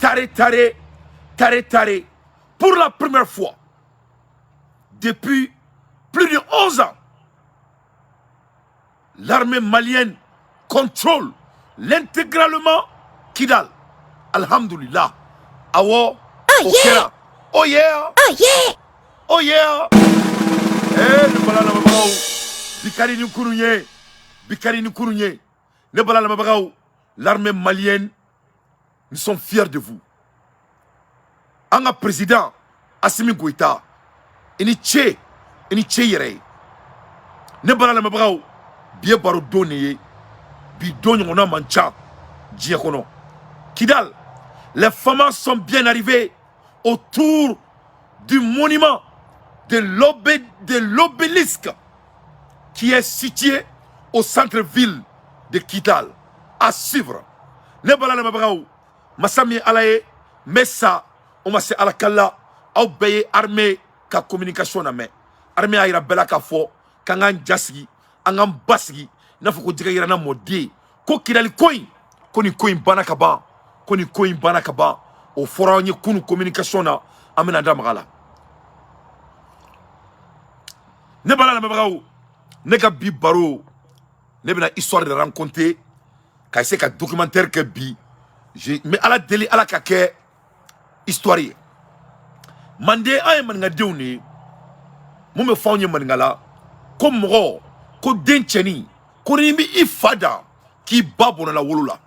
Tare tare, tare tare, pour la première fois depuis plus de 11 ans, l'armée malienne contrôle l'intégralement Kidal. Alhamdulillah. Awɔ, o kɛra. Oh yeah. Oh yeah! Oh yeah. Eh, ne bala lamɛnbagaw, bi ka di ni kunun ye, bi ka di ni kunun ye. Ne bala lamɛnbagaw, l'armée malienne, nous sommes fiers de vous. An ka président Assimi Goïta, i ni ce, i ni ce yɛrɛ ye. Ne bala lamɛnbagaw, bi ye baro don de ye, bi don ɲɔgɔnna man ca diɲɛ kɔnɔ. Kidal, les FAMa sont bien arrivés autour du monument de l'obélisque qui est situé au centre-ville de Kidal. À suivre. Ne bala lamɛnbagaw, masa min ye Ala ye, n bɛ sa o ma se Ala kala. Aw bɛɛ ye armée ka communication lamɛn. Armée y'a yira bɛɛ la k'a fɔ k'an k'an jasigi, an k'an basigi, i n'a fɔ ko jɛgɛ yiranna mɔden, ko Kidali ko in, ko nin ko in banna ka ban, ko nin ko in banna ka ban. O fɔra an ye kunun communication na, an bɛna da maga la. Ne bala lamɛnbagaw, ne ka bi baro, ne bɛna histoire de raconter, ka essayer ka documentaire kɛ bi. Je n bɛ Ala deli, Ala ka kɛ histoire ye. Manden, an ye maninkadenw de ye. Mun bɛ fɔ anw ye maninka la? Ko mɔgɔ, ko den cɛnin, ko n'i bɛ i fa dan, k'i ba bɔnɛla wolo la.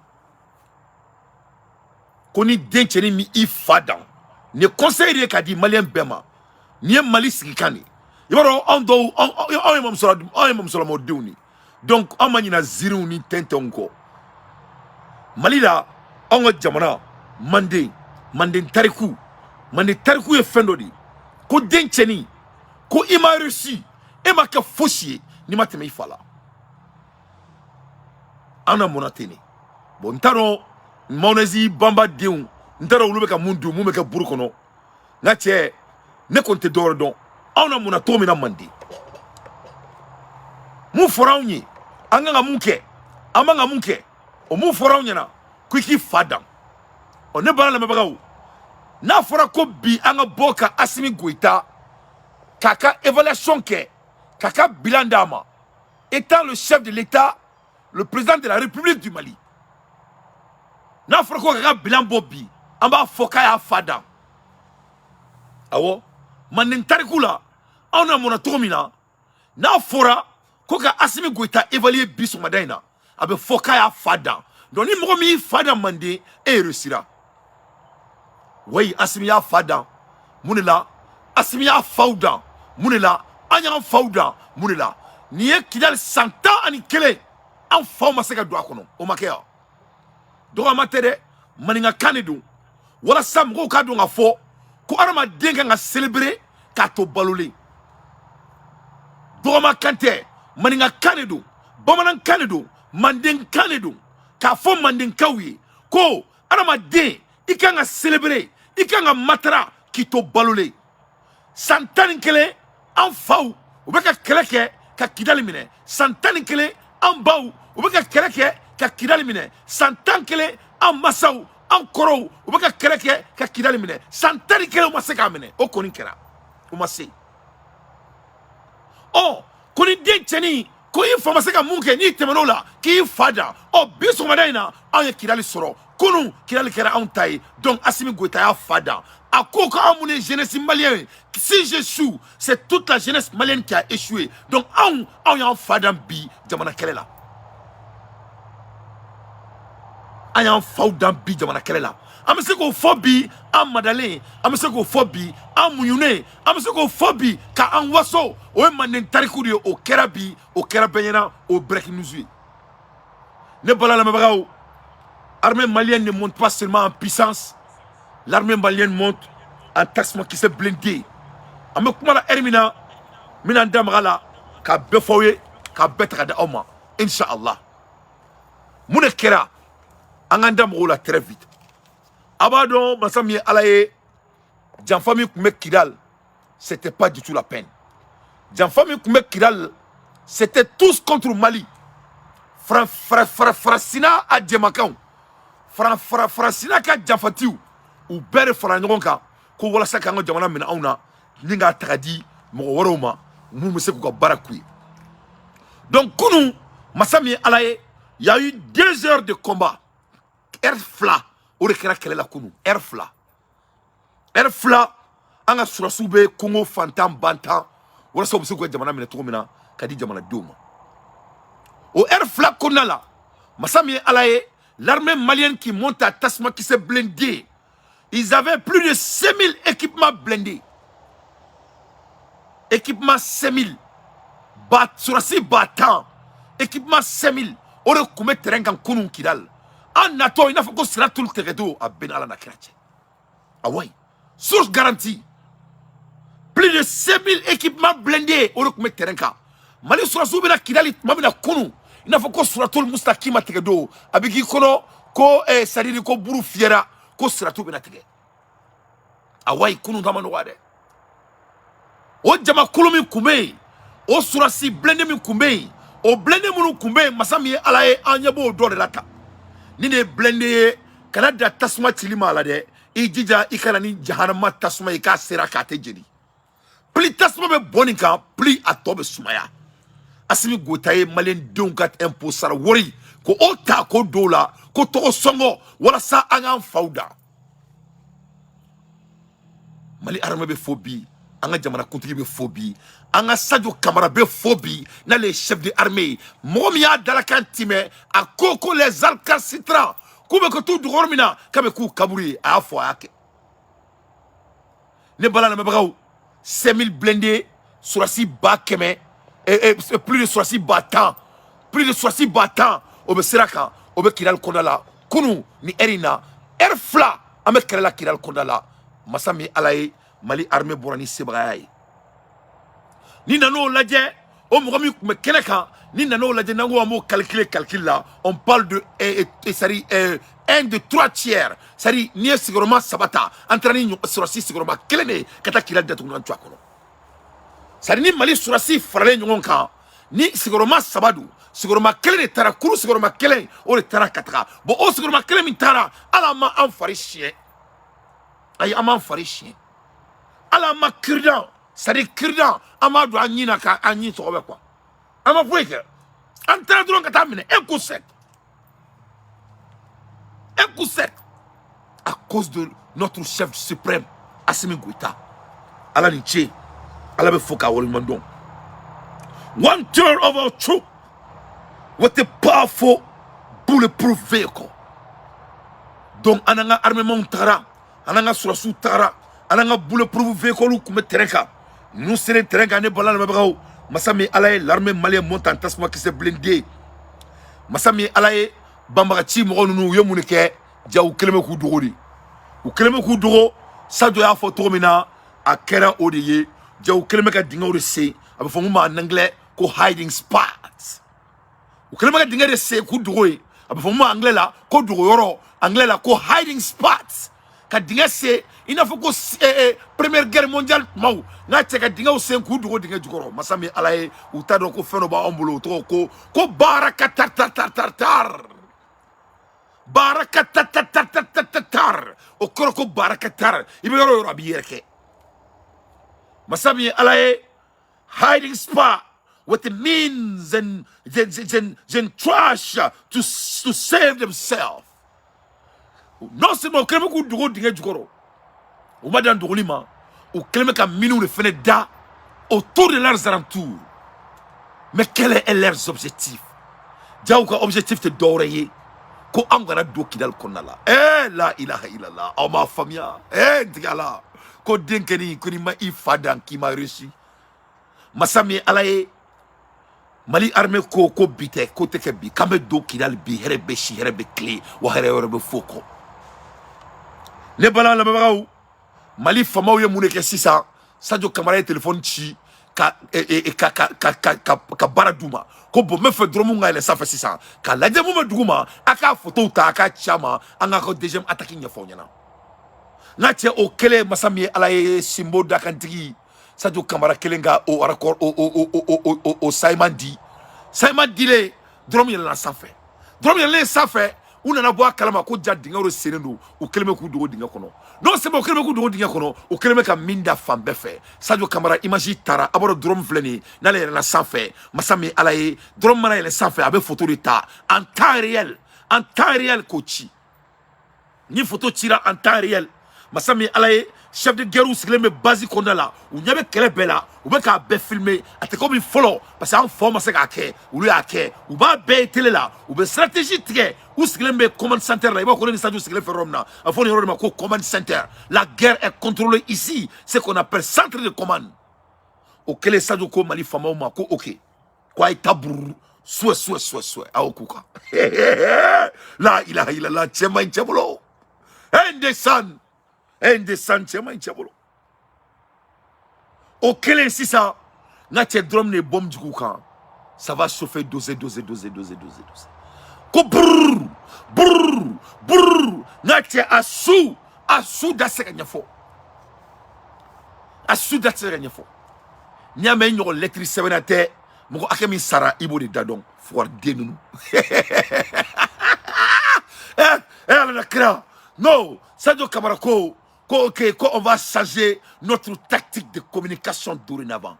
Ko ni den cɛnin bɛ i fa dan, nin ye conseil de ye k'a di maliyɛn bɛɛ ma. Nin ye Mali sigikan de ye. I b'a dɔn, anw dɔw, anw ye mamusala, anw ye mamusalamadenw de ye. Donc an ma ɲina ziiriw ni tɛntɛnw kɔ Mali la. Anw ka jamana manden, manden tariku, manden tariku ye fɛn dɔ de ye, ko den cɛnin, ko i ma réussi, e ma kɛ fosi ye n'i ma tɛmɛ i fa la. An na mɔnna ten de. Bon, n t'a dɔn mayonnaise banba denw, n t'a dɔn olu bɛ ka mun dun, mun bɛ kɛ buru kɔnɔ. N ka cɛ, ne kɔni tɛ dɔwɛrɛ dɔn. Anw na mɔnna cogo min na manden, mun fɔra anw ye, an kan ka mun kɛ, an man ka mun kɛ, o mun fɔra anw ɲɛna, ko i k'i fa dan. Ɔ, ne baara lamɛnbagaw, n'a fɔra ko bi an ka bɔ ka Assimi Goïta k'a ka évaluation kɛ, k'a ka bilan d'a ma, étant le chef de l'État, le président de la République du Mali, n'a fɔra ko k'a ka bilan bɔ bi, an b'a fɔ k'a y'a fa dan. Awɔ, manden tariku la, anw na mɔnna cogo min na, n'a fɔra ko ka Assimi Goïta évaluer bi sɔgɔmada in na, a bɛ fɔ k'a y'a fa dan. Donc ni mɔgɔ min y'i fa dan manden, e réussira. Oui, Assimi y'a fa dan mun de la? Assimi y'a faw dan mun de la? An y'an faw dan mun de la? Nin ye Kidali san 11, an faw ma se ka don a kɔnɔ. O ma kɛ wa? Dɔgɔma tɛ dɛ, maninkakan de don, walasa mɔgɔw k'a dɔn k'a fɔ ko hadamaden kan ka célébrer k'a to balolen. Dɔgɔma kan tɛ, maninkakan de don, bamanankan de don, mandenkan de don, k'a fɔ mandenkaw ye ko hadamaden, i kan ka célébrer, i kan ka matara k'i to balolen. San 11, an faw u bɛ ka kɛlɛ kɛ ka Kidali minɛ. San 11, an baw u bɛ ka kɛlɛ kɛ ka Kidali minɛ. San 11, an masaw, an kɔrɔw, u bɛ ka kɛlɛ kɛ ka Kidali minɛ. San 11, u ma se k'a minɛ. O kɔni kɛra, u ma se. Ɔ, ko ni den cɛnin, ko i fa ma se ka mun kɛ, n'i tɛmɛn'o la, k'i fa dan. Ɔ, bi sɔgɔmada in na, anw ye Kidali sɔrɔ. Kunun Kidali kɛra anw ta ye. Donc Assimi Goïta y'a fa dan. A ko ko anw minnu ye jeunesse malienne ye, si j'échoue, c'est toute la jeunesse malienne qui a échoué. Donc anw y'an fa dan bi jamana kɛlɛ la. An y'an faw dan bi jamana kɛlɛ la. An bɛ se k'o fɔ bi, an madalen, an bɛ se k'o fɔ bi, an muɲunen, an bɛ se k'o fɔ bi k'an waso. O ye manden tariku de ye. O kɛra bi, o kɛra bɛɛ ɲɛna, o breaking news ye. Ne bala lamɛnbagaw, armée malienne ne monte pas seulement en puissance, l'armée malienne monte en taxement kisɛ blindé. An bɛ kuma la ɛri min na, n bɛna n da maga la k'a bɛɛ fɔ aw ye, k'a bɛɛ ta ka di aw ma, inshallah. Mun de kɛra? An k'an da mɔgɔw la très vite. A b'a dɔn, masa min ye Ala ye, janfa min tun bɛ Kidal, c'était pas du tout la peine. Janfa min tun bɛ Kidal, c'était tous contre Mali. Farasina a jɛmakanw, Farasina ka janfatiw, U bɛɛ de fara ɲɔgɔn kan ko walasa k'an ka jamana minɛ anw na ni k'a ta ka di mɔgɔ wɛrɛw ma mun bɛ se k'u ka baara k'u ye. Donc kunun, masa min ye Ala ye, y a eu 2 heures de combat, heure 2 o de kɛra kɛlɛ la kunun, heure 2, heure 2. An ka surasiw bɛ kongo fantan bantan walasa u bɛ se k'u ka jamana minɛ cogo min na ka di jamanadenw ma. O heure 2 kɔnɔna la, masa min ye Ala ye, l'armée malienne qui monte à tasuma kisɛ blindé, ils avaient plus de 5000 équipements blindés, équipement 5000 ba, surasi 10 000, équipement 5000, o de tun bɛ terrain kan kunun Kidal. An natɔ i n'a fɔ ko sira tulu tigɛtɔ a bɛɛ ni Ala na kira cɛ. Awayi, source garantie, plus de 5000 équipements blindés, o de tun bɛ terrain kan. Mali surasiw bɛna Kidali tuma min na kunun, i n'a fɔ ko suratul mustakima tigɛ don, a bɛ k'i kɔnɔ ko c'est à dire ko buru fiyɛra ko siratu bɛna tigɛ. Awayi, kunun ta ma nɔgɔya dɛ. O jamakulu min kun bɛ yen, o surasi blindé min kun bɛ yen, o blindé minnu kun bɛ yen, masa min ye Ala ye, an ɲɛ b'o dɔ de la tan. Ni de ye blindé ye, kana da tasuma cili ma a la dɛ. I jija i kana ni jahanama tasuma ye k'a sera k'a tɛ jeni. Plus tasuma bɛ bɔn nin kan, plus a tɔ bɛ sumaya. Asimi Gota ye maliyɛndenw ka impôt sara wari ko o ta k'o don o la ko tɔgɔ sɔngɔ walasa an k'an faw da. Mali armée bɛ fo bi, an ka jamana kuntigi bɛ fo bi, an ka Sadio Kamara bɛ fo bi n'ale ye chef de armée ye. Mɔgɔ min y'a dalakan timɛ, a ko ko les récalcitrants k'u bɛ ka t'u dogo yɔrɔ min na k'a bɛ k'u kaburu ye, a y'a fɔ, a y'a kɛ. Ne bala lamɛnbagaw, 5000 blindés, surasi 100 000, plus de surasi 10 000, plus de surasi 10 000, o bɛ sira kan, o bɛ Kidali kɔnɔna la kunun ni heure in na. Heure 2 an bɛ kɛlɛ la Kidali kɔnɔna la. Masa min Ala ye, Mali armée bɔra ni sebagaya ye. Ni nan'o lajɛ, o mɔgɔ min tun bɛ kɛnɛ kan, ni nan'o lajɛ, n'an ko an b'o calculer, calcul la, on parle de c'est-à-dire un de trois tiers, c'est-à-dire n'i ye sigiyɔrɔma saba ta, an taara ni sɔrɔsi sigiyɔrɔma kelen de ye ka taa Kidali datugu n'an to a kɔnɔ. C'est-à-dire ni Mali sɔrɔsi faralen ɲɔgɔn kan, ni sigiyɔrɔma saba don, sigiyɔrɔma kelen de taara kuru, sigiyɔrɔma kelen o de taara ka taga. Bon, o sigiyɔrɔma kelen min taara, ala ma an fari siɲɛ, ayi, an m'an fari siɲɛ, ala ma cure-dent, c'est-à-dire cure-dent, an b'a don an ɲin na ka an ɲin sɔgɔbɛ quoi. An ma foyi kɛ, an taara dɔrɔn ka taa minɛ, un coup sec, un coup sec, à cause de notre chef suprême Assimi Goïta. Ala ni ce, Ala bɛ fo k'a waleɲuman dɔn. One third of our troop with a powerful bulletproof vehicle. Donc an n'an ka armement tagara, an n'an ka sɔrɔsiw tagara, an n'an ka bulletproof vehicle kun bɛ terrain kan. Ninnu selen terrain kan, ne bala lamɛnbagaw, masa min Ala ye, l'armée malienne monte en tasuma kisɛ blindé. Masa min Ala ye, banbagaci mɔgɔ ninnu, u ye mun de kɛ? Ja, u kɛlen bɛ k'u dogo de, u kɛlen bɛ k'u dogo. Sadio y'a fɔ cogo min na, a kɛra o de ye. Ja, u kɛlen bɛ ka dingɛw de sen, a bɛ fɔ mun ma en anglais ko hiding spots. U kɛlen bɛ ka dingɛ de sen k'u dogo yen, a bɛ fɔ mun ma anglais la ko dogoyɔrɔ, anglais la ko hiding spots, ka dingɛ sen i n'a fɔ ko Première Guerre mondiale tumaw n'a cɛ, ka dingɛw sen k'u dogo dingɛ jukɔrɔ. Masa min Ala ye, u t'a dɔn ko fɛn dɔ b'anw bolo, o tɔgɔ ko baraka tar tar tar tar tar, baraka tar tar tar tar tar tar tar. O kɔrɔ ko baraka tar, i bɛ yɔrɔ o yɔrɔ, a b'i yɛrɛ kɛ. Masa min ye Ala ye, hiding spot with the means and trash to save themselves. Non seulement u kɛlen bɛ k'u dogo dingɛ jukɔrɔ, u ma dan dogoli ma, u kɛlen bɛ ka minnu de fɛnɛ da autour de leurs alentours. Mais quel est leurs objectifs? Jaw ka objectif tɛ dɔwɛrɛ ye ko an kana don Kidali kɔnɔna la. La ilaha illallah, aw m'a faamuya. N tigɛ ala ko den kɛni ko n'i ma i fa dan k'i ma réussi. Masa min ye Ala ye, Mali armée ko bi tɛ, ko tɛ kɛ bi, k'an bɛ don Kidali bi. Hɛrɛ bɛ si, hɛrɛ bɛ tile wa, hɛrɛ wɛrɛ bɛ fo kɔ. Ne balima lamɛnbagaw, Mali faamaw ye mun de kɛ sisan? Sadio Kamara ye téléphone ci ka ka ka ka ka ka ka baara d'u ma ko bon, n bɛ fɛ dɔrɔn mun ka yɛlɛ sanfɛ sisan k'a lajɛ mun bɛ dugu ma, a k'a photo ta, a k'a ci a ma, an k'a ka deuxième attaque ɲɛfɔ aw ɲɛna. N ka cɛ, o kɛlen, masa min ye Ala ye, sinbo dakantigi Sadio Kamara kelen ka o accord o o o o o o sayiman di, sayiman dilen dɔrɔn, yɛlɛnna sanfɛ dɔrɔn, yɛlɛlen sanfɛ. U nana bɔ a kalama ko ja dingɛ dɔ sennen don, u kɛlen bɛ k'u dogo dingɛ kɔnɔ. Non seulement u kɛlen bɛ k'u dogo dingɛ kɔnɔ, u kɛlen bɛ ka min da fan bɛɛ fɛ. Sadio Kamara image taara, a b'a dɔn drone filɛ nin ye, n'ale yɛlɛnna sanfɛ, masa min Ala ye, drone mana yɛlɛn sanfɛ, a bɛ photo de ta en temps réel, en temps réel k'o ci. Ni photo cira en temps réel, masa min Ala ye, chef de guerre sigilen bɛ base kɔnɔna la, u ɲɛ bɛ kɛlɛ bɛɛ la, u bɛ k'a bɛɛ filmer. A tɛ komi fɔlɔ, parce que an faw ma se k'a kɛ, olu y'a kɛ. U b'a bɛɛ ye télé la, u bɛ stratégie tigɛ. U sigilen bɛ command center la. I b'a fɔ ko ne ni Sadio sigilen fɛ yɔrɔ min na, a fɔ nin yɔrɔ de ma ko command center. La guerre est contrôlée ici, ce qu'on appelle centre de commande. O kɛlen, Sadio ko Mali faamaw ma ko ok, ko a ye taa bururu suɛ suɛ suɛ suɛ, a y'o k'u kan. La ilaha illallah, cɛ man ɲi cɛ bolo. E ndesan, e ndesan, cɛ man ɲi cɛ bolo. O kɛlen sisan, n ka cɛ, drone de ye bombe jigin u kan. Ça va chauffer, doser, doser, doser, doser, doser, doser, ko brrr brrr brrr. N ka cɛ, a su da se ka ɲɛfɔ, a su da tɛ se ka ɲɛfɔ. N'i y'a mɛn i ɲɔgɔn lɛtiri sɛbɛnna tɛ, mɔgɔ hakɛ min sara, i b'o de da dɔn. Fugariden ninnu, eh eh, Ala na kira. Non, Sadio Kamara ko ok, ko on va changer notre tactique de communication dorénavant.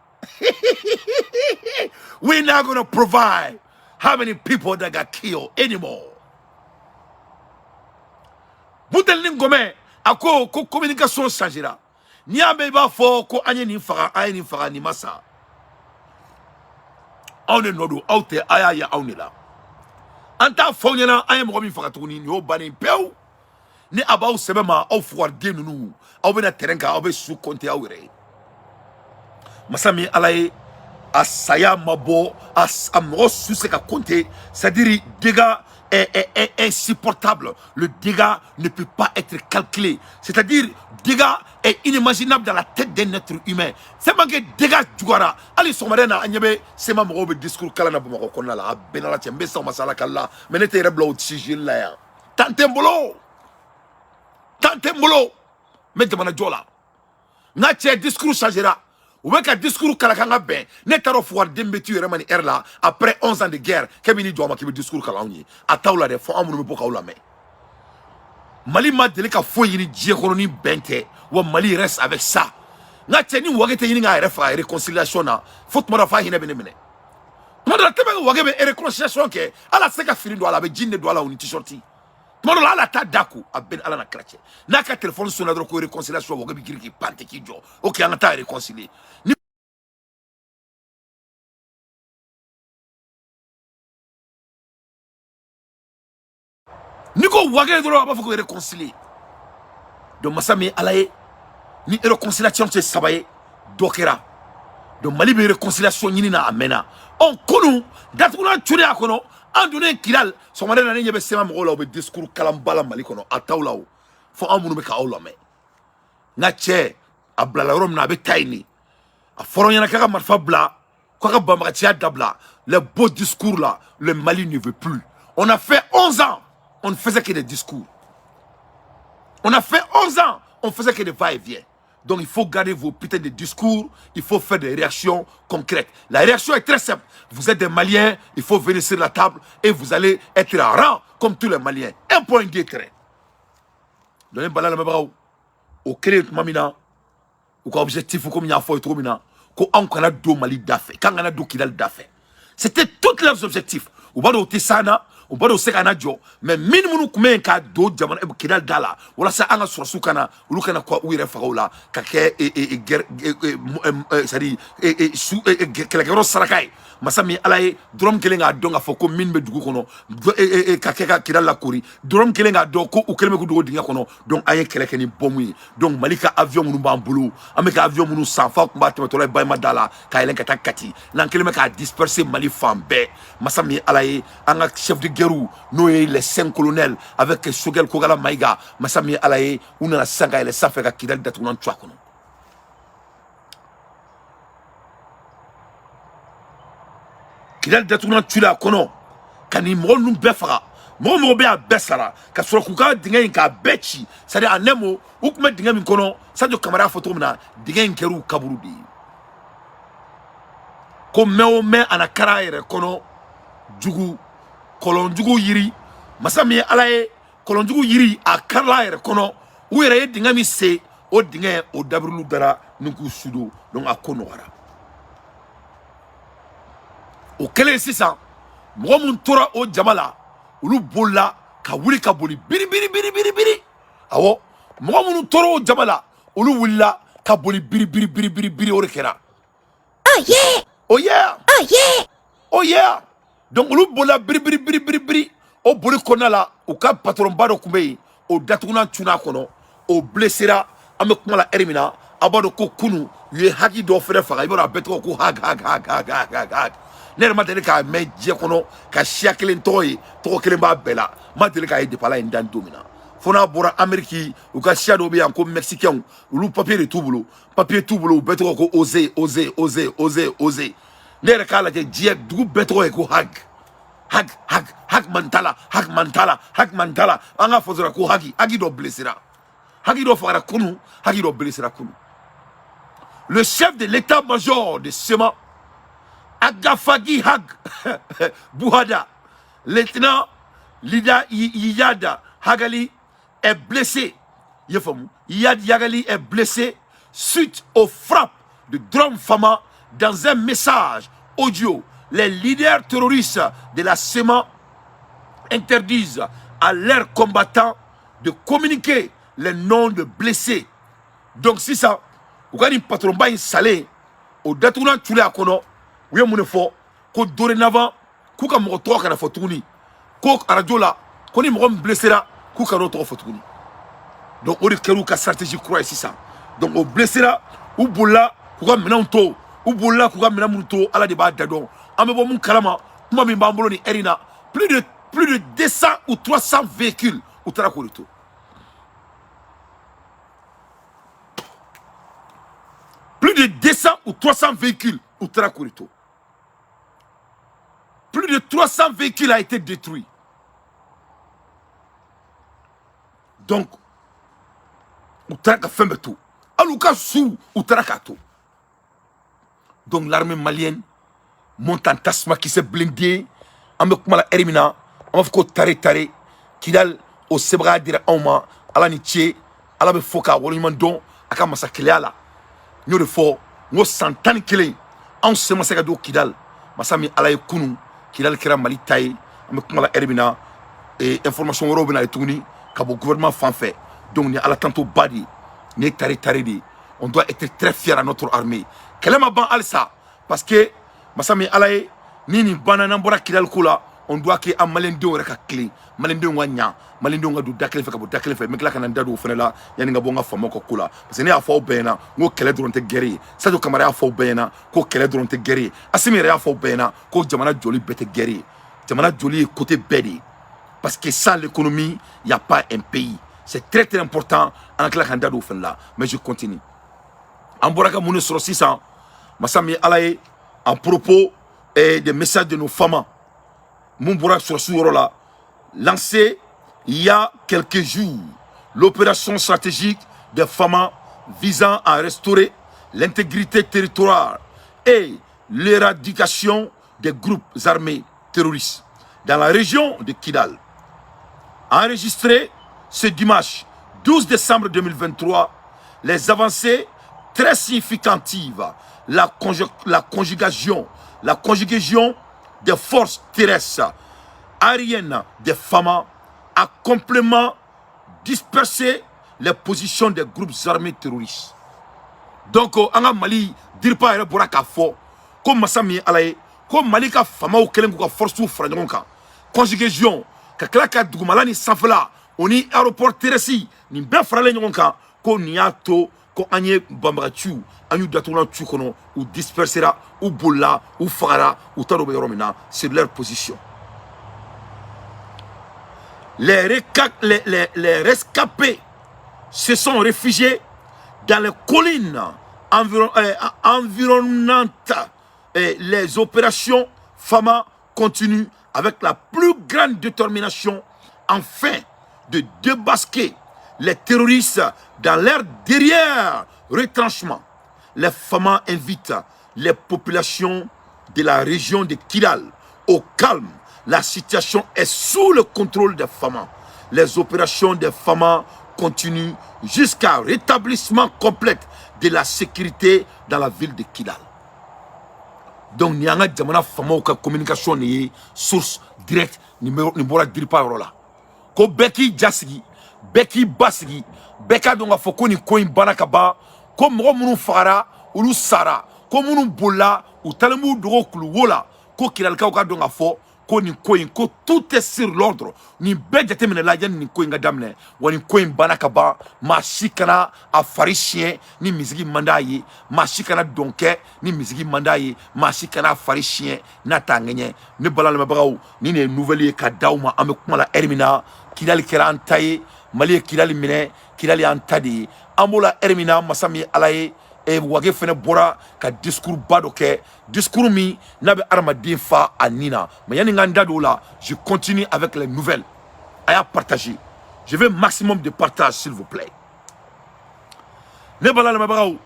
We're not gonna provide how many people that got killed anymore. Buteli ni ngɔmɛ, a ko ko communication changera. N'i y'a mɛn i b'a fɔ ko an ye nin faga, an ye nin faga, nin ma sa, anw de nɔ don, aw tɛ. A y'a ye anw de la, an t'a fɔ aw ɲɛna an ye mɔgɔ min faga tuguni. Nin y'o bannen pewu. Ni a b'aw sɛbɛ ma, aw fugariden ninnu, aw bɛna terrain kan, aw bɛ su compter aw yɛrɛ ye. Masa min Ala ye, a saya ma bɔ, a mɔgɔ su se ka compter, c'est-à-dire dégâts est insupportable. Le dégât ne peut pas être calculé. C'est-à-dire, dégâts est inimaginable dans la tête d'un être humain. C'est que dégâts juguyara. Hali sɔgɔmada in na, an ɲɛ bɛ CMA mɔgɔw bɛ discours kalan na Bamakɔ kɔnɔna la. A bɛɛ n'Ala cɛ, n bɛ sa o masala kala la, mais ne tɛ yɛrɛ bila o sujet la yan. Tan tɛ n bolo, tan tɛ n bolo, n bɛ jamana jɔ la. N ka cɛ, discours changera. U bɛ ka discours kalan k'an ka bɛn. Ne t'a dɔn fugariden bɛ t'u yɛrɛ ma nin heure la, après 11 ans de guerre, k'e bɛ n'i jɔ a ma k'i bɛ discours kalan anw ye. A t'aw la dɛ, fo an minnu bɛ bɔ k'aw lamɛn. Mali ma deli ka foyi ɲini diɲɛ kɔnɔ ni bɛn tɛ, wa Mali reste avec ça. N ka cɛ, ni Wage tɛ ɲini k'a yɛrɛ faga réconciliation na, fo tuma dɔ f'a hinɛ bɛ ne minɛ. Tuma dɔ la, tellement que Wage bɛ réconciliation kɛ, ala tɛ se ka fini don a la, a bɛ ji de don a la o ni t-shirt. Tuma dɔ la, ala t'a da ko a bɛɛ ni Ala na kira cɛ. N'a ka téléphone sonna dɔrɔn ko réconciliation, Wage bɛ girin k'i pan ten k'i jɔ. Ok, an ka taa réconcilier. Ni ko Wage dɔrɔn, a b'a fɔ ko réconcilier. Donc masa min Ala ye, ni réconciliation tɛ saba ye, dɔ kɛra. Donc Mali bɛ réconciliation ɲini na, a mɛnna. Ɔ kunun datugulan cunnen a kɔnɔ, an donnen Kidal sɔgɔmada in na, ne ɲɛ bɛ CMA mɔgɔw la, u bɛ discours kalanba la Mali kɔnɔ. A t'aw la o, fo anw minnu bɛ k'aw lamɛn. N ka cɛ, a bilala yɔrɔ min na, a bɛ taa yen de. A fɔra ɲɛna k'a ka marifa bila, k'a ka banbagaciya dabila. Les beaux discours là, le Mali ne veut plus. On a fait 11 ans, on ne faisait que des discours. On a fait 11 ans, on faisait que des va-et-vient. Donc il faut garder vos putains de discours, il faut faire des réactions concrètes. La réaction est très simple. Vous êtes des Maliens, il faut venir sur la table et vous allez être en rang comme tous les Maliens. Un point, deux traits. Donc bala lamɛnbagaw, o kɛlen tuma min na, u ka objectif, komi n y'a fɔ ye cogo min na, ko anw kana don Mali da fɛ, k'an kana don Kidali da fɛ. C'était tous leurs objectifs. U b'a dɔn u tɛ s'an na, u b'a dɔn u tɛ se k'an jɔ, mais min minnu tun bɛ yen k'a don jamana Kidali da la walasa an ka sɔrɔsiw kana olu kana kɔ u yɛrɛ faga o la ka kɛ guerre, c'est à dire su kɛlɛkɛyɔrɔ saraka ye. Masa min Ala ye, drone kelen k'a dɔn k'a fɔ ko min bɛ dugu kɔnɔ ka kɛ ka Kidali lakori, drone kelen k'a dɔn ko u kɛlen bɛ k'u dogo dingɛ kɔnɔ. Donc an ye kɛlɛ kɛ ni bombe ye. Donc Mali ka avion minnu b'an bolo, an bɛ ka avion minnu san, f'a tun b'a tɛmɛtɔla ye Bayima da la ka yɛlɛn ka taa Kati, n'an kɛlen bɛ k'a disperser Mali fan bɛɛ. Masa min Ala ye, an ka chef de guerre, n'o ye les cinq colonels avec Choguel Kokala Maïga, masa min Ala ye, u nana sisan ka yɛlɛ sanfɛ ka Kidali datugulan tu a kɔnɔ. Kidali datugulan tuli a kɔnɔ ka nin mɔgɔ ninnu bɛɛ faga, mɔgɔ mɔgɔ bɛ a bɛɛ sara, ka sɔrɔ k'u ka dingɛ in k'a bɛɛ ci. C'est à dire, en un mot, u tun bɛ dingɛ min kɔnɔ, Sadio Kamara y'a fɔ cogo min na, dingɛ in kɛra u kaburu de ye. Ko mɛn o mɛn, a na kɛra a yɛrɛ kɔnɔ jugu kɔlɔnjugu yiri. Masa min ye Ala ye, kɔlɔnjugu yiri a karila a yɛrɛ kɔnɔ. U yɛrɛ ye dingɛ min sen, o dingɛ o dabirilu dara ni k'u sudo. Donc a ko nɔgɔyara. O kɛlen sisan, mɔgɔ mun tora o jama la, olu bolila ka wuli ka boli biri biri biri biri biri. Awɔ, mɔgɔ minnu tora o jama la, olu wulila ka boli biri biri biri biri biri. O de kɛra. Oh yeah! Oh yeah! Oh yeah! Oh yeah! Donc olu bolila biri biri biri biri biri. O boli kɔnɔna la, u ka patron ba dɔ tun bɛ yen, o datugunan cunna a kɔnɔ, o blessera. An bɛ kuma la ɛri min na, a b'a dɔn ko kunu u ye haki dɔ fɛnɛ faga. I b'a dɔn a bɛɛ tɔgɔ ko Hag Hag Hag Hag Hag Hag Hag. Ne yɛrɛ ma deli k'a mɛn diɲɛ kɔnɔ ka siya kelen tɔgɔ ye, tɔgɔ kelen b'a bɛɛ la. N ma deli k'a ye depuis Ala ye n dan don min na, fo n'a bɔra Amérique. U ka siya dɔw bɛ yan ko Mexicains, olu papier de t'u bolo, papier t'u bolo, u bɛɛ tɔgɔ ko Oze Oze Oze Oze Oze. Ne yɛrɛ k'a lajɛ, diɲɛ dugu bɛɛ tɔgɔ ye ko Hag Hag Hag Hag Mantala, Hag Mantala, Hag Mantala. An ka fɔ dɔrɔn ko Hagi. Hagi dɔ blessera, Hagi dɔ fagara kunu, Hagi dɔ blessera kunu. Le chef de l'état-major de CMA, Agafagi Hag Bouhada, lieutenant Lida Iyad Hagali est blessé. Iyad Yagali est blessé suite aux frappes de drone Fama. Dans un message audio, les leaders terroristes de la CMA interdisent à leurs combattants de communiquer les noms de blessés. Donc si ça, u ka nin patron ba in salen, o datugulan culen a kɔnɔ, u ye mun de fɔ? Ko dorénavant k'u ka mɔgɔ tɔgɔ kana fɔ tuguni, ko arajo la, ko ni mɔgɔ min blessera, k'u kan'o tɔgɔ fɔ tuguni. Donc o de kɛra u ka stratégie kura ye sisan. Donc o blessera, u bolila k'u ka minɛnw to, u bolila k'u ka minɛn minnu to, Ala de b'a da dɔn. An bɛ bɔ mun kalama, kuma min b'an bolo nin heure in na, plus de 200 ou 300 véhicules, u taara k'o de to. Plus de 200 ou 300 véhicules, u taara k'o de to. Plus de 300 véhicules a été détruit. Donc u taara ka fɛn bɛɛ to, hali u ka suw, u taara k'a to. Donc l'armée malienne monte en tasuma kisɛ blindé. An bɛ kuma la ɛri min na, an b'a fɔ ko tare tare Kidal, o sebagaya dira anw ma. Ala ni ce, Ala bɛ fɔ k'a waleɲuman dɔn a ka masakɛlɛya la. N y'o de fɔ n ko san 11 anw sen ma se ka don Kidal. Masa min Ala ye, kunun Kidal kɛra Mali ta ye. An bɛ kuma la ɛri min na, information wɛrɛw bɛ na ye tuguni ka bɔ gouvernement fan fɛ. Donc ni Ala tanto ba de ye, nin ye tare tare de ye. On doit être très fier à notre armée. Kɛlɛ ma ban halisa, parce que masa min Ala ye, ni nin banna, n'an bɔra Kidal ko la, on doit que an maliyɛndenw yɛrɛ ka tilen, maliyɛndenw ka ɲa, maliyɛndenw ka don da kelen fɛ ka bɔ da kelen fɛ. N bɛ tila ka na n da don o fɛnɛ la yanni n ka bɔ n ka faamaw ka ko la, parce que ne y'a fɔ aw bɛɛ ɲɛna n ko kɛlɛ dɔrɔn tɛ guerre ye. Sadio Kamara y'a fɔ aw bɛɛ ɲɛna ko kɛlɛ dɔrɔn tɛ guerre ye. Assimi yɛrɛ y'a fɔ aw bɛɛ ɲɛna ko jamana jɔli bɛɛ tɛ guerre ye. Jamana jɔli ye côté bɛɛ de ye, parce que sans l'économie, il y a pas un pays. C'est très très important. An ka tila k'an da don o fɛnɛ la, mais je continue. An bɔra ka mun de sɔrɔ sisan? Masa min Ala ye, en propos des messages de nos femmes, mun bɔra sɔrɔsiw yɔrɔ la, lancé il y a quelques jours, l'opération stratégique des FAMA visant à restaurer l'intégrité territoriale et l'éradication des groupes armés terroristes dans la région de Kidal, enregistré ce dimanche 12 décembre 2023 les avancées très significatives, la conjugaison des forces terrestres, aériennes des FAMA a complètement dispersé les positions des groupes armés terroristes. Donc an ka Mali DIRPA yɛrɛ bɔra k'a fɔ ko masa min ye Ala ye, ko Mali ka famaw kɛlen k'u ka forces fara ɲɔgɔn kan, conjugaison, ka tila ka dugumala ni sanfɛla, o ni aéroport terrestre, nin bɛɛ faralen ɲɔgɔn kan, ko nin y'a to ko an ye banbagaciw, an y'u datugulan tu kɔnɔ, u dispersera, u bolila, u fagara, u t'a dɔn u bɛ yɔrɔ min na, sur leur position. Les rescapés se sont réfugiés dans les collines environnantes et les opérations FAMA continuent avec la plus grande détermination afin de débasquer les terroristes dans leur derrière retranchement. Les FAMA invitent les populations de la région de Kidal au calme La situation est sous le contrôle des FAMa. Les opérations des FAMa continuent jusqu'à rétablissement complet de la sécurité dans la ville de Kidal. Donc ni an ka jamana famaw ka communication de ye, source directe. Nin bɔra DIRPA yɔrɔ la ko bɛɛ k'i jasigi, bɛɛ k'i basigi, bɛɛ k'a dɔn k'a fɔ ko nin ko in banna ka ban, ko mɔgɔ minnu fagara, olu sara, ko minnu bolila, u taalen b'u dogo kuluwo la, ko Kidalikaw ka dɔn k'a fɔ ko nin ko in, ko tout est sur l'ordre. Nin bɛɛ jateminɛ la yanni nin ko in ka daminɛ. Wa nin ko in banna ka ban. Maa si kana a fari siɲɛ ni misigi man d'a ye, maa si kana dɔn kɛ ni misigi man d'a ye, maa si kana a fari siɲɛ n'a t'a ŋɛɲɛ. Ne bala lamɛnbagaw, nin de ye nouvelle ye ka d'aw ma. An bɛ kuma la heure min na, Kidali kɛra an ta ye. Mali ye Kidali minɛ, Kidali y'an ta de ye. An b'o la heure min na, masa min ye Ala ye, Wage fɛnɛ bɔra ka discours ba dɔ kɛ, discours min n'a bɛ adamaden fa a nin na. Mais yanni n ka n da don o la, je continue avec les nouvelles. A y'a partager, je veux maximum de partage, s'il vous plaît. Ne bala lamɛnbagaw,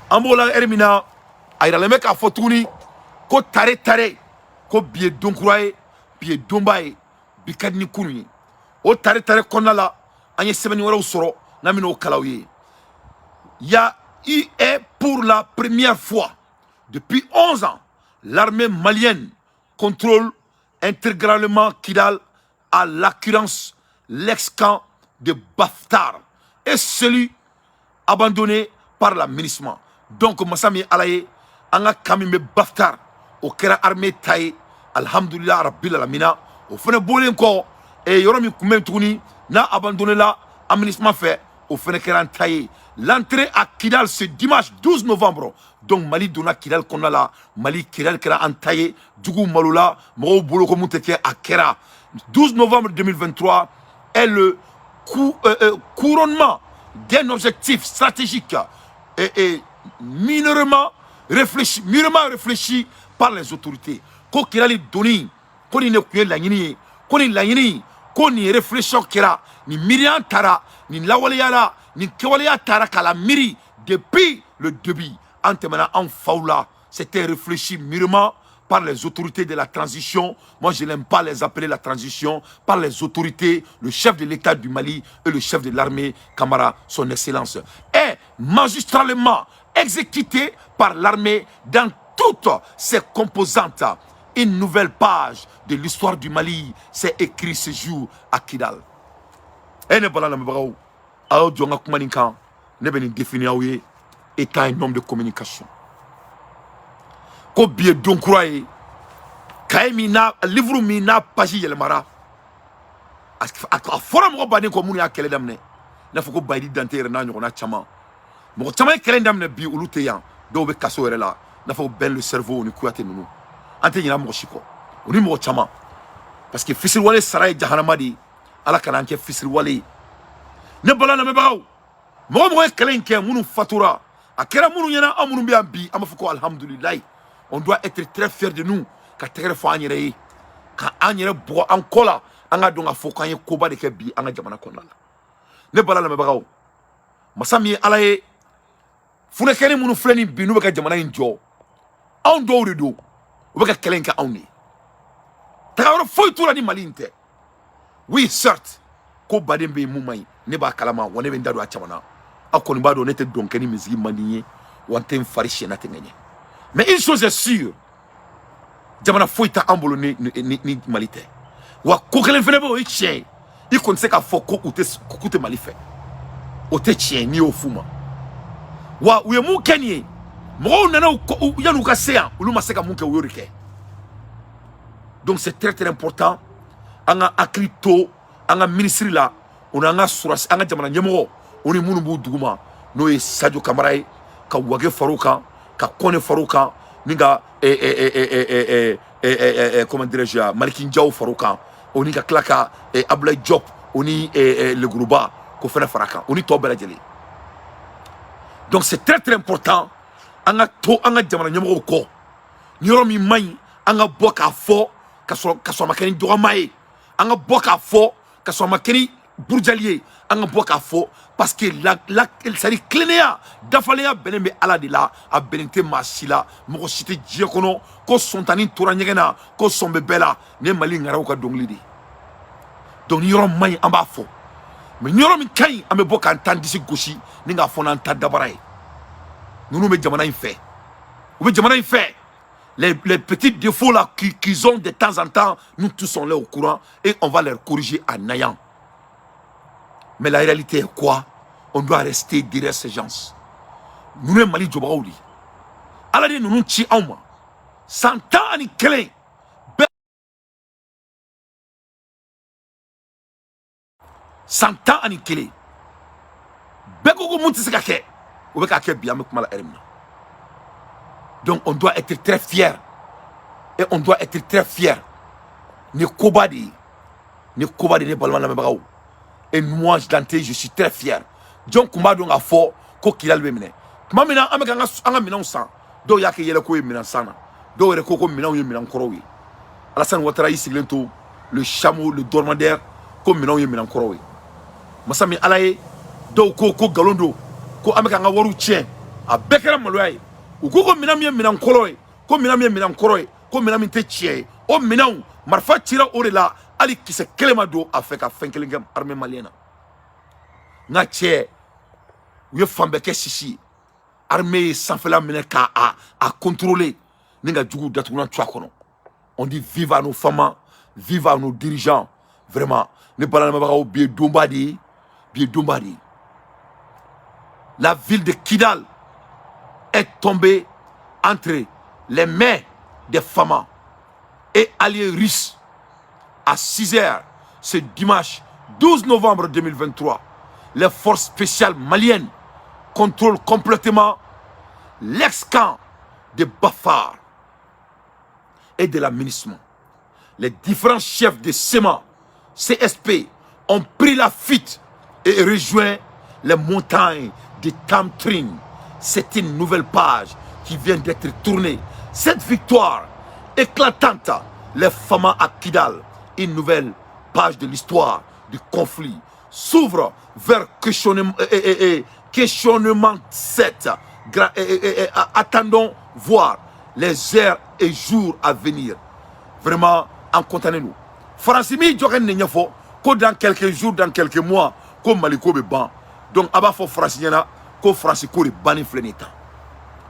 an b'o la heure min na, a yiralen bɛ k'a fɔ tuguni ko tare tare, ko bi ye don kura ye, bi ye donba ye, bi ka di ni kunun ye. O tare tare kɔnɔna la, an ye sɛbɛnni wɛrɛw sɔrɔ n'an bɛn'o kalan aw ye. Il y a eu est pour la première fois depuis 11 ans, l'armée malienne contrôle intégralement Kidal, à l'occurrence l'ex-camp de Baftar et celui abandonné par la MINUSMA. Donc, masa min Ala ye, an ka camp min bɛ Baftar, o kɛra armée ta ye, alhamdulillah rabbil alamina. O fana bɔlen kɔ, yɔrɔ min tun bɛ yen tuguni n'a abandonné la MINUSMA fɛ, o fana kɛra an ta ye. L'entrée à Kidal ce dimanche 12 novembre. Donc Mali donna Kidal kɔnɔna la. Mali, Kidal kɛra an ta ye. Juguw malola, mɔgɔw bolo ko mun tɛ kɛ, a kɛra. 12 novembre 2023 est le couronnement d'un objectif stratégique et mûrement réfléchi par les autorités. Ko Kidali donni, ko nin de tun ye laɲini ye, ko nin laɲini, ko nin réflexion kɛra, nin miiriya taara, nin lawaleyara, nin kɛwaleya taara k'a la miiri depuis le début. An tɛmɛna an faw la. C'était réfléchi mûrement par les autorités de la transition. Moi, je n'aime pas les appeler la transition. Par les autorités, le chef de l'État du Mali et le chef de l'armée, Kamara, son excellence, est magistralement exécuté par l'armée dans toutes ses composantes. Une nouvelle page de l'histoire du Mali s'est écrite ce jour à Kidal. E ne bala lamɛnbagaw, a y'aw jɔ n ka kuma nin kan. Ne bɛ nin définir aw ye étant un homme de communication. Ko bi ye don kura ye, kaye min n'a livre min n'a page yɛlɛmara. A fɔra mɔgɔ baden kɔ minnu y'a kɛlɛ daminɛ, i n'a fɔ ko Bayidi Dante yɛrɛ n'a ɲɔgɔnna caman. Mɔgɔ caman ye kɛlɛ in daminɛ, bi olu tɛ yan, dɔw bɛ kaso yɛrɛ la, i n'a fɔ Ben le cerveau ni Kuyate ninnu. An tɛ ɲinɛ mɔgɔ si kɔ, o ni mɔgɔ caman, parce que fisiriwale sara ye jahanama de ye. Ala kana an kɛ fisiriwale ye. Ne bala lamɛnbagaw, mɔgɔ mɔgɔ ye kɛlɛ in kɛ, minnu fatura, a kɛra minnu ɲɛna, an minnu bɛ yan bi, an b'a fɔ ko alhamdulilayi. On doit être très fier de nous, ka tɛgɛrɛ fɔ an yɛrɛ ye, ka an yɛrɛ bugɔ an kɔ la, an ka dɔn k'a fɔ k'an ye koba de kɛ bi an ka jamana kɔnɔna la. Ne bala lamɛnbagaw, masa min ye Ala ye, funɛkɛni minnu filɛ nin bi, n'u bɛ ka jamana in jɔ, anw dɔw de don. U bɛ ka kɛlɛ in kɛ anw de ye. Tagayɔrɔ foyi t'u la ni Mali in tɛ. Oui, certes, ko baden bɛ yen mun man ɲi, ne b'a kalama, wa ne bɛ n da don a caman na. Aw kɔni b'a dɔn ne tɛ dɔn kɛ ni misigi man di n ye, wa n tɛ n fari siɲɛna tɛ ŋɛɲɛ. Mais une chose est sûre, jamana foyi tɛ an bolo ni Mali tɛ. Wa ko kelen fɛnɛ bɛ yen, o ye tiɲɛ ye. I kɔni tɛ se k'a fɔ ko u tɛ, k'u tɛ Mali fɛ, o tɛ tiɲɛ ye n'i y'o f'u ma. Wa u ye mun kɛ nin ye, mɔgɔw nana u yan'u ka se yan, olu ma se ka mun kɛ, u y'o de kɛ. Donc c'est très très important, an ka hakili to an ka minisiri la, o n'an ka surasi, an ka jamana ɲɛmɔgɔ, o ni minnu b'u duguma, n'o ye Sadio Kamara ye, ka Wage far'o kan, ka Kɔnɛ far'o kan, ni ka comment dirais-je, Malick Diaw far'o kan, o ni ka tila ka Abdoulaye Diop, o ni Leguruba k'o fana fara kan, o ni tɔ bɛɛ lajɛlen. Donc c'est très très important, an ka to an ka jamana ɲɛmɔgɔw kɔ. Ni yɔrɔ min man ɲi, an ka bɔ k'a fɔ ka sɔrɔ a ma kɛ ni dɔgɔma ye. An ka bɔ k'a fɔ ka sɔrɔ a ma kɛ ni Burujali ye, an ka bɔ k'a fɔ, parce que la c'est à dire tilennenya, dafalenya bɛnnen bɛ Ala de la, a bɛnnen tɛ maa si la. Mɔgɔ si tɛ diɲɛ kɔnɔ ko sɔntanni tora ɲɛgɛn na ko sɔn bɛ bɛɛ la. Nin ye Mali ŋaraw ka dɔnkili de ye. Donc ni yɔrɔ man ɲi, an b'a fɔ, mais ni yɔrɔ min ka ɲi, an bɛ bɔ k'an tan disi gosi ni k'a fɔ n'an ta dabara ye. Ninnu bɛ jamana in fɛ, u bɛ jamana in fɛ. Les petits défauts là qu'ils ont de temps en temps, nous tous on est au courant et on va les corriger en ayant. Mais la réalité est quoi? On doit rester derrière ces gens. Ninnu ye Mali jɔbagaw de ye. Ala de ninnu ci anw ma san 11 bɛɛ, san 11 bɛɛ ko mun tɛ se ka kɛ, o bɛ k'a kɛ bi. An bɛ kuma la ɛri min na. Donc on doit être très fier, et on doit être très fier. Nin ye koba de ye, nin ye koba de ye, ne balima lamɛnbagaw. Et moi, Dante, je suis très fier. Jɔn kun b'a dɔn k'a fɔ ko Kidali bɛ minɛ tuma min na, an bɛ k'an ka minɛnw san, dɔw y'a kɛ yɛlɛko ye minɛn san na, dɔw yɛrɛ ko minɛnw ye minɛn kɔrɔw ye. Alassane Ouattara y'i sigilen to le chameau, le dromadaire, ko minɛnw ye minɛn kɔrɔw ye. Masa min Ala ye, dɔw ko nkalon don, ko an bɛ k'an ka wariw tiɲɛ. A bɛɛ kɛra maloya ye. U ko minɛn min ye minɛn kɔrɔ ye, ko minɛn min ye minɛn kɔrɔ ye, ko minɛn min tɛ tiɲɛ ye, o minɛnw marifa cira o de la, hali kisɛ kelen ma don a fɛ ka fɛn kelen kɛ armée malienne na. N ka cɛ, u ye fan bɛɛ kɛ sisi ye. Armée ye sanfɛla minɛ k'a a contrôler ni ka juguw datugulan to a kɔnɔ. On dit vive à nos femmes, vive à nos dirigeants. Vraiment, ne balamɛbagaw, bi ye donba de ye, bi ye donba de ye. La ville de Kidal est tombée entre les mains des FAMa et alliés russes à 6 heures ce dimanche 12 novembre 2023. Les forces spéciales maliennes contrôlent complètement l'ex-camp de Bafar et de la MINUSMA. Les différents chefs de CMA, CSP ont pris la fuite et rejoint les montagnes de Tamtrin. C'est une nouvelle page qui vient d'être tournée. Cette victoire éclatante, les FAMa à Kidal, une nouvelle page de l'histoire du conflit s'ouvre vers questionnement 7. Attendons voir les heures et jours à venir. Vraiment, en nous. Faransi mi jɔ ka nin ɲɛfɔ ko dans quelques jours, dans quelques mois, ko Mali ko bɛ ban. Donc a b'a fɔ Faransi ɲɛna ko Faransi ko de banni filɛ nin ye tan.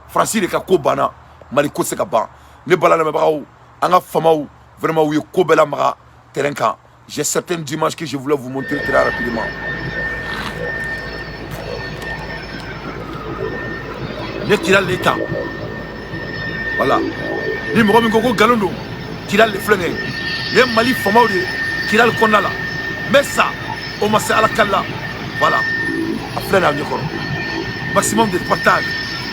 Faransi de ka ko banna, Mali ko tɛ se ka ban. Ne bala lamɛnbagaw, an ka famaw vraiment, u ye ko bɛɛ lamaga terrain kan. J'ai certaines images que je voulais vous montrer très rapidement. Ne Kidal de ta. Voilà, ni mɔgɔ min ko nkalon don, Kidal de filɛ nin ye. Nin ye Mali famaw de ye Kidal kɔnɔna la. N bɛ sa o ma se Ala kali la. Voilà, a filɛ nin ye aw ɲɛkɔrɔ. Maximum de partage.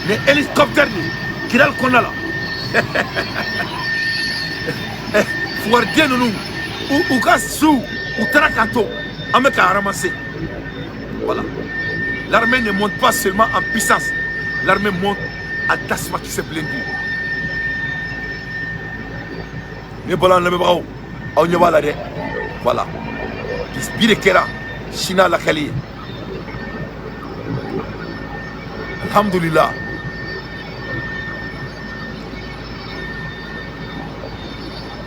Nin ye hélicoptère de ye Kidal kɔnɔna la. Fugariden ninnu, u ka su, u taara k'a to an bɛ k'a ramasser. Voilà, l'armée ne monte pas seulement en puissance, l'armée monte à tasuma kisɛ blindé. Ne bɔra, lamɛnbagaw, aw ɲɛ b'a la dɛ. Voilà, bi de kɛra sini lakali ye. Alhamdulillah,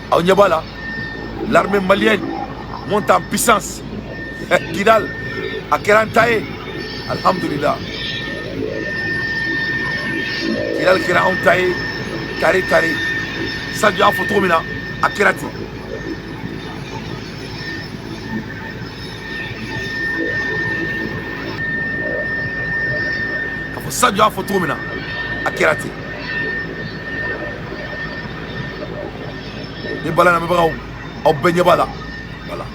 aw ɲɛ b'a la, l'armée malienne monte en puissance. Kidal a kɛra an ta ye. Alhamdulillah, Kidal kɛra anw ta ye. Tare tare, Sadio y'a fɔ cogo min na, a kɛra ten. K'a fɔ Sadio y'a fɔ cogo min na, a kɛra ten. Ni bala lamɛnbagaw, aw bɛɛ ɲɛ b'a la. Voilà.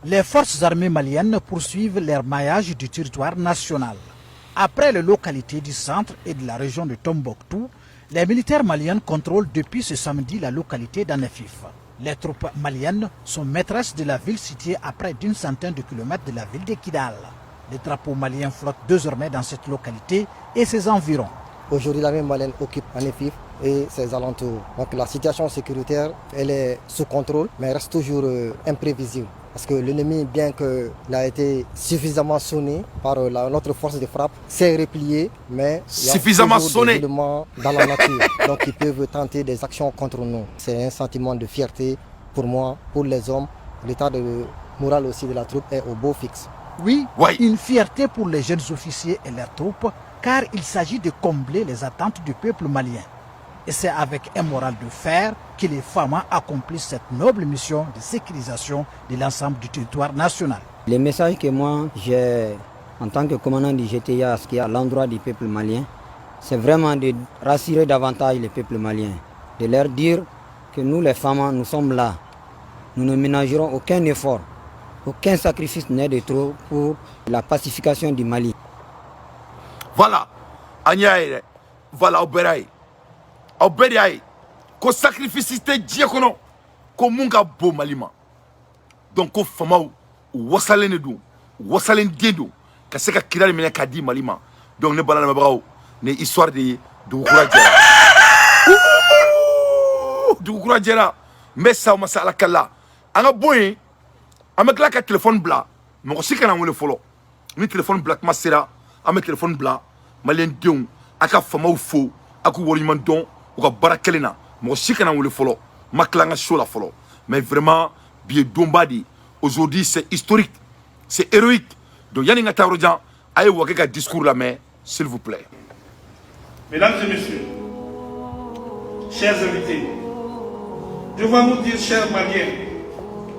Les forces armées maliennes poursuivent leur maillage du territoire national. Après les localités du centre et de la région de Tombouctou, les militaires maliens contrôlent depuis ce samedi la localité d'Anefif. Les troupes maliennes sont maîtresses de la ville située à près d'une centaine de kilomètres de la ville de Kidal. Les drapeaux maliens flottent désormais dans cette localité et ses environs. Aujourd'hui, l'armée malienne occupe Anefif et ses alentours. Donc la situation sécuritaire, elle est sous contrôle, mais reste toujours imprévisible. Parce que l'ennemi, bien qu'il a été suffisamment sonné par notre force de frappe, s'est replié, mais il y a Suffisamment toujours sonné. Des éléments dans la nature, donc ils peuvent tenter des actions contre nous. C'est un sentiment de fierté pour moi, pour les hommes. L'état de moral aussi de la troupe est au beau fixe. Oui, Ouais. une fierté pour les jeunes officiers et leurs troupes, car il s'agit de combler les attentes du peuple malien. Et c'est avec un moral de fer que les FAMA accomplissent cette noble mission de sécurisation de l'ensemble du territoire national. Les messages que moi j'ai en tant que commandant du GTIA, ce qui est à l'endroit du peuple malien, c'est vraiment de rassurer davantage le peuple malien, de leur dire que nous les FAMA, nous sommes là. Nous ne ménagerons aucun effort, aucun sacrifice n'est de trop pour la pacification du Mali. Voilà, an y'a ye dɛ. Voilà, aw bɛɛ y'a ye, aw bɛɛ de y'a ye ko sacrifice tɛ diɲɛ kɔnɔ ko mun ka bon Mali ma. Donc ko famaw u wasalen de don, u wasalen den don ka se ka Kidali minɛ k'a di Mali ma. Donc ne bala lamɛnbagaw, nin ye histoire de ye. Dugukura jɛra, dugukura jɛra. N bɛ sa o ma se Ala kala. An ka bɔ yen, an bɛ tila ka telefɔni bila. Mɔgɔ si kana n wele fɔlɔ. Ni telefɔni bila kuma sera, an bɛ telefɔni bila. Maliyɛn denw, a ka famaw fo, a k'u waleɲuman dɔn u ka baara kɛlen na. Mɔgɔ si kana n wele fɔlɔ, n ma tila n ka show la fɔlɔ. Mais vraiment, bi ye donba de ye. Aujourd'hui, c'est historique, c'est héroïque. Donc yanni n ka taa yɔrɔ jan, a ye Wage ka discours lamɛn, s'il vous plaît. Mesdames et messieurs, chers invités, devant nous dire, chers Maliens,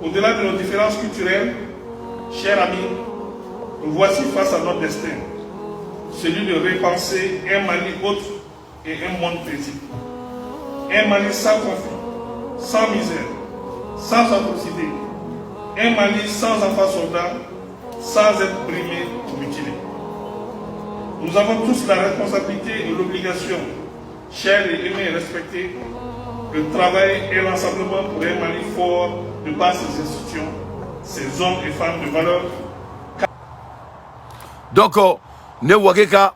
au-delà de nos différences culturelles, chers amis, nous voici face à notre destin, celui de repenser un Mali autre et un monde paisible. Un Mali sans conflit, sans misère, sans atrocité. Un Mali sans enfants soldats, sans être brimés ou mutilés. Nous avons tous la responsabilité et l'obligation, chers et aimés et respectés, de travailler inlassablement pour un Mali fort de par ses institutions, ses hommes et femmes de valeur. Donc ne Wage ka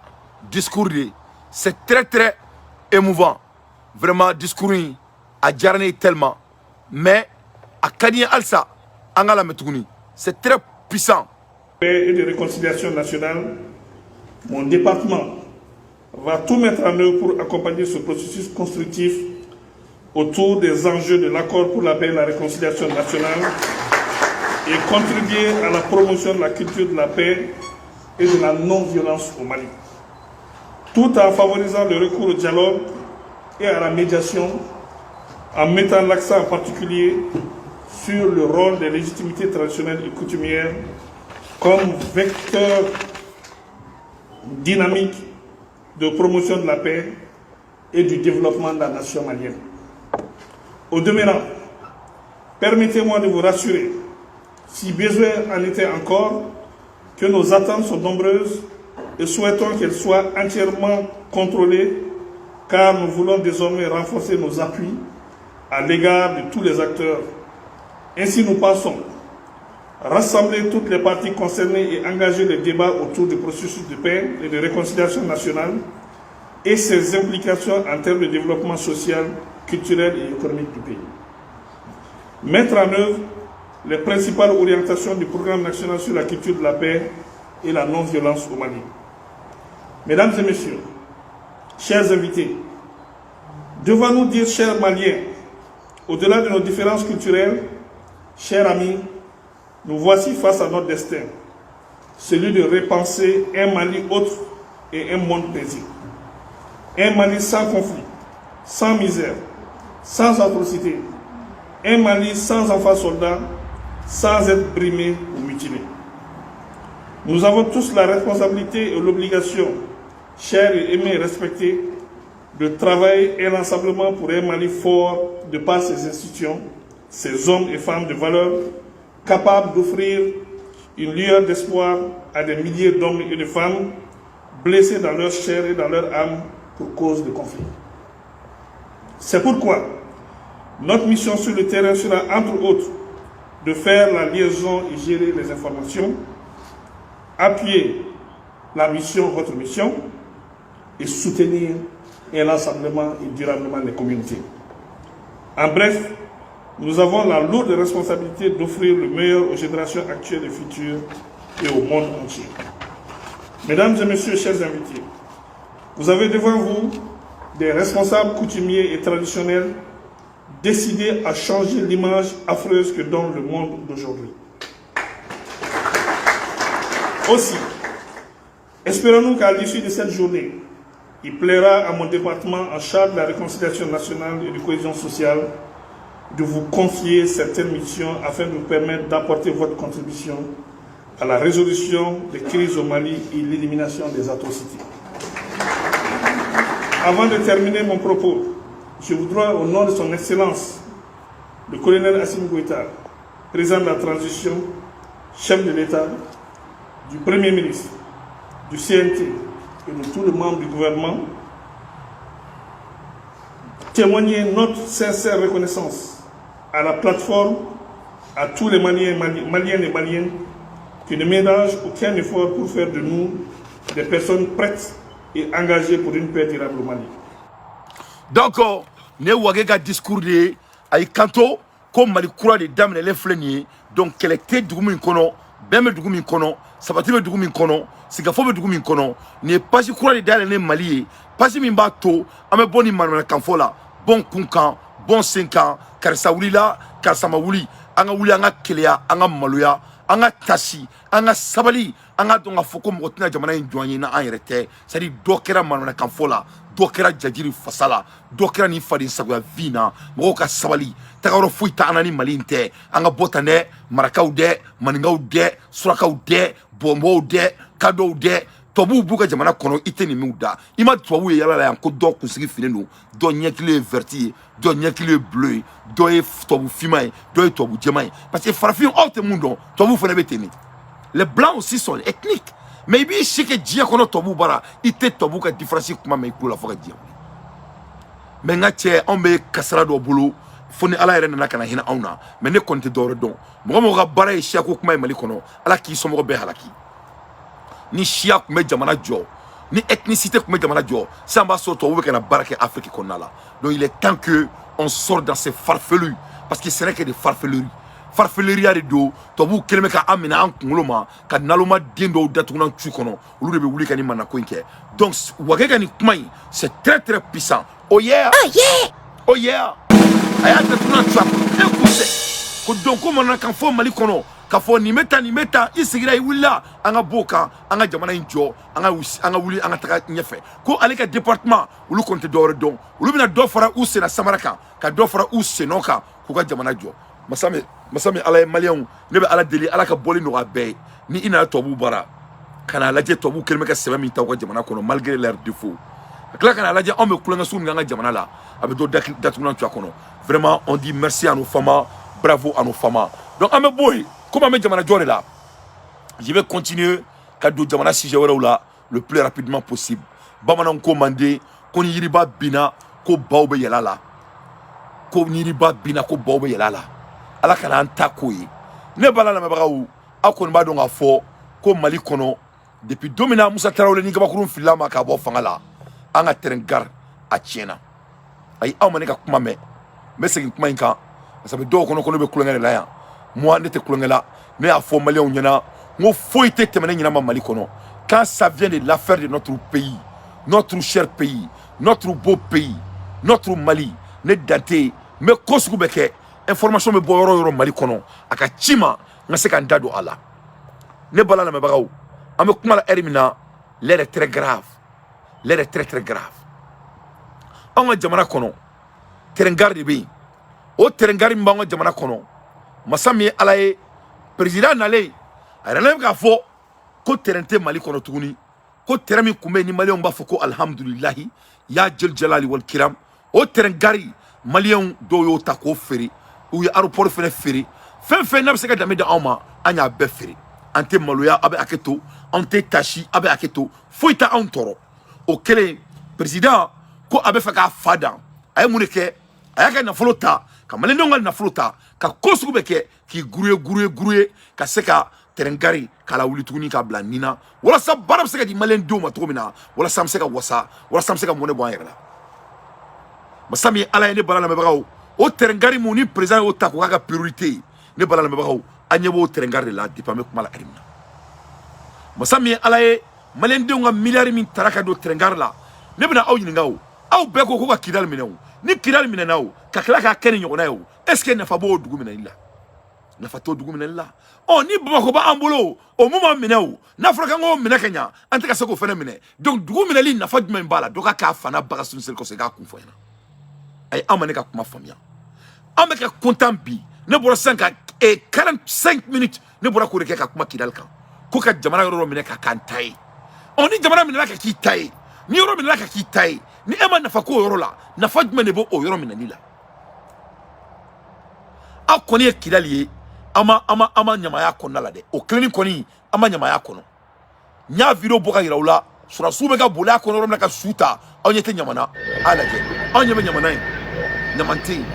discours de, c'est très très émouvant vraiment. Discours in a diyara ne ye tellement, mais a ka di n ye halisa an ka lamɛn tuguni. C'est très puissant. Paix et de réconciliation nationale, mon département va tout mettre en œuvre pour accompagner ce processus constructif autour des enjeux de l'accord pour la paix et la réconciliation nationale et contribuer à la promotion de la culture de la paix et de la non-violence au Mali, tout en favorisant le recours au dialogue et à la médiation, en mettant l'accent en particulier sur le rôle des légitimités traditionnelles et coutumières comme vecteur dynamique de promotion de la paix et du développement de la nation malienne. Au demeurant, permettez-moi de vous rassurer, si besoin en était encore, que nos attentes sont nombreuses et souhaitons qu'elles soient entièrement contrôlées, car nous voulons désormais renforcer nos appuis à l'égard de tous les acteurs. Ainsi, nous pensons rassembler toutes les parties concernées et engager le débat autour du processus de paix et de réconciliation nationale et ses implications en termes de développement social, culturel et économique du pays. Mettre en œuvre les principales orientations du programme national sur la culture de la paix et la non-violence au Mali. Mesdames et messieurs, chers invités, devant nous dire, chers Maliens, au-delà de nos différences culturelles, chers amis, nous voici face à notre destin, celui de repenser un Mali autre et un monde paisible. Un Mali sans conflit, sans misère, sans atrocité. Un Mali sans enfants soldats, sans être brimés ou mutilés. Nous avons tous la responsabilité et l'obligation, chers et aimés et respectés, de travailler inlassablement pour un Mali fort de par ses institutions, ses hommes et femmes de valeur, capables d'offrir une lueur d'espoir à des milliers d'hommes et de femmes blessés dans leur chair et dans leur âme pour cause de conflits. C'est pourquoi notre mission sur le terrain sera, entre autres, de faire la liaison et gérer les informations, appuyer la mission, votre mission, et soutenir inlassablement et durablement les communautés. En bref, Nous avons la lourde responsabilité d'offrir le meilleur aux générations actuelles et futures et au monde entier. Mesdames et messieurs, chers invités, vous avez devant vous des responsables coutumiers et traditionnels décidés à changer l'image affreuse que donne le monde d'aujourd'hui. Aussi, espérons-nous qu'à l'issue de cette journée, il plaira à mon département en charge de la réconciliation nationale et de cohésion sociale de vous confier certaines missions afin de vous permettre d'apporter votre contribution à la résolution des crises au Mali et l'élimination des atrocités. Avant de terminer mon propos, je voudrais, au nom de son Excellence, le colonel Assimi Goïta, président de la transition, chef de l'État, du Premier ministre, du CNT et de tous les membres du gouvernement, témoigner notre sincère reconnaissance à la plateforme, à tous les Maliens, Maliennes et Maliennes qui ne ménagent aucun effort pour faire de nous des personnes prêtes et engagées pour une paix durable au Mali. Donc ne Wagué ka discours de ye. A y'i kanto ko Mali kura de daminɛlen filɛ nin ye. Donc kɛlɛ tɛ dugu min kɔnɔ, bɛn bɛ dugu min kɔnɔ, sabati bɛ dugu min kɔnɔ, sigikafɔ bɛ dugu min kɔnɔ. Nin ye page kura de dayɛlɛ ne Mali ye, page min b'a to an bɛ bɔ nin manamanakanfɔ la, bɔn kun kan, bɔn sen kan. Karisa wulila, karisa ma wuli. An ka wuli, an ka keleya, an ka maloya, an ka tasi, an ka sabali, an ka dɔn k'a fɔ ko mɔgɔ tɛna jamana in jɔ an ye n'an yɛrɛ tɛ. C'est à dire, dɔ kɛra manamanakanfɔ la, dɔ kɛra jajiri fasa la, dɔ kɛra nin faden sagoya vin na. Mɔgɔw ka sabali, tagayɔrɔ foyi tɛ an na ni Mali in tɛ. An ka bɔ tan dɛ. Marakaw dɛ, maninkaw dɛ, surakaw dɛ, bɔnbɔw dɛ, kadɔw dɛ, tubabuw b'u ka jamana kɔnɔ. I tɛ nin minw da, i ma tubabu ye yala la yan ko dɔ kunsigi finnen don, dɔ ɲɛkili ye vert ye, dɔ ɲɛkili ye bleu ye, dɔ ye tubabu finman ye, dɔ ye tubabu jɛman ye. Parce que farafin, aw tɛ mun dɔn, tubabuw fana bɛ ten de. Les blancs aussi sont ethniques, mais i b'i si kɛ diɲɛ kɔnɔ tubabuw bara, i tɛ tubabuw ka différence kuma mɛn i tulo la fo ka diɲɛ wuli. Mais n ka cɛ, anw bɛ kasara dɔ bolo fo ni Ala yɛrɛ nana ka na hinɛ anw na. Mais ne kɔni tɛ dɔwɛrɛ dɔn. Mɔgɔ mɔgɔ ka baara ye siyako kuma ye Mali kɔnɔ, Ala k'i somɔgɔ bɛɛ halaki. Ni siya tun bɛ jamana jɔ, ni ethnicité tun bɛ jamana jɔ, sisan b'a sɔrɔ tubabu bɛ ka na baara kɛ Afrique kɔnɔna la. Donc il est temps que on sort dans ces farfelus, parce que ce n'est que des farfelues, farfeleriya de don. Tubabuw kɛlen bɛ ka an minɛ an kunkolo ma, ka naloma den dɔw datugunan tu kɔnɔ, olu de bɛ wuli ka nin manako in kɛ. Donc Wagué ka nin kuma in, c'est très très puissant. Oh yeah! Oh yeah! Oh yeah! A y'a datugunan tu a kɔnɔ e kun sɛ ko donc ko mananakan fɔ Mali kɔnɔ k'a fɔ nin bɛ tan, nin bɛ tan, i sigira, i wulila, an ka b'o kan, an ka jamana in jɔ, an ka wuli, an ka taga ɲɛfɛ. Ko ale ka département, olu kɔni tɛ dɔwɛrɛ dɔn, olu bɛna dɔ fara u senna samara kan, ka dɔ fara u sennɔ kan, k'u ka jamana jɔ. Masa min, masa min Ala ye, Maliyɛnw, ne bɛ Ala deli, Ala ka bɔli nɔgɔya bɛɛ ye. Ni i nana tubabuw bara ka n'a lajɛ, tubabuw kɛlen bɛ ka sɛbɛn min ta u ka jamana kɔnɔ malgré leurs défauts, ka tila ka n'a lajɛ anw bɛ kulonkɛ sugu min kɛ an ka jamana la, a bɛ dɔ datugulan tu a kɔnɔ. Vraiment, on dit merci à nos FAMa, bravo à nos FAMa. Donc an bɛ bɔ yen, komi an bɛ jamana jɔ de la, je vais continuer ka don jamana sujet wɛrɛw la le plus rapidement possible. Bamananw ko manden ko ni yiriba binna, ko baw bɛ yɛlɛ a la. Ko ni yiriba binna, ko baw bɛ yɛlɛ a la. Ala kana an ta k'o ye. Ne bala lamɛnbagaw, aw kɔni b'a dɔn k'a fɔ ko Mali kɔnɔ, depuis don min na Musa Tarawele ni gabakurun filila ma k'a bɔ fanga la, an ka train gare a tiɲɛna. Ayi, aw ma ne ka kuma mɛn. N bɛ segin kuma in kan parce que dɔw kɔnɔ ko ne bɛ kulonkɛ de la yan. Moi, ne tɛ kulonkɛ la. Ne y'a fɔ Maliyɛnw ɲɛna n ko foyi tɛ tɛmɛ ne ɲɛna ma Mali kɔnɔ. Quand ça vient de l'affaire de notre pays, notre cher pays, notre beau pays, notre Mali, ne dan tɛ yen. N bɛ ko sugu bɛɛ kɛ. Information bɛ bɔ yɔrɔ o yɔrɔ Mali kɔnɔ, a ka ci ma, n ka se ka n da don a la. Ne bala lamɛnbagaw, an bɛ kuma la heure min na, l'heure est très grave, l'heure est très très grave. Anw ka jamana kɔnɔ, train gare de bɛ yen. O train gare min b'an ka jamana kɔnɔ, masa min ye Ala ye, président nalen, a yɛrɛ bɛ k'a fɔ ko train tɛ Mali kɔnɔ tuguni. Ko train min tun bɛ yen ni Maliyɛnw b'a fɔ ko alihamudulilahi ya jeli jalali wal kiram, o train gare, Maliyɛnw dɔw y'o ta k'o feere. U ye aéroport fɛnɛ feere. Fɛn fɛn n'a bɛ se ka danbe di anw ma, an y'a bɛɛ feere. An tɛ maloya, a bɛ hakɛ to. Anw tɛ tasi, a bɛ hakɛ to. Foyi tɛ anw tɔɔrɔ. O kɛlen, président ko a bɛ fɛ k'a fa dan. A ye mun de kɛ? A y'a ka nafolo ta, ka Maliyɛndenw ka nafolo ta, ka ko sugu bɛɛ kɛ k'i guruye guruye guruye ka se ka train gare k'a la wuli tuguni, k'a bila nin na, walasa baara bɛ se ka di Maliyɛndenw ma cogo min na, walasa an bɛ se ka wasa, walasa an bɛ se ka mɔnɛ bɔ an yɛrɛ la. Masa min ye Ala ye, ne bala lamɛnbagaw, O train gare mun ni président y'o ta k'o k'a ka priorité ye, ne bala lamɛnbagaw, an ɲɛ b'o train gare de la depuis an bɛ kuma la heure min na. Masa min ye Ala ye, maliyɛndenw ka miliyari min tara ka don train gare la, ne bɛna aw ɲininka o. Aw bɛɛ ko ko ka Kidali minɛ o. Ni Kidali minɛna o, ka tila k'a kɛ ni ɲɔgɔnna ye o, est ce que nafa b'o dugu minɛli la? Nafa t'o dugu minɛli la. Ɔ ni Bamakɔ b'an bolo o, mun m'an minɛ o, n'a fɔra k'an k'o minɛ ka ɲa, an tɛ ka se k'o fana minɛ. Donc dugu minɛli nafa jumɛn b'a la? Dɔ ka k'a fana baga sun seli kɔsɔn, i k'a kun fɔ ɲɛna. Ayi, an ma ne ka kuma faamuya. An bɛ ka content bi. Ne bɔra sisan ka 45 minutes, ne bɔra k'o de kɛ ka kuma Kidali kan, ko ka jamana yɔrɔ dɔ minɛ ka k'an ta ye. Ɔ ni jamana minɛna ka k'i ta ye, ni yɔrɔ minɛna ka k'i ta ye, ni e ma nafa k'o yɔrɔ la, nafa jumɛn de b'o yɔrɔ minɛli la? Aw kɔni ye Kidali ye, an ma ɲamaya kɔnɔna la dɛ. O kelenni kɔni, an ma ɲamaya kɔnɔ. N y'a vidéo bɔ ka yira u la, sɔrɔdasiw bɛ ka boli a kɔnɔ yɔrɔ min na ka su ta, aw ɲɛ tɛ ɲamana. A lajɛ, aw ɲɛ bɛ ɲamana ye, ɲaman tɛ yen.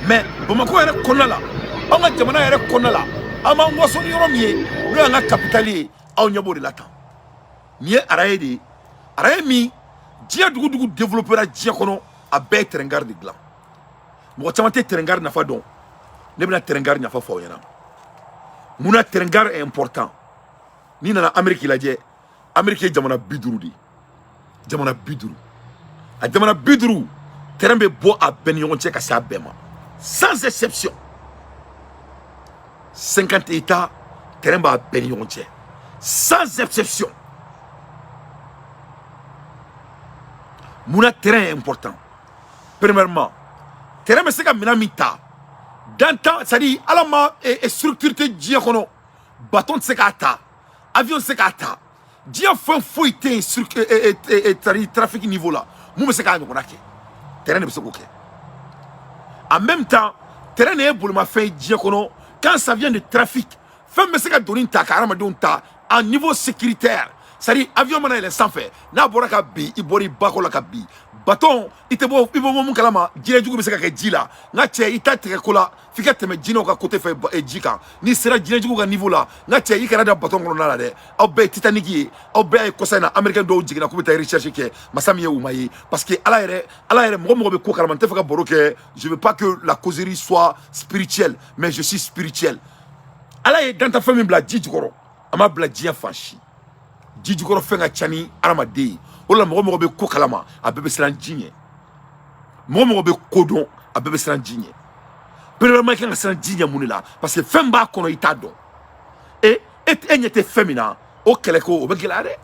Mais Bamakɔ yɛrɛ kɔnɔna la, anw ka jamana yɛrɛ kɔnɔna la, an b'an waso ni yɔrɔ min ye, n'o y'an ka capitale ye, aw ɲɛ b'o de la tan. Nin ye araye de ye, araye min diɲɛ dugu dugu développera diɲɛ kɔnɔ, a bɛɛ ye train gare de dilan. Mɔgɔ caman tɛ train gare nafa dɔn. Ne bɛna train gare nafa fɔ aw ɲɛna. Munna train gare est important? N'i nana Amérique lajɛ, Amérique ye jamana 50 de ye, jamana 50. A jamana 50, train bɛ bɔ a bɛɛ ni ɲɔgɔn cɛ ka se a bɛɛ ma, sans exception. 50 États, train b'a bɛɛ ni ɲɔgɔn cɛ, sans exception. Munna train est important? Premièrement, train bɛ se ka minɛn min ta dantan, c'est-à-dire ala ma structure tɛ diɲɛ kɔnɔ, bateau tɛ se k'a ta, avion tɛ se k'a ta, diɲɛ fɛn foyi tɛ yen, c'est-à-dire trafic niveau la mun bɛ se k'a ɲɔgɔnna kɛ, train de bɛ se k'o kɛ. En même temps, train de ye bolimafɛn ye diɲɛ kɔnɔ. Quand ça vient de trafic, fɛn bɛ se ka doni ta ka hadamadenw ta en niveau sécuritaire, c'est-à-dire avion mana yɛlɛn sanfɛ, n'a bɔra ka bin, i bɔra i ba kɔ la ka bin, baton i tɛ bɔ, i bɛ bɔ mun kalama, jinɛ jugu bɛ se ka kɛ ji la. N ka cɛ, i ta tigɛ ko la f'i ka tɛmɛ jinɛw ka côté fɛ ji kan. N'i sera jinɛ jugu ka niveau la, n ka cɛ, i kana da baton kɔnɔna la dɛ. Aw bɛɛ ye Titanic ye, aw bɛɛ ye kɔsa in na américain dɔw jiginna k'u bɛ taa recherche kɛ, masa min ye u ma ye, parce que Ala yɛrɛ mɔgɔ bɛ ko kalama. N tɛ fɛ ka baro kɛ, je veux pas que la causerie soit spirituelle, mais je suis spirituel. Ala ye dantafɛn min bila ji jukɔrɔ, a ma bila diɲɛ fan si. Ji jukɔrɔ fɛn ka ca ni hadamaden ye. O la mɔgɔ bɛ ko kalama, a bɛɛ bɛ siran ji ɲɛ. Mɔgɔ bɛ ko dɔn, a bɛɛ bɛ siran ji ɲɛ. Premièrement, i kan ka siran ji ɲɛ mun de la? Parce que fɛn b'a kɔnɔ, i t'a dɔn. E ɲɛ tɛ fɛn min na, o kɛlɛ ko o bɛ gɛlɛya dɛ.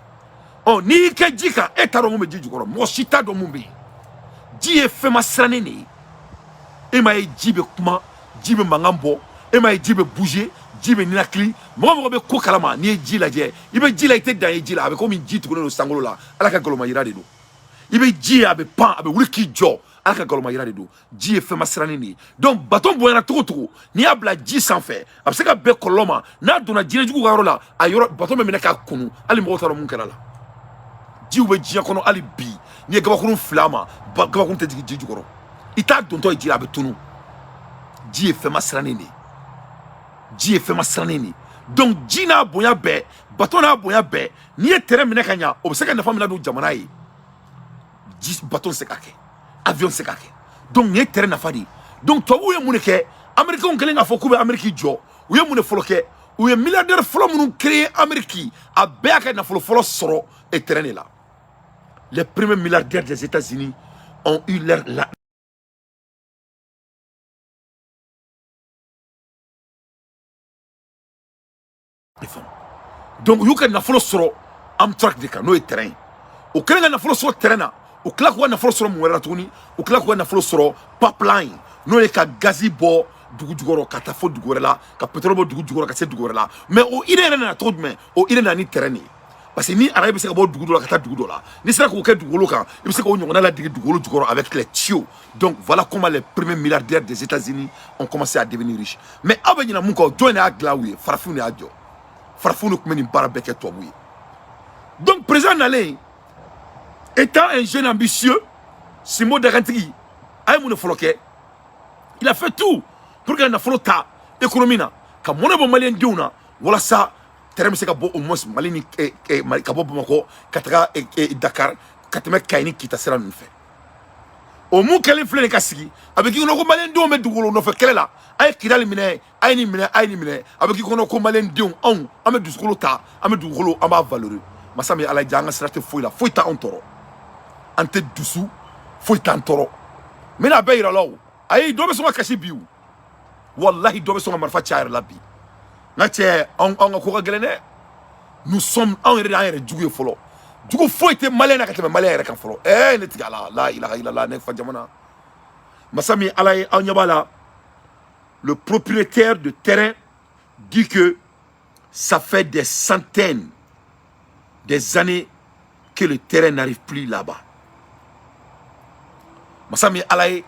Ɔ n'i y'i kɛ ji kan, e t'a dɔn mun bɛ ji jukɔrɔ, mɔgɔ si t'a dɔn mun bɛ yen. Ji ye fɛn ma sirannen de ye. E m'a ye ji bɛ kuma, ji bɛ mankan bɔ, e m'a ye ji bɛ bouger, ji bɛ ninakili. Mɔgɔ bɛ ko kalama, n'i ye ji lajɛ, i bɛ ji la, i tɛ dan ye ji la, a bɛ komi ji tugunnen don sankolo la, Ala ka galoma yira de don. I bɛ ji ye, a bɛ pan, a bɛ wuli k'i jɔ, Ala ka galoma yira de don. Ji ye fɛn ma sirannen de ye. Donc baton bonyana cogo cogo, n'i y'a bila ji sanfɛ, a bɛ se ka bɛn kɔlɔlɔ ma. N'a donna jinɛjugu ka yɔrɔ la, a yɔrɔ baton bɛ minɛ k'a kunu, hali mɔgɔw t'a dɔn mun kɛra la. Jiw bɛ diɲɛ kɔnɔ hali bi, n'i ye gabakurun fili a ma, gabakurun tɛ jigin ji jukɔrɔ. I t'a dontɔ ye ji la, a bɛ tunu. Ji ye fɛn ma sirannen de ye. Ji ye fɛn ma sirannen de ye. Donc ji n'a bonya bɛɛ, baton n'a bonya bɛɛ, n'i ye terrain minɛ ka ɲa, o bɛ se ka nafa min ladon jamana ye, ji baton tɛ se k'a kɛ, avion tɛ se k'a kɛ. Donc nin ye terrain nafa de ye. Donc tubabuw ye mun de kɛ? Américains kɛlen k'a fɔ k'u bɛ Amérique jɔ, u ye mun de fɔlɔ kɛ? U ye milliardaire fɔlɔ minnu créé Amérique, a bɛɛ y'a ka nafolo fɔlɔ sɔrɔ e terrain de la. Les premiers milliardaires des États-Unis ont eu leur la Donc u y'u ka nafolo sɔrɔ Amtrak de kan, n'o ye terrain ye. U kɛlen ka nafolo sɔrɔ terrain na, u tila k'u ka nafolo sɔrɔ mun wɛrɛ la tuguni? U tila k'u ka nafolo sɔrɔ pipeline, n'o ye ka gazi bɔ dugu jukɔrɔ ka taa fo dugu wɛrɛ la, ka pétrole bɔ dugu jukɔrɔ ka se dugu wɛrɛ la. Mais o idée yɛrɛ nana cogo jumɛn? O idée nana ni terrain de ye. Parce que ni araye bɛ se ka bɔ dugu dɔ la ka taa dugu dɔ la, n'i sera k'o kɛ dugukolo kan, i bɛ se k'o ɲɔgɔnna ladege dugukolo jukɔrɔ avec les tuyaux. Donc voilà comment les premiers milliardaires des États-Unis ont commencé à devenir riches. Mais aw bɛ ɲinɛ mun kɔ? Jɔn de y'a dilan u ye? Farafinw de y'a jɔ. Farafinw de tun bɛ nin baara bɛɛ kɛ tubabu ye. Donc président nalen, étant un jeune ambitieux, Simbo Dagantigi, a ye mun de fɔlɔ kɛ? Il a fait tout pour que nafolo ta économie na, ka mɔnɛ bɔ maliyɛn denw na, walasa terrain bɛ se ka bɔ au moins Mali ni ka bɔ Bamakɔ ka taga Dakar, ka tɛmɛ Kayi ni Kita sira ninnu fɛ. O mun kɛlen filɛ nin ka sigi, a bɛ k'i kɔnɔ ko maliyɛndenw bɛ dugukolo nɔfɛ kɛlɛ la. A ye Kidali minɛ, a ye nin minɛ, a ye nin minɛ. A bɛ k'i kɔnɔ ko maliyɛndenw, anw an bɛ dusukolo ta, an bɛ dugukolo, an b'a valoriser. Masa min Ala ja, an ka sira tɛ foyi la, foyi t'anw tɔɔrɔ, an tɛ dusu, foyi t'an tɔɔrɔ. N bɛna a bɛɛ yira la o. Ayi, dɔ bɛ sɔn ka kasi bi o, walahi, dɔ bɛ sɔn ka marifa ci a yɛrɛ la bi. N ka cɛ, anw ka ko ka gɛlɛn dɛ. Nous sommes, anw yɛrɛ de y'an yɛrɛ jugu ye fɔlɔ. Jugu foyi tɛ maliyɛn na ka tɛmɛ maliyɛn yɛrɛ kan fɔlɔ. Ɛɛ, ne tigi ala la ilaha illallah, ne fa jamana, masa min Ala ye, aw ɲɛ b'a la. Le propriétaire de terrain dit que ça fait des centaines des années que le terrain n'arrive plus là-bas. Masa min Ala ye,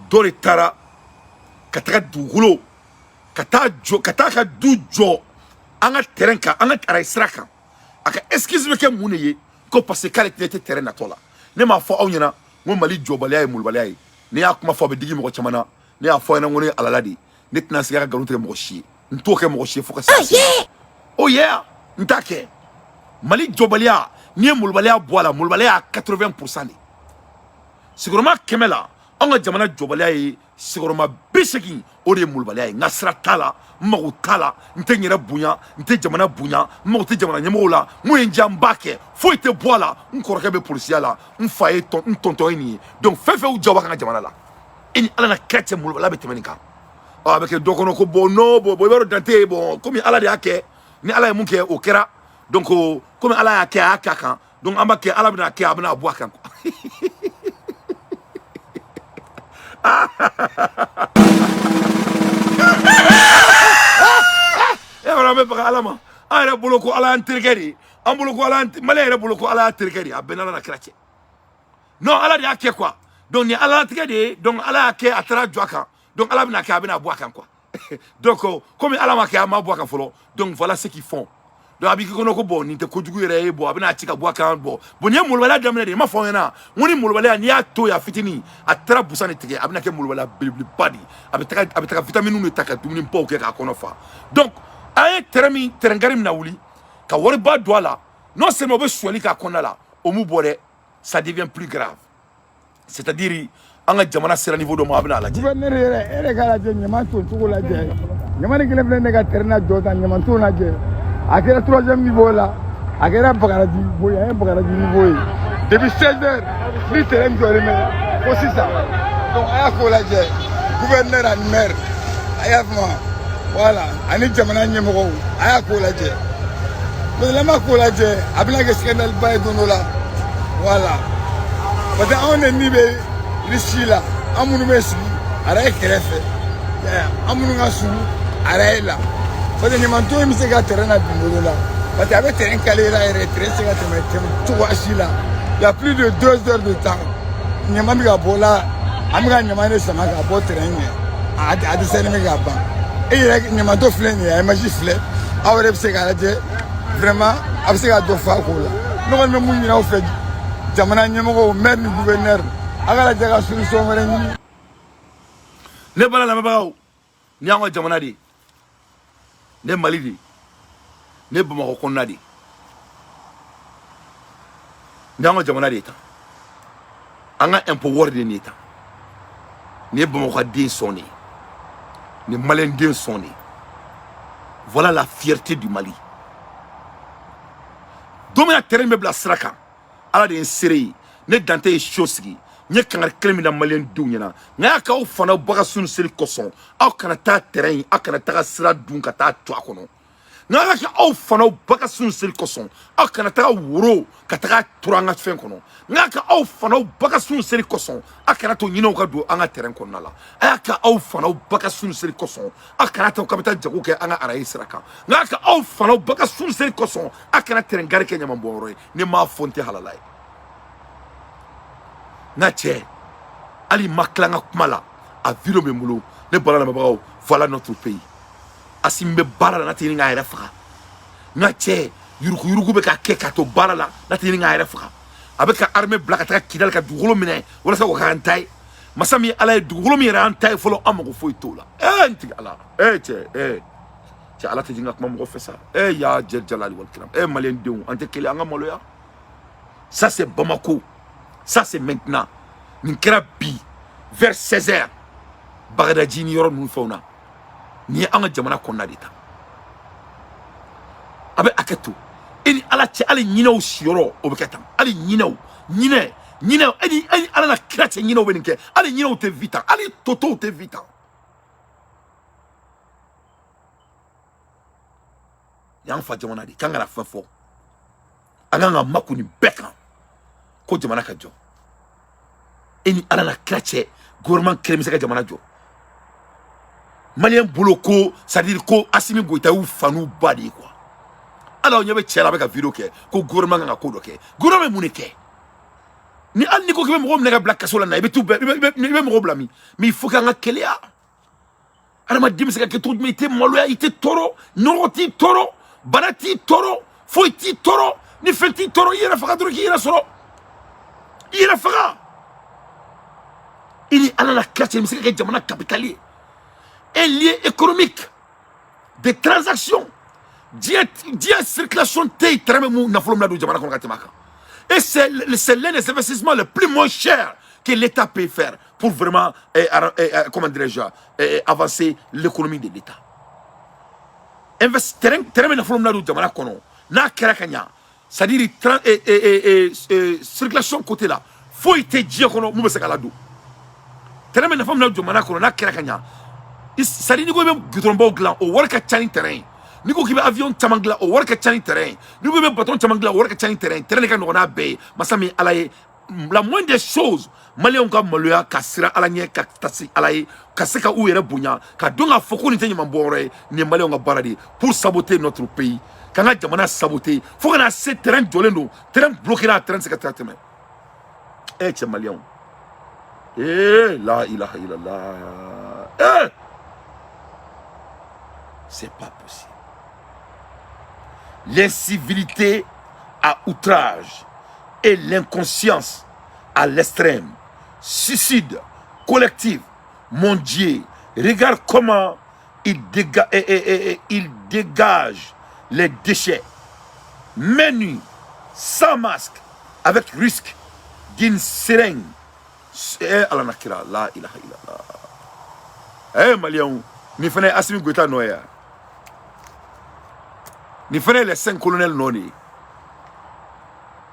dɔ de taara ka taga dugukolo ka taa jɔ, ka taa ka du jɔ an ka terrain kan, an ka arayi sira kan. A ka excuse bɛ kɛ mun de ye? Ko parce que k'ale tɛ terrain natɔ la. Ne m'a fɔ aw ɲɛna n ko Mali jɔbaliya ye molobaliya ye? Ne y'a kuma fɔ, a bɛ digi mɔgɔ caman na. Ne y'a fɔ aw ɲɛna n ko ne ye alala de ye. Ne tɛna se ka nkalon tigɛ mɔgɔ si ye, n t'o kɛ mɔgɔ si ye fo ka se. Oh yeah, n t'a kɛ. Mali jɔbaliya, n'i ye molobaliya bɔ a la, molobaliya y'a 80% de. Sigiyɔrɔma 100 la, anw ka jamana jɔbaliya ye sigiyɔrɔma 80, o de ye molobaliya ye. N ka sira t'a la, n mago t'a la, n tɛ n yɛrɛ bonya, n tɛ jamana bonya, n mago tɛ jamana ɲɛmɔgɔw la. Mun ye n diya, n b'a kɛ, foyi tɛ bɔ a la. N kɔrɔkɛ bɛ polisiya la, n fa ye tɔn, n tɔntɔn ye nin ye. Donc fɛn fɛn y'u diya, u b'a kɛ an ka jamana la. E ni Ala na kira cɛ, molobaliya bɛ tɛmɛ nin kan. A bɛ kɛ dɔ kɔnɔ ko bon, non, bon, i b'a dɔn dante, bon, komi Ala de y'a kɛ, ni Ala ye mun kɛ, o kɛra. Donc komi Ala y'a kɛ, a y'a kɛ a kan. Donc an b'a kɛ, Ala bɛna kɛ, a bɛna bɔ a kan. E fana bɛ baga Ala ma. An yɛrɛ bolo ko Ala y'an terikɛ de ye, an bolo ko Ala, maliyɛn yɛrɛ bolo ko Ala y'a terikɛ de ye. A bɛɛ n'Ala na kira cɛ. Non, Ala de y'a kɛ quoi. Donc nin ye Ala latigɛ de ye. Donc Ala y'a kɛ, a taara jɔ a kan. Donc Ala bɛna kɛ, a bɛna bɔ a kan quoi. Donc komi Ala ma kɛ, a ma bɔ a kan fɔlɔ. Donc voilà ce qu'ils font. Donc a b'i kɔnɔ ko bon, nin tɛ kojugu yɛrɛ ye, bon, a bɛna ci ka bɔ a kan. Bon, nin ye molobaliya daminɛ de ye. N m'a fɔ aw ɲɛna n ko ni molobaliya, n'i y'a to yen, a fitinin, a taara busan de tigɛ, a bɛna kɛ molobaliya belebeleba de ye. A bɛ taga vitaminiw de ta ka dumunibaw kɛ k'a kɔnɔ fa. Donc an ye terrain min, terrain gari min na wuli ka wariba don a la, non seulement o bɛ sonyali k'a kɔnɔna la, o m'u bɔ dɛ, ça devient plus grave. C'est-à-dire an ka jamana sera niveau dɔ ma, a bɛna a lajɛ. Gouverneur yɛrɛ, e de k'a lajɛ, ɲaman ton cogo lajɛ. Ɲaman ni kelen filɛ, ne ka terrain na jɔ tan, ɲaman ton lajɛ. A kɛra troisième niveau la, a kɛra bagaraji bonya ye, bagaraji niveau ye. Depuis 16 heures ni terrain jɔlen bɛ fo sisan. Donc a y'a ko lajɛ, gouverneur ani maire, a y'a faamu, voilà, ani jamana ɲɛmɔgɔw, a y'a ko lajɛ. Parce que n'an m'a ko lajɛ, a bɛna kɛ scandale ba ye don dɔ la, voilà. Parce que anw de ni bɛ risque la, an minnu bɛ sigi araye kɛrɛfɛ, an minnu ka surun araye la. Parce que ɲamanton in bɛ se ka terrain na bin bolo la, parce que a bɛ terrain kalera yɛrɛ, terrain tɛ se ka tɛmɛ cogoya si la. Il y a plus de 2 heures de temps, ɲaman bɛ ka bɔ la, an bɛ ka ɲaman de sama ka bɔ terrain ɲɛ, a dɛsɛlen bɛ ka ban. E yɛrɛ, ɲamanton filɛ nin ye, a image filɛ, aw yɛrɛ bɛ se k'a lajɛ. Vraiment, a bɛ se ka dɔ fɔ a ko la. Ne kɔni bɛ mun ɲini aw fɛ, jamana ɲɛmɔgɔw, maire ni gouverneur, a ka lajɛ ka solution wɛrɛ ɲini. Ne bala lamɛnbagaw, ni y'an ka jamana de ye, ne Mali de ye, ne Bamakɔ kɔnɔna de ye, ni y'an ka jamana de ye tan, an ka impôt wari de nin ye tan. Nin ye Bamakɔ ka den sɔn de ye, nin ye maliyɛn den sɔn de ye. Voilà la fierté du Mali. Don min na terrain bɛ bila sira kan, Ala de ye n seere ye, ne dante ye so sigi, n ye kangari kelen min da maliyɛn denw ɲɛna, nka y'a k'aw fana baga sun seli kosɔn, aw kana taa terrain in, aw kana taga sira dun ka taa to a kɔnɔ. Nka ka kɛ aw fana baga sun seli kosɔn, aw kana taga woro ka taga turu an ka fɛn kɔnɔ. Nka ka aw fana baga sun seli kosɔn, aw kana to ɲinɛw ka don an ka terrain kɔnɔna la. A y'a kɛ aw fana baga sun seli kosɔn, aw kana to k'a bɛ taa jago kɛ an ka araye sira kan. Nka ka aw fana baga sun seli kosɔn, aw kana terrain gari kɛ ɲaman bɔnyɔrɔ ye. Ne m'a fɔ, n tɛ halala ye. N ka cɛ, hali ma tila n ka kuma la, a vidéo bɛ n bolo. Ne bala lamɛnbagaw, voilà notre pays. Assimi bɛ baara la, n'a tɛ ɲini k'a yɛrɛ faga. N ka cɛ, yuruguyurugu bɛ ka kɛ k'a to baara la, n'a tɛ ɲini k'a yɛrɛ faga. A bɛ ka armée bila ka taga Kidali ka dugukolo minɛ walasa o k'an ta ye. Masa min Ala ye, dugukolo min yɛrɛ y'an ta ye fɔlɔ, an mago foyi t'o la. N tigi Ala, cɛ, cɛ, Ala tɛ jigin ka kuma mɔgɔ fɛ sa. Ya jɛ jalali wal kiram. Maliyɛn denw, an tɛ kelen, an ka maloya. Ça c'est Bamako, ça c'est maintenant. Nin kɛra bi vers 16 heures Bagadaji ni yɔrɔ ninnu fɛnw na. Nin ye an ka jamana kɔnɔna de ta. A bɛ hakɛ to, e ni Ala cɛ, hali ɲinɛw siyɔrɔ o bɛ kɛ tan. Hali ɲinɛw, ɲinɛ, ɲinɛ, e ni Ala la kira cɛ, ɲinɛw bɛ nin kɛ. Hali ɲinɛw tɛ vi tan, hali totow tɛ vi tan. Y'an fa jamana de kan, kana fɛn fɔ. An kan ka makun nin bɛɛ kan ko jamana ka jɔ. E ni Ala la kira cɛ, gouvernement kelen bɛ se ka jamana jɔ? Maliyɛn bolo ko, c'est à dire ko Assimi Goïta y'u fa n'u ba de ye quoi. Hali aw ɲɛ bɛ cɛ la, a bɛ ka vidéo kɛ ko gouvernement kan ka ko dɔ kɛ. Gouvernement bɛ mun de kɛ? Ni hali n'i ko k'i bɛ mɔgɔw minɛ ka bila kaso la na, i bɛ t'u bɛɛ, i bɛ mɔgɔw bila min? Mais il faut k'an ka keleya. Adamaden bɛ se ka kɛ cogo jumɛn, i tɛ maloya, i tɛ tɔɔrɔ, nɔgɔ t'i tɔɔrɔ, bana t'i tɔɔrɔ, foyi t'i tɔɔrɔ, ni fɛn t'i tɔɔrɔ, i yɛrɛ faga dɔrɔn k'i yɛrɛ sɔrɔ, i yɛrɛ faga. I ni Ala la kira cɛ, bɛ se ka kɛ jamana capitale ye, un lieu économique de transaction, diɲɛ diɲɛ circulation tɛ yen, train bɛ mun nafolo min na don jamana kɔnɔ ka tɛmɛ a kan. Et c'est l'un des investissements les plus moins chers que l'État peut faire pour vraiment, comment dirais-je, avancer l'économie de l'État. Terrain bɛ nafolo min na don jamana kɔnɔ n'a kɛra ka ɲa, c'est-à-dire circulation côté la, foyi tɛ diɲɛ kɔnɔ mun bɛ se ka ladon. Terrain bɛ nafa min na jamana kɔnɔ n'a kɛra ka ɲa, c'est-à-dire n'i ko i bɛ goudron baw dilan, o wari ka ca ni terrain ye. N'i ko k'i bɛ avion caman dilan, o wari ka ca ni terrain ye. N'i ko i bɛ bateau caman dilan, o wari ka ca ni terrain ye. Terrain de ka nɔgɔn n'a bɛɛ ye. Masa min Ala ye, la moindre des choses, maliyɛnw ka maloya ka siran Ala ɲɛ, ka tasi Ala ye, ka se ka u yɛrɛ bonya, ka dɔn k'a fɔ ko nin tɛ ɲuman bɔyɔrɔ ye. Nin ye maliyɛnw ka baara de ye pour saboter notre pays, k'an ka jamana saboter fo ka na se terrain jɔlen don, terrain bloqué la, terrain tɛ se ka taa tɛmɛ. E cɛ, maliyɛnw, ee, la ilaha illallah, eh, c'est pas possible. L'incivilité à outrage et l'inconscience à l'extrême. Suicide collectif. Mon Dieu, regarde comment il dégage les déchets. Mains nues, sans masque, avec risque d'une seringue. Eh, Ala na kira, la ilaha illallah. Eh, Malien, nin fana ye Assimi Goïta nɔ ye. Nin fana ye les cinq colonels nɔ de ye.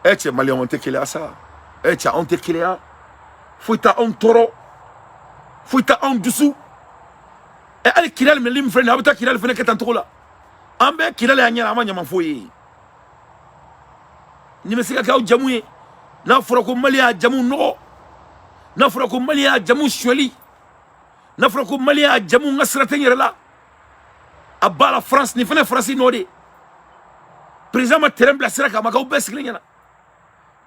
E cɛ, maliyɛnw tɛ keleya sa. E cɛ, anw tɛ keleya. Foyi tɛ anw tɔɔrɔ, foyi tɛ anw dusu. Ɛ, hali Kidali minɛli min filɛ nin ye, a bɛ taa Kidali fana kɛ tan cogo la. An bɛɛ Kidali y'an ɲɛna, an ma ɲama foyi ye. Nin bɛ se ka kɛ aw jamu ye. N'a fɔra ko Mali y'a jamu nɔgɔ, n'a fɔra ko Mali y'a jamu sonyali, n'a fɔra ko Mali y'a jamu n ka sira tɛ n yɛrɛ la, a ba la France. Nin fana ye Faransi nɔ de ye. Président ma terrain bila sira kan, a ma k'aw bɛɛ sigilen ɲɛna.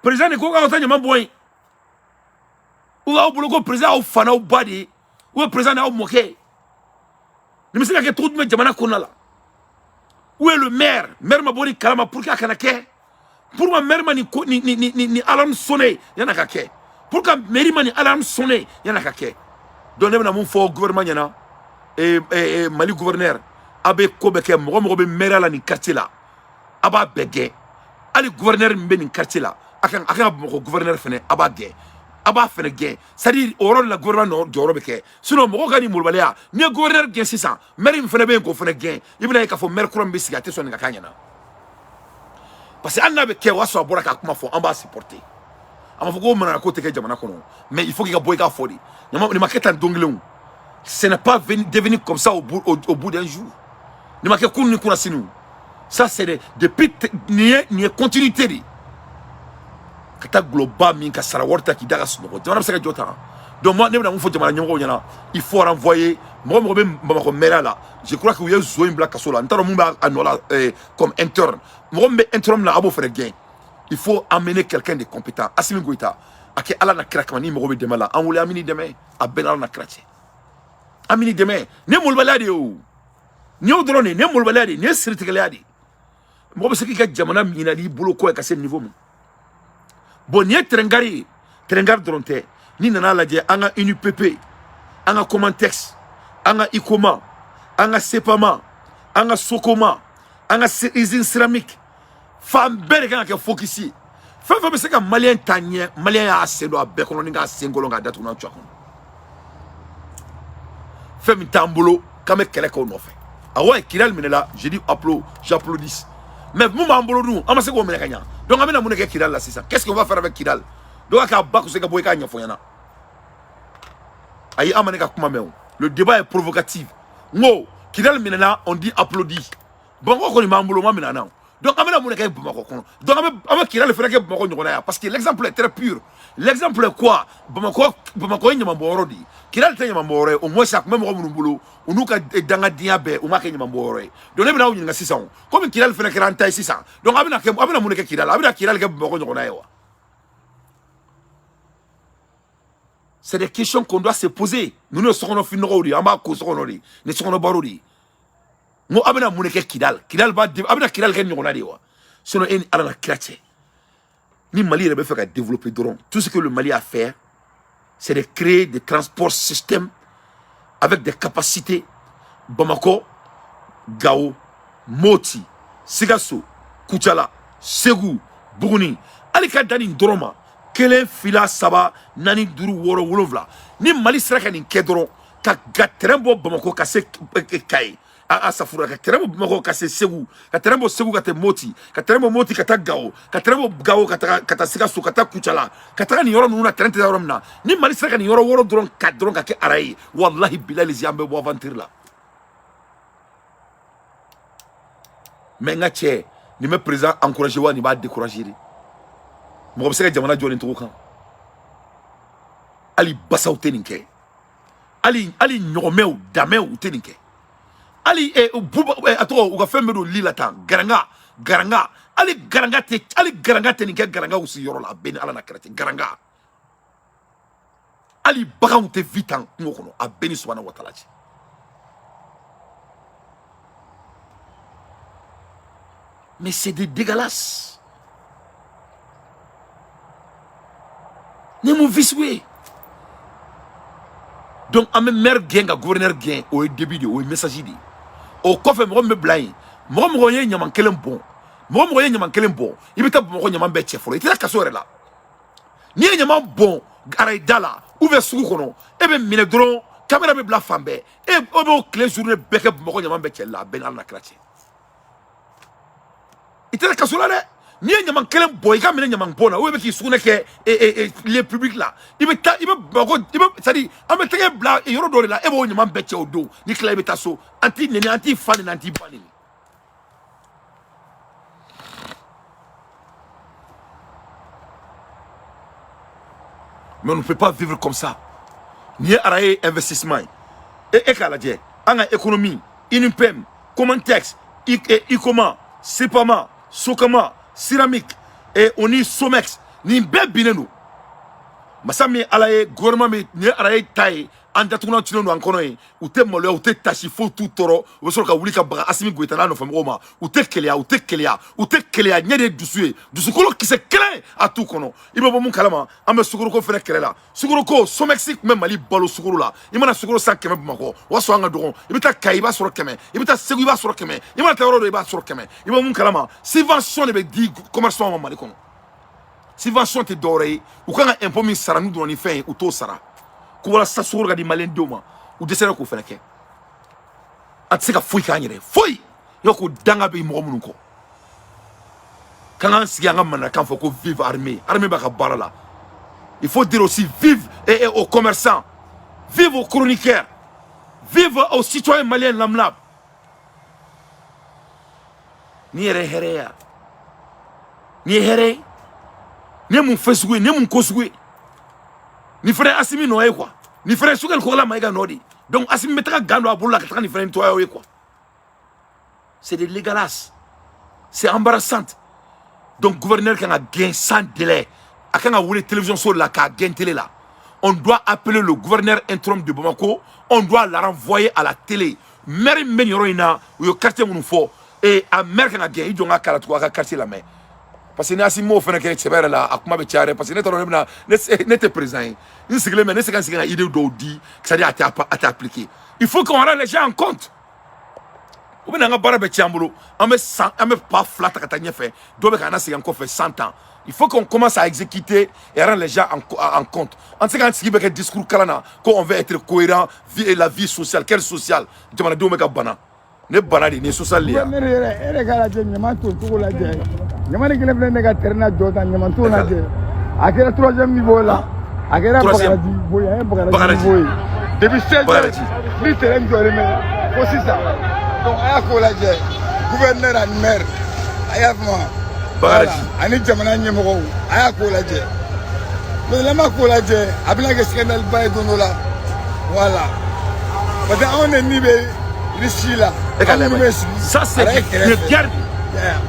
Président de ko k'aw ta ɲama bɔ yen. Ou aw bolo ko président aw fa n'aw ba de ye, ou bien président n'aw mɔkɛ ye. Nin bɛ se ka kɛ cogo jumɛn jamana kɔnɔna la? Où est le maire? Maire ma bɔ ni kalama pour que a kana kɛ. Pourquoi maire ma nin ko ni alarme sonné yan'a ka kɛ? Pourquoi mairie ma nin alarme sonné yan'a ka kɛ? Donc ne bɛna mun fɔ gouvernement ɲɛna? E, Mali gouverneur, a bɛ ko bɛɛ kɛ. Mɔgɔ mɔgɔ bɛ maire la nin quartier la, a b'a bɛɛ gɛn. Hali gouverneur min bɛ nin quartier la, a kan ka Bamakɔ gouverneur fɛnɛ, a b'a gɛn, a b'a fɛnɛ gɛn. C'est à dire o yɔrɔ de la gouvernement jɔyɔrɔ bɛ kɛ. Sinon mɔgɔw ka nin molobaliya, n'i ye gouverneur gɛn sisan, maire min fɛnɛ bɛ yen k'o fɛnɛ gɛn, i bɛna ye k'a fɔ maire kura min bɛ sigi, a tɛ sɔn nin ka k'a ɲɛna. Parce que hali n'a bɛ kɛ, o y'a sɔrɔ a bɔra k'a kuma fɔ, an b'a supporter. A ma fɔ ko manana ko tɛ kɛ jamana kɔnɔ, mais il faut k'i ka bɔ i k'a fɔ de. Nin ma kɛ tan don kelen o. Ce n'est pas devenu comme ça au bout d'un jour. Nin ma kɛ kunun ni kunna sini o. Ça c'est depuis nin ye continuité de ye. Ka taa gulɔba min ka sara wari ta k'i da ka sunɔgɔ, jamana bɛ se ka jɔ tan? Donc moi, ne bɛna mun fɔ jamana ɲɛmɔgɔw ɲɛna? Il faut renvoyer mɔgɔ mɔgɔ bɛ Bamakɔ maire la. Je crois que u ye zo in bila kaso la, n t'a dɔn mun b'a a nɔ la comme interne. Mɔgɔ min bɛ interne na, a b'o fɛnɛ gɛn. Il faut amener quelqu'un de compétent. Assimi Goïta, a kɛ Ala na kira kama, ni mɔgɔ bɛ dɛmɛ la, an wele, an bɛ n'i dɛmɛ. A bɛɛ n'Ala na kira cɛ, an bɛ n'i dɛmɛ. Nin ye molobaliya de ye o. Nin y'o dɔrɔn de ye. Nin ye molobaliya de ye, nin ye siritigɛlɛya de ye. Mɔgɔ bɛ se k'i ka jamana ɲina n'i bolo kɔ ye ka se niveau min. Bon, nin ye train gare ye. Train gare dɔrɔn tɛ. N'i nana lajɛ, an ka UNIPP, an ka Comantex, an ka Icoma, an ka SEPAMA, an ka Sokoma, an ka usine céramique, fan bɛɛ de kan ka kɛ focus ye. Fɛn fɛn bɛ se ka malien ta ɲɛ, malien y'a sen don a bɛɛ kɔnɔ ni k'a sen kolon k'a datugu n'a cu a kɔnɔ. Fɛn min t'an bolo k'an bɛ kɛlɛ kɛ o nɔfɛ. Awɔ, ye Kidal minɛ la, je dis j'applaudis. Mais mun b'an bolo dun, an ma se k'o minɛ ka ɲa. Donc an bɛna mun de kɛ Kidal la sisan? Qu'est-ce qu'on va faire avec Kidal? Dɔw k'a ba se ka bɔ i k'a ɲɛfɔ ɲɛna. Ayi, an ma ne ka kuma mɛn o. Le débat est provocatif. N ko Kidal minɛna, on dit applaudit. Bamakɔ kɔni b'an bolo, o ma minɛ an na. Donc an bɛna mun de kɛ Bamakɔ kɔnɔ? Donc an bɛ Kidal fɛnɛ kɛ Bamakɔ ɲɔgɔnna yan, parce que l'exemple est très pur. L'exemple est quoi? Bamakɔ, Bamakɔ ye ɲamanbɔnyɔrɔ de ye. Kidal tɛ ɲamanbɔnyɔrɔ ye. Au moins a tun bɛ mɔgɔ minnu bolo, u n'u ka dangadenya bɛɛ, u m'a kɛ ɲamanbɔnyɔrɔ ye. Donc ne bɛna aw ɲininka sisan, komi Kidal fɛnɛ kɛra an ta ye sisan, donc an bɛna mun de kɛ Kidal? A bɛna Kidal kɛ Bamakɔ ɲɔgɔnna ye wa? C'est des questions qu'on doit se poser. Ninnu ye sokɔnɔ nɔgɔw de ye, an b'a ko sokɔnɔ de, ni sokɔnɔ baro de ye. N ko a bɛna mun de kɛ Kidal? Kidal b'a, a bɛna Kidal kɛ ɲɔgɔnna de ye wa? Sinon e ni Ala na kira cɛ, ni Mali yɛrɛ bɛ fɛ ka développer dɔrɔn, tout ce que le Mali a fait, c'est de créer des transports systèmes avec des capacités. Bamako, Gao, Moti, Sikasso, Koutiala, Ségou, Bougouni, hali ka dan nin dɔrɔn ma, 1, 2, 3, 4, 5, 6, 7. Ni Mali sera ka nin kɛ dɔrɔn, ka train bɔ Bamako ka se Kayi, a safura, ka train bɔ Bamako ka se Segu, ka train bɔ Segu ka taa Moti, ka train bɔ Moti ka taa Gao, ka train bɔ Gao ka taa Sikasso, ka taa Koutiala, ka taga nin yɔrɔ ninnu na, train tɛ taa yɔrɔ min na. Ni Mali sera ka nin yɔrɔ wɔɔrɔ dɔrɔn ka kɛ ara ye, wallahi bilahi, an bɛ bɔ aventure la. Mais n ka cɛ, nin bɛ président encourager wa, nin b'a décourager de? Mɔgɔ bɛ se ka jamana jɔ nin cogo kan? Hali basaw tɛ nin kɛ, hali ɲɔgɔmɛw damɛw u tɛ nin kɛ, hali buba, a tɔgɔ, u ka fɛn bɛ don li la tan, garanga garanga, hali garanga tɛ nin kɛ. Garangaw sigiyɔrɔ la, a bɛɛ ni Ala na kɛra ten. Garanga, hali baganw tɛ vi tan kungo kɔnɔ, a bɛɛ ni subahana wa taala cɛ. Mais c'est des dégueulasses. Ni mun fi sugu ye? Donc an bɛ maire gɛn ka gouverneur gɛn, o ye début de ye, o ye message de ye. O kɔfɛ, mɔgɔ min bɛ bila yen, mɔgɔ ye ɲaman kelen bɔn, mɔgɔ ye ɲaman kelen bɔn, i bɛ taa Bamakɔ ɲaman bɛɛ cɛ fɔlɔ, i tɛ taa kaso yɛrɛ la. N'i ye ɲaman bɔn arayida la ou bien sugu kɔnɔ, e bɛ minɛ dɔrɔn, caméra bɛ bila fan bɛɛ, e b'o tile journée bɛɛ kɛ Bamakɔ ɲaman bɛɛ cɛli la, a bɛɛ ni Ala na kira cɛ. I tɛ taa kaso la dɛ. N'i ye ɲaman kelen bɔn, i ka minɛ ɲaman bɔn na, ou bien k'i sugunɛ kɛ lieu public la, i bɛ taa, i bɛ Bamakɔ, i bɛ, c'est à dire an bɛ tɛgɛ bila yɔrɔ dɔ de la, e b'o ɲaman bɛɛ cɛ o don. N'i tilala, i bɛ taa so. An t'i nɛni, an t'i fa nɛni, an t'i ba nɛni. Mais on ne peut pas vivre comme ça. Nin ye ara ye investissement ye. E k'a lajɛ, an ka économie, UNIPEM, Comantex, Icoma, Sepama, Sokama, Céramique et o ni Somex, nin bɛɛ binnen don. Masa min Ala ye, gouvernement min nin ye ara ye ta ye, an datugulan tunnen don an kɔnɔ yen. U tɛ maloya, u tɛ tasi foyi t'u tɔɔrɔ. U bɛ sɔrɔ ka wuli ka baga Asimi Goyita n'a nɔfɛmɔgɔw ma. U tɛ keleya, u tɛ keleya, u tɛ keleya. Ɲɛ de ye dusu ye, dusukolo kisɛ kelen a t'u kɔnɔ. I bɛ bɔ mun kalama? An bɛ sukoroko fɛnɛ kɛlɛ la. Sukoroko, Somex tun bɛ Mali balo sukoro la. I mana sukoro san 100 Bamakɔ, o b'a sɔrɔ an ka dɔgɔn. I bɛ taa Kayi, i b'a sɔrɔ 100. I bɛ taa Segu, i b'a sɔrɔ 100. I mana taa yɔrɔ dɔ, i b'a sɔrɔ 100. I bɛ mun kalama? Subvention de bɛ di commerçant ma Mali kɔnɔ. Subvention tɛ dɔwɛrɛ ye, u kan ka impôt min sara n'u donna ni fɛn ye, u t'o sara. Ko walasa sukaro ka di maliyɛn denw ma, u dɛsɛra k'o fɛnɛ kɛ. An tɛ se ka foyi k'an yɛrɛ ye, foyi. I b'a ko danga bɛ mɔgɔ minnu kɔ, k'an k'an sigi an ka mananakan fɔ ko vive armée, armée b'a ka baara la. Il faut dire aussi vive aux commerçants, vive aux chroniqueurs, vive aux citoyens maliens lambda. Ni yɛrɛ ye hɛrɛ ye wa? Ni ye hɛrɛ ye? Nin ye mun fɛn sugu ye? Nin ye mun ko sugu ye? Nin fana ye Asimi nɔ ye quoi. Nin fana ye Sogɛli Kokala Mayiga nɔ de ye. Donc Asimi bɛ taga gan don a bolo la ka taga nin fana nettoyer ye quoi. C'est des dégueulasses, c'est embarrassant. Donc gouverneur kan ka gɛn sans délai. A kan ka wele télévision so la k'a gɛn télé la. On doit appeler le gouverneur intérim de Bamako, on doit la renvoyer à la télé. Maire min bɛ nin yɔrɔ in na, u ye quartier minnu fɔ, et a maire kan ka gɛn. I jɔ n ka kala tugun, a ka quartier lamɛn, parce que ni Asimi m'o fana kɛ sɛbɛ yɛrɛ la, a kuma bɛ caya dɛ. Parce que ne t'a dɔn ne bɛna ne tɛ président ye, n sigilen bɛ ne se ka n sigi ka idée dɔw di, c'est à dire a tɛ appliquer. Il faut qu'on rende les gens en compte. U bɛna an ka baara bɛɛ tiɲɛ an bolo. An bɛ san, an bɛ pas 2 ta ka taa ɲɛfɛ, dɔ bɛ k'an lasegin an kɔfɛ 100 ans. Il faut qu'on commence à exécuter et rendre les gens en compte. An tɛ se k'an sigi bɛ kɛ discours kalan na ko on veut être cohérent, vie et la vie sociale. Quelle sociale? Jamanadenw bɛ ka bana. Ne bana de, nin ye social de ye. Gouverneur yɛrɛ, e yɛrɛ k'a lajɛ, ɲama ton cogo lajɛ. Ɲama ni kelen filɛ, ne ka terrain na jɔ tan, ɲama ton lajɛ. A kɛra troisième niveau la, a kɛra Troisième. Bagadaji bonya ye, Bagadaji Bagadaji. niveau ye depuis 16 heures Bagadaji. Ni terrain jɔlen bɛ fo sisan. Donc a y'a ko lajɛ, gouverneur ani maire, a y'a faamu. Bagadaji. Voilà, ani jamana ɲɛmɔgɔw, a y'a ko lajɛ. Mais n'an ma ko lajɛ, a bɛna kɛ scandale ba ye don dɔ la. Voilà, parce que anw de ni bɛ risque la. E ka An minnu lajɛ. bɛ sigi Ça, c'est a yɛrɛ une kɛrɛfɛ. guerre.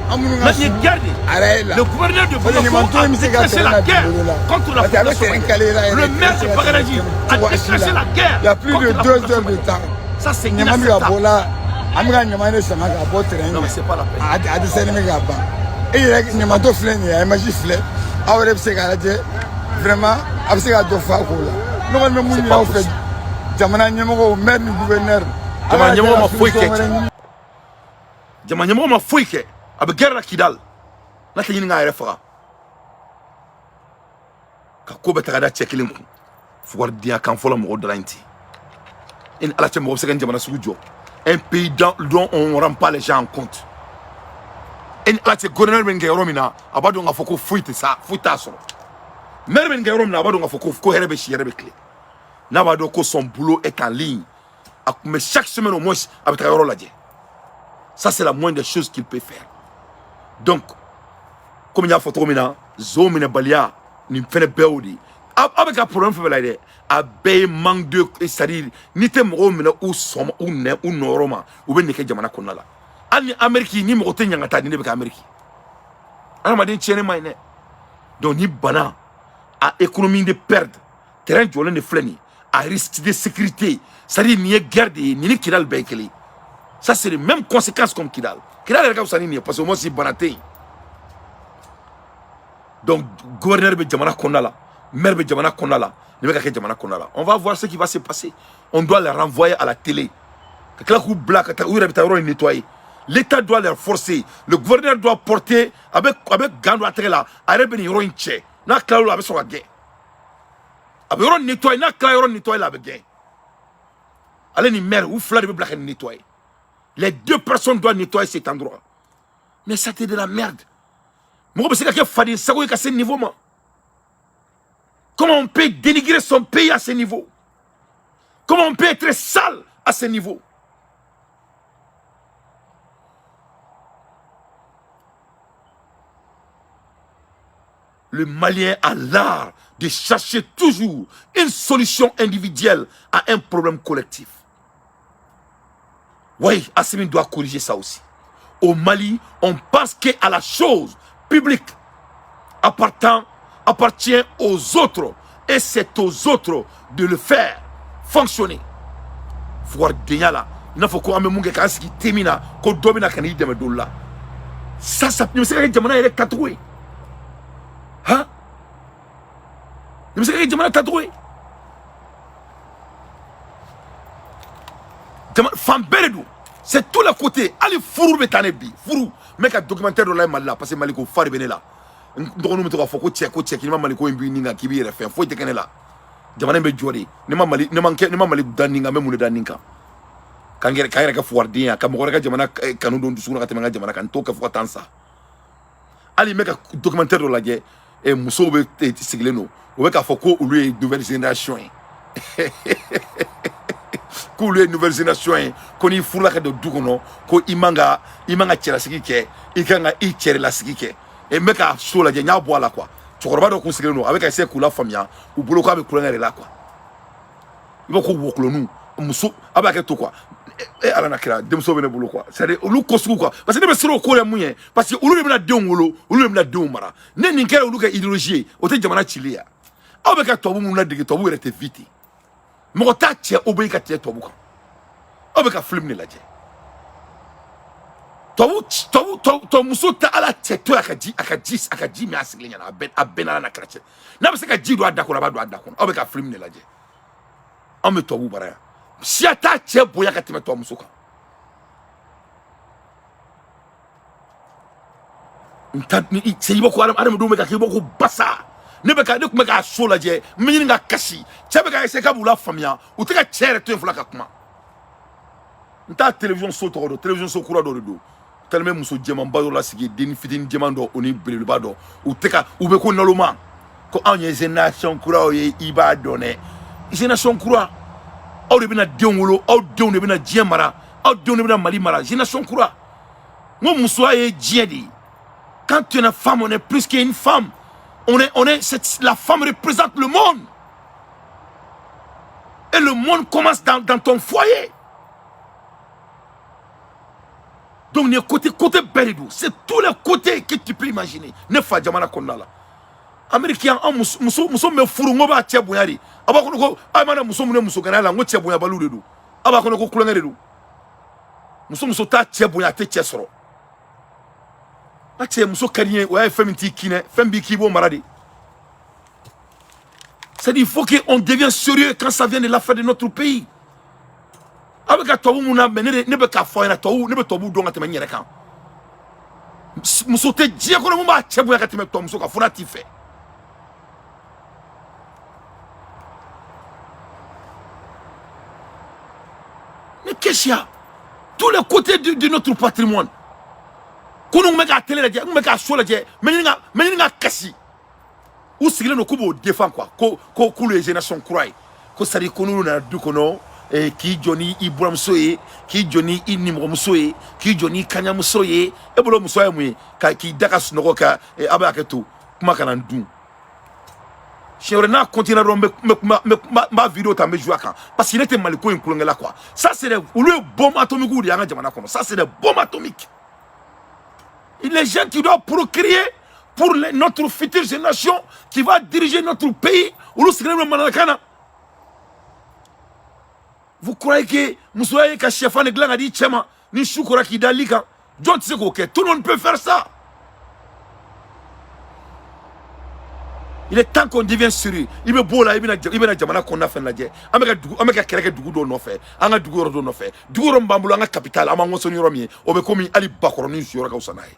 An minnu ka Là, c'est une surun guerre. a yɛrɛ la. Le gouverneur de Parce que Bamako ɲamanton a in bɛ se ka déclenché terrain la la guerre dugu la. contre la Parce que a bɛ population terrain calé la malienne. yɛrɛ, Le maire de Bagadaji a déclenché la guerre Il y a plus de contre la 2 population heures de malienne. temps. Ça, c'est Ɲama bɛ ka bɔ inacceptable. la, an bɛ ka ɲama de sama ka bɔ terrain. Non, mais c'est pas la peine. A dɛsɛlen bɛ ka ban. E yɛrɛ ɲamatɔ filɛ nin ye, a image filɛ, aw yɛrɛ bɛ se k'a lajɛ. Vraiment, a bɛ se ka dɔ fɔ a ko la. Ne kɔni bɛ mun C'est ɲini pas aw fɛ, possible. jamana ɲɛmɔgɔw, maire ni gouverneur, a Jamana ka ɲɛmɔgɔ ma lajɛ ka foyi kɛ. solution wɛrɛ ɲini. Jamana ɲɛmɔgɔ ma foyi kɛ. A bɛ guerre la Kidal. N'a tɛ ɲini k'a yɛrɛ faga. Ka ko bɛɛ ta ka da cɛ kelen kun. Fugaridenya kan fɔlɔ mɔgɔ dala in ten. E ni Ala cɛ, mɔgɔ bɛ se ka nin jamana sugu jɔ? Un pays dont on ne rend pas les gens en compte. E ni Ala cɛ, gouverneur bɛ nin kɛ yɔrɔ min na, a b'a dɔn k'a fɔ ko foyi tɛ sa, foyi t'a sɔrɔ. Maire bɛ nin kɛ yɔrɔ min na, a b'a dɔn k'a fɔ ko hɛrɛ bɛ si, hɛrɛ bɛ tile. N'a b'a dɔn ko son boulot est en ligne, a tun bɛ chaque semaine au moins a bɛ taga yɔrɔ lajɛ. Ça, c'est la moindre des choses qu'il peut faire. Donc komi n y'a fɔ cogo min na, zon minɛbaliya nin fɛnɛ bɛɛ y'o de ye. Aw bɛ ka problème fɛn fɛn la dɛ, a bɛɛ ye manque de, c'est à dire n'i tɛ mɔgɔw minɛ u sɔn u nɛ u nɔyɔrɔ ma, u bɛ nin kɛ jamana kɔnɔna la. Hali ni Amérique ni mɔgɔ tɛ ɲangata, nin de bɛ kɛ Amérique. Adamaden tiɲɛni man ɲi dɛ. Donc ni bana a économie de perdre, terrain jɔlen de filɛ nin ye, à risque de sécurité, c'est à dire nin ye guerre de ye. Nin ni Kidal bɛɛ ye kelen ye. Ça, c'est les mêmes conséquences comme Kidal. Kidal yɛrɛ ka fisa ni nin ye, parce que au moins si bana tɛ yen. Donc gouverneur bɛ jamana kɔnɔna la, maire bɛ jamana kɔnɔna la, nin bɛ ka kɛ jamana kɔnɔna la. On va voir ce qui va se passer. On doit les renvoyer à la télé, ka tila k'u bila ka taa, u yɛrɛ bɛ taa yɔrɔ in nettoyer. L'État doit les forcer, le gouverneur doit porter, a bɛ gant don a tɛgɛ la, a yɛrɛ bɛ nin yɔrɔ in cɛ. N'a tilal'o la, a bɛ sɔrɔ ka gɛn. A bɛ yɔrɔ nettoyer, n'a tilala yɔrɔ nettoyer la, a bɛ gɛn. Ale ni maire, u fila de bɛ bila ka nin nettoyer. Les deux personnes doivent nettoyer cet endroit. Mais ça, c'est de la merde. Mɔgɔ bɛ se ka kɛ faden sago ye ka se niveau ma? Comment on peut dénigrer son pays à ce niveau? Comment on peut être sale à ce niveau? Le Malien a l'art de chercher toujours une solution individuelle à un problème collectif. Oui, Assimi doit corriger ça aussi. Au Mali, on pense qu'à la chose publique appartient aux autres et c'est aux autres de le faire fonctionner. Fugaridenya la, i n'a fɔ ko an bɛ mun kɛ k'an sigi te min na, ko dɔ bɛna ka n'i dɛmɛ dɔ la. Ça nin bɛ se ka kɛ jamana yɛrɛ tacogo ye? Han, nin bɛ se ka kɛ jamana tacogo ye? Jama fan bɛɛ de don, c'est tous les côtés. Hali furu bɛ taa ne bi furu, n bɛ ka documentaire dɔ lajɛ Mali la, parce que Mali ko fa de bɛ ne la. N dɔgɔninw bɛ to k'a fɔ ko cɛ, ko cɛ, k'i ma Mali ko in b'i nin kan, k'i b'i yɛrɛ fɛn foyi tɛ kɛ ne la. Jamana in bɛ jɔ de. Ne ma Mali, ne ma kɛ, ne ma Mali da nin kan, n bɛ mun de da nin kan? K'an yɛrɛ kɛ fugariden ye, ka mɔgɔ wɛrɛ ka jamana kanu don dusukun na ka tɛmɛ n ka jamana kan, n t'o kɛ fo ka taa n sa. Hali n bɛ ka documentaire dɔ lajɛ, musow bɛ sigilen don, u bɛ k'a fɔ ko olu ye nouvelle génération ye, k'olu ye nouvelle génération ye, ko n'i furula ka don du kɔnɔ, ko i man ka cɛlasigi kɛ, i kan ka i cɛlasigi kɛ. N bɛ ka so lajɛ, n y'a bɔ a la quoi. Cɛkɔrɔba dɔ kun sigilen don, a bɛ ka essayer k'u lafaamuya, u bolo k'a bɛ kulonkɛ de la quoi. I b'a ko wɔkulɔninw muso a b'a kɛ to quoi. E Ala na kira, denmuso bɛ ne bolo quoi. C'est à dire olu ko sugu quoi, parce que ne bɛ siran o ko la mun ye? Parce que olu de bɛna denw wolo, olu de bɛna denw mara. Ne nin kɛra olu ka idéologie ye, o tɛ jamana cili ye. Aw bɛ ka tubabu minnu ladege, tubabu yɛrɛ tɛ vi ten. Mɔgɔ t'a cɛ obéi ka cɛ tubabu kan. Aw bɛ ka film de lajɛ. Tubabu muso tɛ ala cɛ to yen, a ka ji min a sigilen ɲɛna, a bɛɛ n'Ala na kira cɛ. N'a bɛ se ka ji don a da kɔnɔ, a b'a don a da kɔnɔ. Aw bɛ ka film de lajɛ. Anw bɛ tubabu bara yan, siya t'a cɛ bonya ka tɛmɛ tubabu muso kan. N ta ni cɛ i b'a ko adamadenw bɛ ka kɛ i b'a ko basa. Ne bɛ ka ne tun bɛ k'a so lajɛ, n bɛ ɲini ka kasi. Cɛ bɛ ka essayer k'a b'u la faamuya, u tɛ ka cɛ yɛrɛ to yen fɔlɔ ka kuma. N t'a télévision so tɔgɔ dɔn, télévision so kura dɔ de don. Tellement muso jɛmanba dɔ lasigi, denni fitinin jɛman dɔ, o ni belebeleba dɔ, u tɛ ka u bɛ ko naloma ko anw ye génération kuraw ye. I b'a dɔn dɛ, génération kura, aw de bɛna denw wolo, aw denw de bɛna diɲɛ mara, aw denw de bɛna Mali mara. Génération kura, n ko musoya ye diɲɛ de ye. Quand tu es une femme, on est plus qu'une femme, on est la femme représente le monde, et le monde commence dans ton foyer. Donc nin ye côté côté bɛɛ de don, c'est tous les côtés que tu peux imaginer. Ne fa jamana kɔnɔna la, Amérique yan, an muso muso muso min bɛ furu, n ko b'a cɛ bonya de. A b'a kɔnɔ ko a mana muso min ye musoganaya la, n ko cɛ bonyabaliw de don. A b'a kɔnɔ ko kulonkɛ de don. Muso muso t'a cɛ bonya, a tɛ cɛ sɔrɔ. A cɛ muso ka di n ye, o y'a ye fɛn min t'i kin dɛ, fɛn b'i k'i b'o mara de. C'est-à-dire, il faut qu'on devienne sérieux quand ça vient de l'affaire de notre pays. A bɛ ka tubabu mun na, mais ne de ne bɛ k'a fɔ a ɲɛna, tubabu, ne bɛ tubabu dɔn ka tɛmɛ n yɛrɛ kan. Muso tɛ diɲɛ kɔnɔ mun b'a cɛ bonya ka tɛmɛ tubabumuso kan, fo n'a t'i fɛ. Mais qu'est-ce qu'il y a? Tous les côtés de notre patrimoine. Kunun n bɛ k'a télé lajɛ, n bɛ k'a so lajɛ, n bɛ ɲini ka n bɛ ɲini ka kasi. U sigilen don k'u b'o défend quoi, ko k'olu ye génération kura ye, ko c'est à dire ko n'olu nana du kɔnɔ, k'i jɔ ni i buramuso ye, k'i jɔ ni i nimɔgɔmuso ye, k'i jɔ ni kaɲamuso ye. E bolo musoya ye mun ye? Ka k'i da ka sunɔgɔ ka a bɛ hakɛ to, kuma kana n dun. Siɲɛ wɛrɛ n'a continuera dɔrɔn, n bɛ n bɛ kuma, n bɛ n b'a vidéo ta, n bɛ jouer a kan, parce que ne tɛ Mali ko in kulonkɛ la quoi. Ça c'est des, olu ye bombe atomique de ye an ka jamana kɔnɔ. Ça c'est des bombes atomiques. Les gens qui doivent procréer pour notre future génération qui va diriger notre pays, olu sigilen bɛ mananakan na. Vous croyez que musoya ye ka sɛfan de dilan ka di cɛ ma ni su kora k'i da li kan? Jɔn tɛ se k'o kɛ? Tout le monde peut faire ça. Il est temps qu'on devienne sérieux. I bɛ b'o la, i bɛna jamana kɔnɔna fɛn lajɛ. An bɛ ka dugu, an bɛ ka kɛlɛ kɛ dugu dɔw nɔfɛ, an ka dugu yɔrɔ dɔw nɔfɛ. Dugu yɔrɔ min b'an bolo, an ka capitale, an b'an waso ni yɔrɔ min ye, o bɛ komi hali bakɔrɔnin siyɔrɔ ka fisa n'a ye.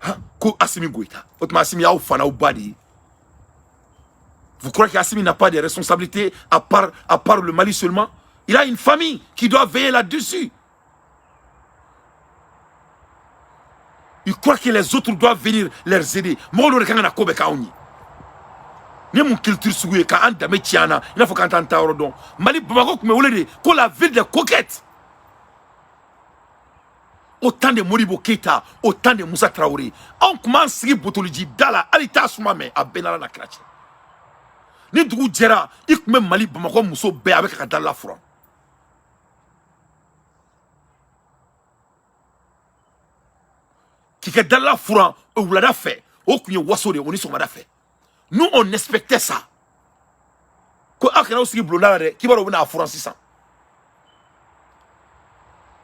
Han, ko Assimi Goïta, o tuma Assimi y'aw fa n'aw ba de ye. Vous croyez qu'Assimi n'a pas de responsabilités à part le Mali seulement? Il a une famille qui doit veiller là-dessus. Il croit que les autres doivent venir les aider. Mɔgɔ dɔ de kan ka na ko bɛɛ k'anw ye. Ni ye mun culture sugu ye k'an danbe tiɲɛ an na, i n'a fɔ k'an t'an ta yɔrɔ dɔn? Mali, Bamakɔ tun bɛ wele de ko la ville des coquettes. Au temps de Modibo Keïta, au temps de Moussa Traoré, anw tun b'an sigi botoliji da la, hali t'a suma mɛ, a bɛɛ n'Ala n'a kira cɛ. Ni dugu jɛra, i tun bɛ Mali Bamakɔ muso bɛɛ a bɛ ka da la furan. K'i ka dala furan wulada fɛ, o tun ye waso de ye, o ni sɔgɔmada fɛ. Nous, on respectait ça. Ko aw kana aw sigi bulonda la dɛ, k'i b'a dɔn u bɛna a furan sisan.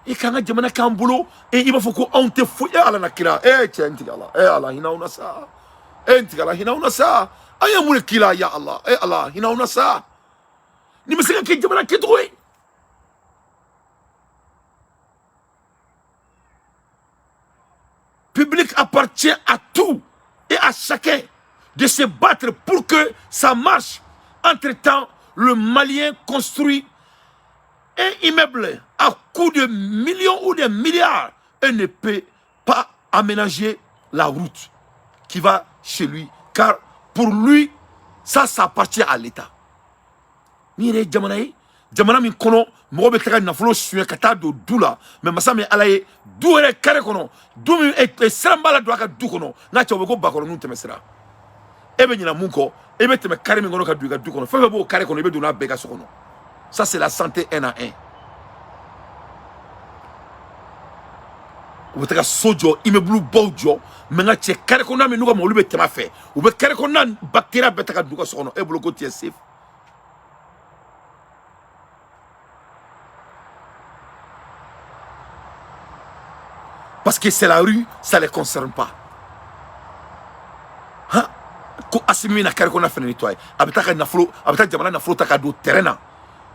I k'an ka jamana k'an bolo e, i b'a fɔ ko anw tɛ foyi e. Ala na kira e cɛ, n tigɛ ala e, Ala hinɛ aw na sa e, n tigɛ ala hinɛ aw na sa. An ye mun de k'i la? Ya Ala e, Ala hinɛ aw na sa. Nin bɛ se ka kɛ jamana kɛcogo ye? Public appartient à tout et à chacun de se battre pour que ça marche. Entre-temps, le Malien construit un immeuble à coût de millions ou de milliards et ne peut pas aménager la route qui va chez lui. Car pour lui, ça appartient à l'État. Ni yɛrɛ ye jamana ye, jamana min kɔnɔ mɔgɔ bɛ taga nafolo suɲɛ ka taa don du la, mɛ masa min Ala ye du yɛrɛ carré kɔnɔ, du min sira min b'a la don a ka du kɔnɔ, n'a cɛ o bɛ ko bakɔrɔninw tɛmɛ sira. E bɛ ɲina mun kɔ? E bɛ tɛmɛ carré min kɔnɔ ka don i ka du kɔnɔ, fɛn fɛn b'o carré kɔnɔ, i bɛ don n'a bɛɛ ka so kɔnɔ. Ça c'est la santé un à un. U bɛ taga so jɔ, immeuble baw jɔ, mɛ n ka cɛ, carré kɔnɔna min n'u ka mobili bɛ tɛmɛ a fɛ, u bɛ carré kɔnɔna bactérie bɛɛ ta ka don u ka so kɔnɔ. E bolo ko tu es safe? Parce que c'est la rue, ça ne les concerne pas. Hein? Ko Assimi na carré kɔnɔna fɛnɛ nettoyer, a bɛ taa ka nafolo, a bɛ taa jamana nafolo ta ka don terrain na.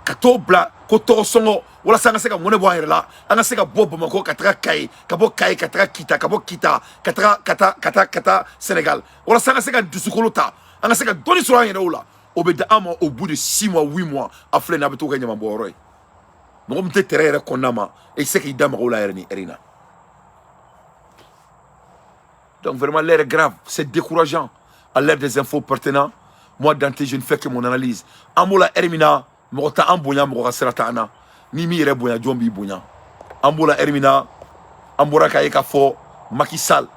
Ka t'o bila ko tɔgɔ sɔngɔ walasa an ka se ka mɔnɛ bɔ an yɛrɛ la, an ka se ka bɔ Bamakɔ ka taga Kayi, ka bɔ Kayi ka taga Kita, ka bɔ Kita ka taga ka taa ka taa ka taa Sénégal, walasa an ka se ka dusukolo ta, an ka se ka dɔɔni sɔrɔ an yɛrɛw la. O bɛ di an ma au bout de 6 mois, 8 mois. A filɛ nin ye, a bɛ t'o kɛ ɲamanbɔyɔrɔ ye. Mɔgɔ min tɛ terrain yɛrɛ kɔnɔna ma, e tɛ se k'i da mɔgɔw la yɛrɛ ni heure in na. Donc vraiment, l'air est grave, c'est décourageant. À l'ère des infos pertinents, moi Dante, je ne fais que mon analyse. An b'o la heure min na, mɔgɔ tɛ an bonya, mɔgɔ ka sira t'an na. Ni m'i yɛrɛ bonya, jɔn b'i bonya? An b'o la heure min na, an bɔra k'a ye k'a fɔ Macky Sall,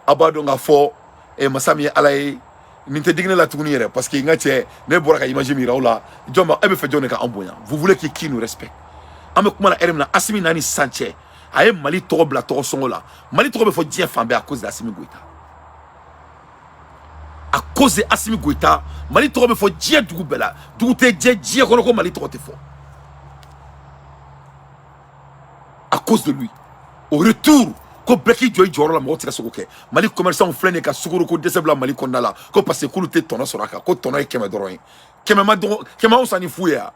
a b'a dɔn k'a fɔ masa min ye Ala ye, nin tɛ digi ne la tuguni yɛrɛ, parce que n ka cɛ, ne bɔra ka image min yira aw la, jɔn b'a, e bɛ fɛ jɔn de ka an bonya? Vous voulez que qui nous respecte? An bɛ kuma la heure min na, Assimi n'a ni sisan cɛ, a ye Mali tɔgɔ bila tɔgɔ sɔngɔ la. Mali tɔgɔ bɛ fɔ diɲɛ fan bɛɛ à cause d'Assimi Goïta. À cause de Assimi Goïta, Mali tɔgɔ bɛ fɔ diɲɛ dugu bɛɛ la. Dugu tɛ jɛ diɲɛ kɔnɔ ko Mali tɔgɔ tɛ fɔ. À cause de lui. Au retour, ko bɛɛ k'i jɔ i jɔyɔrɔ la, mɔgɔ tɛ ka se k'o kɛ. Mali commerçant filɛ nin ye ka sukaro ko dɛsɛ bila Mali kɔnɔna la, ko parce que k'olu tɛ tɔnɔ sɔrɔ a kan, ko tɔnɔ ye 100 dɔrɔn ye. 100 ma dɔgɔ, 100 ma fisa ni fu ye wa?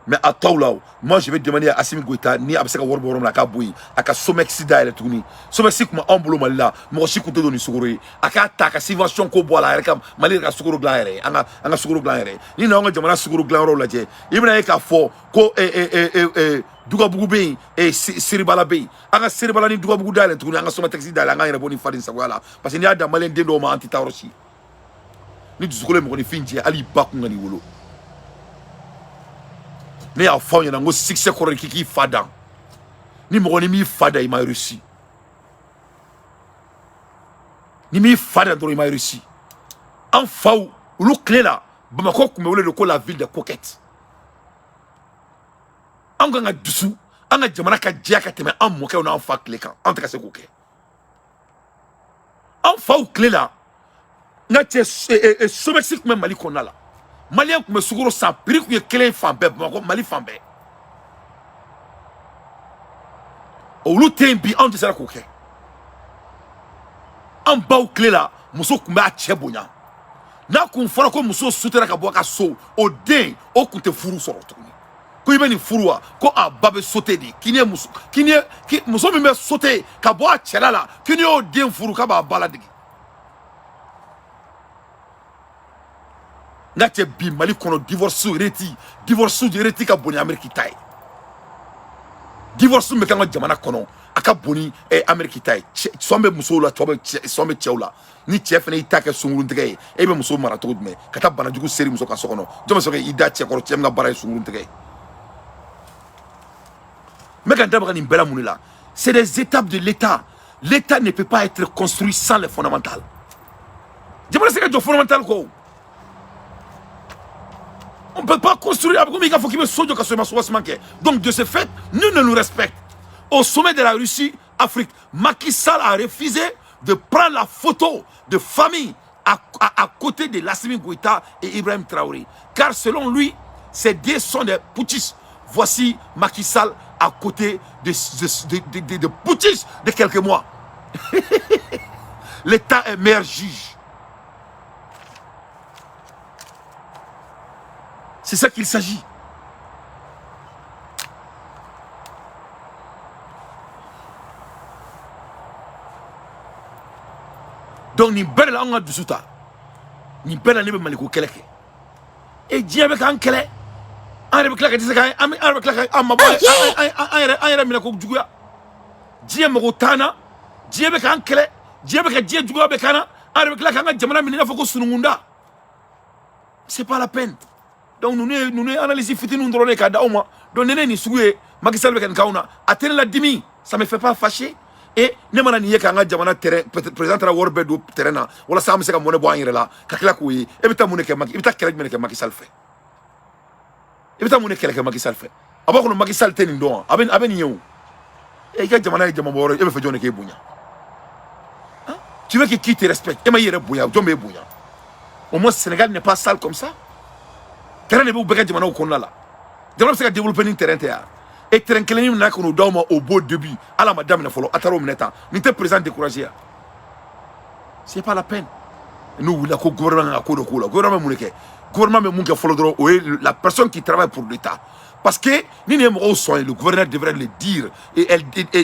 Mais a tɔw la, moi je vais demander à Assimi Goïta ni a bɛ se ka wari bɔ yɔrɔ min na, a k'a bɔ yen, a ka Somex dayɛlɛ tuguni. Somex tun bɛ anw bolo Mali la, mɔgɔ si tun tɛ don ni sukaro ye. A k'a ta, a ka subvention ko bɔ a la, a yɛrɛ ka Mali yɛrɛ ka sukaro dilan a yɛrɛ ye, an ka sukaro dilan a yɛrɛ ye. N'i nana anw ka jamana sukaro dilanyɔrɔw lajɛ, i bɛna ye k'a fɔ ko Dugabugu bɛ yen, Seribala bɛ yen. An ka Seribala ni Dugabugu dayɛlɛ tuguni, an ka Somatex dayɛlɛ, an k'an yɛrɛ bɔ ni faden sagoya la, parce que n'i y'a dan maliyɛn den dɔw ma, an tɛ taa yɔrɔ si. Ni dusukolo ye mɔgɔninfin jɛ, hali i ba kun ka n'i wolo. Ne y'a fɔ aw ɲɛna n ko succès kɔrɔ de k'i k'i fa dan. Ni mɔgɔ ni m'i fa dan, i ma réussi. Ni m'i fa dan dɔrɔn, i ma réussi. An faw olu tile la, Bamakɔ tun bɛ wele de ko la ville des coquettes. An kan ka dusu, an ka jamana ka jɛya ka tɛmɛ an mɔkɛw n'an fa tile kan. An tɛ ka se k'o kɛ. An faw tile la, n ka cɛ, Somex tun bɛ Mali kɔnɔna la. Maliyɛn tun bɛ sukaro san, prix tun ye kelen fan bɛɛ, Bamakɔ, Mali fan bɛɛ. Olu tɛ yen bi, anw tɛ sera k'o kɛ. An baw tile la, muso tun b'a cɛ bonya. N'a kun fɔra ko muso sutara ka bɔ a ka so, o den o tun tɛ furu sɔrɔ tuguni. Ko i bɛ nin furu wa? Ko a ba bɛ sote de. K'i ni ye muso, k'i ni ye, k'i, muso min bɛ sote ka bɔ a cɛla la, k'i ni y'o den furu, k'a b'a ba ladege. N ka cɛ, bi Mali kɔnɔ, divorce reti, divorce reti ka bon ni Amérique ta ye. Divorce min bɛ kɛ an ka jamana kɔnɔ, a ka bon ni Amérique ta ye. Sɔn bɛ musow la, tɔ bɛ cɛ, sɔn bɛ cɛw la. Ni cɛ fana y'i ta kɛ sunkuruntigɛ ye, e bɛ muso mara cogo jumɛn? Ka taa banajugu seri muso ka so kɔnɔ, jɔn bɛ sɔn k'i da cɛ kɔrɔ, cɛ min ka baara ye sunkuruntigɛ ye? N bɛ ka n da maga nin bɛɛ la mun de la? C'est des étapes de l'État. L'État ne peut pas être construit sans les fondamentales. Jamana se ka jɔ fondamental kɔ. On ne peut pas construire. Comme il faut qu'il me. Donc, de ce fait, nul ne nous respecte. Au sommet de la Russie, Afrique, Macky Sall a refusé de prendre la photo de famille à côté de Lassimi Goïta et Ibrahim Traoré. Car selon lui, ces deux sont des putschistes. Voici Macky Sall à côté de putschistes de quelques mois. L'État est meilleur juge. C'est ça qu'il s'agit. Donc, ni bɛɛ la an ka dusu ta. Nin bɛɛ la ne bɛ Maliko kɛlɛ kɛ. E diɲɛ bɛ k'an kɛlɛ. An yɛrɛ bɛ tila ka dɛsɛ k'an, an yɛrɛ bɛ tila k'an mabɔ, an yɛrɛ minɛ ko juguya. Diɲɛ mago t'an na. Diɲɛ bɛ k'an kɛlɛ. Diɲɛ bɛ ka diɲɛ juguya bɛ k'an na. An yɛrɛ bɛ tila k'an ka jamana minɛ i n'a fɔ ko sununkunda. C'est pas la peine. Donc nous ye analyse fitininw dɔrɔn de k'a d'aw ma. Donc ni ne ye nin sugu ye, Macky Sall bɛ ka nin k'anw na, a tɛ ne ladimi, ça me fait pas fâcher. Et ne mana nin ye k'an ka jamana terrain, président taara wari bɛɛ don terrain na walasa an bɛ se ka mɔnɛ bɔ an yɛrɛ la, ka tila k'o ye. E bɛ taa mun de kɛ Macky, i bɛ taa kɛlɛ jumɛn de kɛ Macky Sall fɛ? I bɛ taa mun de kɛlɛ kɛ Macky Sall fɛ? A b'a kɔnɔ Macky Sall tɛ nin dɔn wa? A bɛ nin ye o. E i ka jamana ye jamana wɛrɛ ye, e bɛ fɛ jɔn de k'e bonya? Tu veux que qui te respecte? E ma i yɛrɛ bonya, jɔn b'e bonya? Au moins Sénégal n'est pas sale comme ça. Terrain de b'u bɛɛ ka jamanaw kɔnɔna la. Jamana bɛ se ka développer ni terrain tɛ yan. E terrain kelen min na ka n'o d'aw ma au beau début, ala ma daminɛ fɔlɔ, a taara o minɛ tan. Nin tɛ président découragé yan. C'est pas la peine. N'u wulila ko gouvernement ka ko dɔ k'o la, gouvernement mun de kɛ? Gouvernement bɛ mun kɛ fɔlɔ dɔrɔn, o ye la personne qui travaille pour l'État. Parce que ni nin ye mɔgɔw sɔn ye, le gouverneur devrait le dire et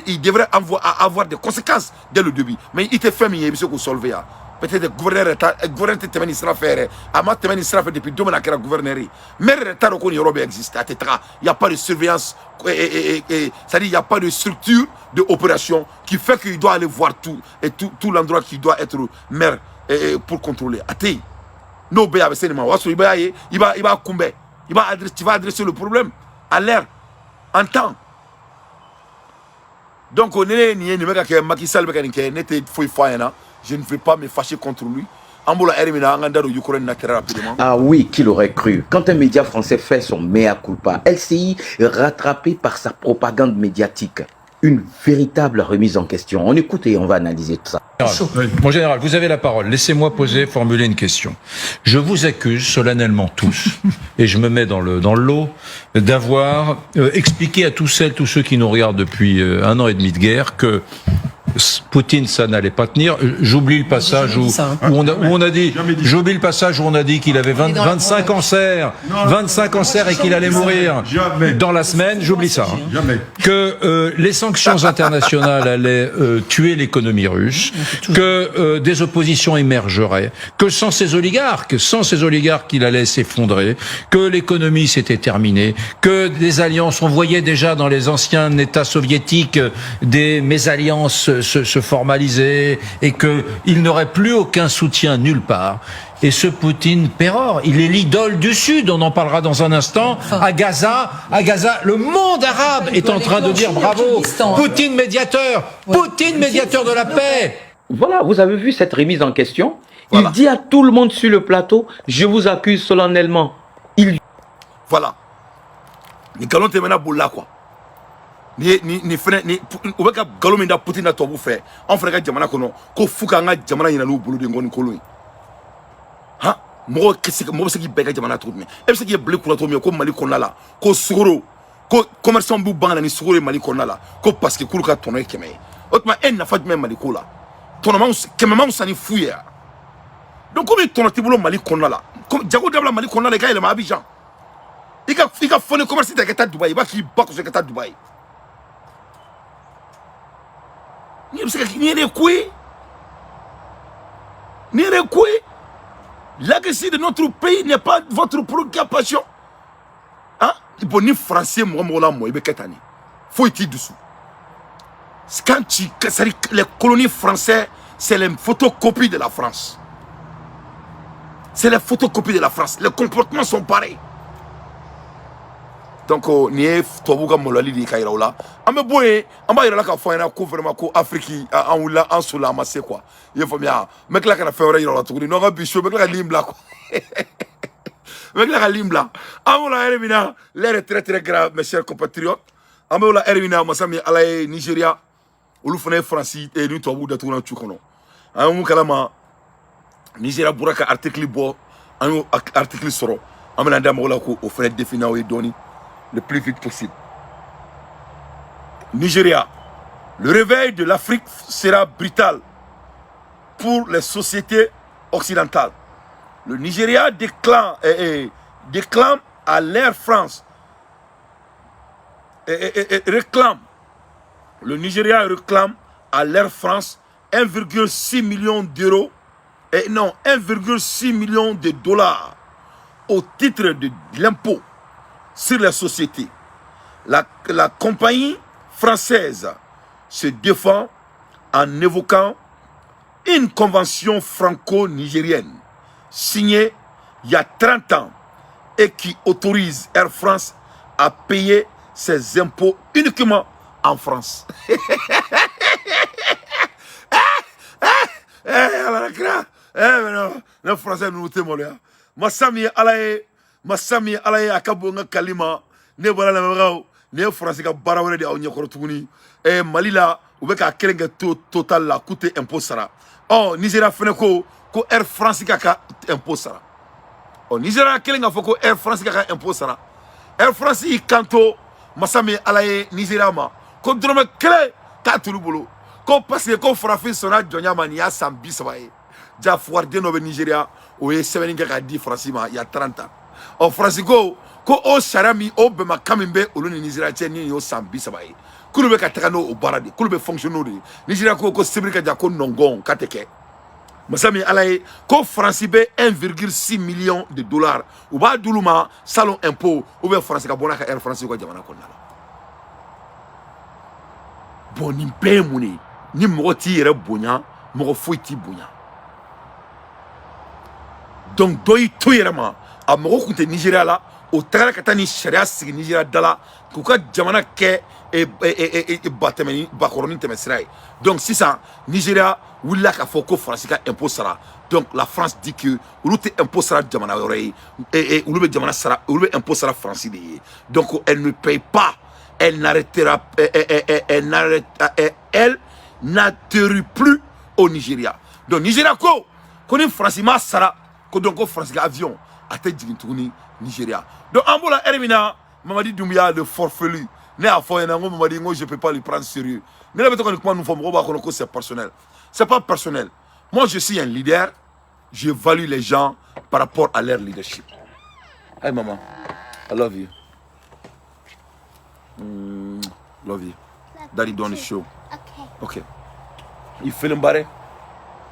il devrait avoir des conséquences dès le début. Mais i tɛ fɛn min ye, i bɛ se k'o solver ya? Peut-être gouverneur yɛrɛ ta, gouverneur tɛ tɛmɛ nin sira fɛ yɛrɛ. A ma tɛmɛ nin sira fɛ depuis don min na a kɛra gouverneur ye. Maire yɛrɛ t'a dɔn ko nin yɔrɔ bɛ existe. A tɛ taga, il y a pas de surveillance, c'est-à-dire il y a pas de structure de opération qui fait qu'il doit aller voir tout et tout, tout l'endroit qui doit être maire pour contrôler. A tɛ yen. N'o bɛ yen, a bɛ se nin ma. O y'a sɔrɔ i b'a ye, i b'a kunbɛn, i b'a adresser, tu vas adresser le problème à l'heure, en temps. Donc ne ye nin ye, nin bɛ ka kɛ, Macky Sall bɛ ka nin kɛ, ne tɛ foyi fɔ a ɲɛna. Je ne vais pas me fâcher contre lui. An b'o la heure min na, an k'an da don Ukraine na très rapidement. Ah oui, qui l'aurait cru? Quand un média français fait son mea culpa, LCI rattrapé par sa propagande médiatique. Une véritable remise en question. On écoute et on va analyser tout ça. Oui. Mon général, vous avez la parole. Laissez-moi formuler une question. Je vous accuse solennellement tous, et je me mets dans le lot, d'avoir expliqué à tous celles, tous ceux qui nous regardent depuis 1 an et demi de guerre que Poutine, ça n'allait pas tenir. J'oublie le passage où on a dit, j'oublie le passage où on a dit qu'il avait 20, 25 cancers, 25 cancers et qu'il allait mourir Jamais. Dans la semaine. J'oublie ça, hein. Jamais. Que les sanctions internationales allaient tuer l'économie russe, que des oppositions émergeraient, que sans ces oligarques, il allait s'effondrer, que l'économie s'était terminée, que des alliances, on voyait déjà dans les anciens États soviétiques des mésalliances se formaliser et qu'il n'aurait plus aucun soutien nulle part. Et ce Poutine pérore, il est l'idole du Sud, on en parlera dans un instant. À Gaza, le monde arabe est en train de dire bravo, Poutine médiateur, Poutine médiateur de la paix. Voilà, vous avez vu cette remise en question. Voilà. Il dit à tout le monde sur le plateau, je vous accuse solennellement. Il Voilà, ni nkalon tɛmɛna bolila quoi. Ni ye ni ni fɛnɛ ni u bɛ ka nkalon min da Poutine na tubabu fɛ, anw fɛnɛ ka jamana kɔnɔ, ko f'u k'an ka jamana ɲina n'u boloden kɔni kolon ye. Han, mɔgɔ kɛ se mɔgɔ bɛ se k'i bɛɛ ka jamana cogo jumɛn? E bɛ se k'i bila i kunna cogo min ko Mali kɔnɔna la, ko sukaro, ko commerçant b'u ban ka na ni sukaro ye Mali kɔnɔna la, ko parce que k'olu ka tɔnɔ ye 100 ye? O tuma e nafa jumɛn Mali ko la? Tɔnɔmanw kɛmɛmanw san ni fu ye yan. Donc komi tɔnɔ t'i bolo Mali kɔnɔna la, jago dabila Mali kɔnɔna la, i ka yɛlɛma Abidjan, i ka fonds de commerce ta, i ka taa Dubaï. I b'a k'i ba kɔsɔ, i ka taa Dubaï. Ni bɛ se ka nin yɛrɛ ye ko ye, nin yɛrɛ ye ko ye. L'agression de notre pays n'est pas votre préoccupation, hein. Bon, ni français mɔgɔ mɔgɔ la mɔ, i bɛ kɛ tan de, foyi t'i dusu. Quand tu, c'est-à-dire les colonies françaises, c'est les photocopies de la France, c'est les photocopies de la France, les comportements sont pareils. Donc nin ye tubabuw ka maloyali de ye ka yira u la. An bɛ bɔ yen, an b'a yira la k'a fɔ an ɲɛna ko vraiment ko Afrique, an wulila, an sola, an ma se quoi. I ye faamuya? N bɛ tila ka na fɛn wɛrɛ yira u la tuguni. N'an ka bi so, n bɛ tila ka ligne bila quoi, n bɛ tila ka ligne bila. An b'o la heure min na, l'heure est très très grave, mes chers compatriotes. An b'o la heure min na, masa min Ala ye, Nigéria, olu fana ye Faransi ni tubabuw datuguna cu kɔnɔ. An ye mun kalama? Nigéria bɔra ka article bɔ, an y'o article sɔrɔ, an bɛna da mɔgɔw la k'o fana définir aw ye dɔɔni le plus vite possible. Nigeria, le réveil de l'Afrique sera brutal pour les sociétés occidentales. Le Nigeria déclame à l'Air France et réclame, le Nigeria réclame à l'Air France 1,6 million d'euros, et non, 1,6 million de dollars au titre de l'impôt sur les sociétés. La compagnie française se défend en évoquant une convention franco-nigérienne signée il y a 30 ans et qui autorise Air France à payer ses impôts uniquement en France. Eh, ala la kira. Eh, mais non, ne français ninnu tɛ maloya. Masa min ye Ala ye, masa min ye Ala ye, a ka bon n ka kalima. Ne bɔra lamɛnbagaw, nin ye faransi ka baara wɛrɛ de aw ɲɛkɔrɔ tuguni. Eh, Mali la, u bɛ k'a kelen kɛ to Total la k'u tɛ impôt sara. Ɔ, Nigéria fɛnɛ ko ko Air France ka impôt sara. Ɔ, Nigéria kelen k'a fɔ ko Air France ka impôt sara. Air France y'i kanto masa min ye Ala ye Nigéria ma ko dɔrɔmɛ kelen k'a t'olu bolo, ko parce que ko farafin sɔnna jɔnya ma, nin y'a san 30 ye. Ja fugariden dɔ bɛ Nigéria, o ye sɛbɛnni kɛ k'a di Faransi ma il y a 30 ans. Ɔ, Faransi ko ko o sariya min, o bɛnbakan min bɛ olu ni Nigéria cɛ, ni y'o san 30 ye, k'olu bɛ ka taga n'o baara de, k'olu bɛ fonctionner n'o de ye. Nigéria ko ko sibiri ka ja, ko nɔngɔn k'a tɛ kɛ. Masa min Ala ye, ko Faransi bɛ 1,6 million de dollars u b'a d'olu ma salon impôt, ou bien Faransi ka bɔ n'a ka Air France ka jamana kɔnɔna la. Bon, nin bɛɛ ye mun de ye? Ni mɔgɔ t'i yɛrɛ bonya, mɔgɔ foyi t'i bonya. Donc dɔ y'i to yɛrɛ ma, a mɔgɔ kun tɛ Nigéria la, o tagara ka taa ni sariya sigi Nigéria da la k'u ka jamana kɛ ba tɛmɛni bakɔrɔnin tɛmɛ sira ye. Donc sisan Nigéria wulila k'a fɔ ko Faransi ka impôt sara. Donc la France dit que olu tɛ impôt sara jamana wɛrɛ ye, olu bɛ jamana sara, olu bɛ impôt sara Faransi de ye. Donc elle ne paye pas, elle n'arrêtera, elle n'arrête, elle n'atterrit plus au Nigeria. Donc Nigeria ko ko ni Faransi ma sara ko, donc ko Faransi ka avion a tɛ jigin tuguni Nigeria. Donc an b'o la heure min na, Mamadi Doumbouya le forfelu, ne y'a fɔ ɲɛna n ko Mamadi, n ko je peux pas lui prendre sérieux. Ne yɛrɛ bɛ to ka nin kuma ninnu fɔ, mɔgɔw b'a kɔnɔ ko c'est personnel. C'est pas personnel. Moi, je suis un leader, j'évalue les gens par rapport à leur leadership. Hey maman, I love you. Love you. Daddy doing the show. Okay. Okay, you feeling better?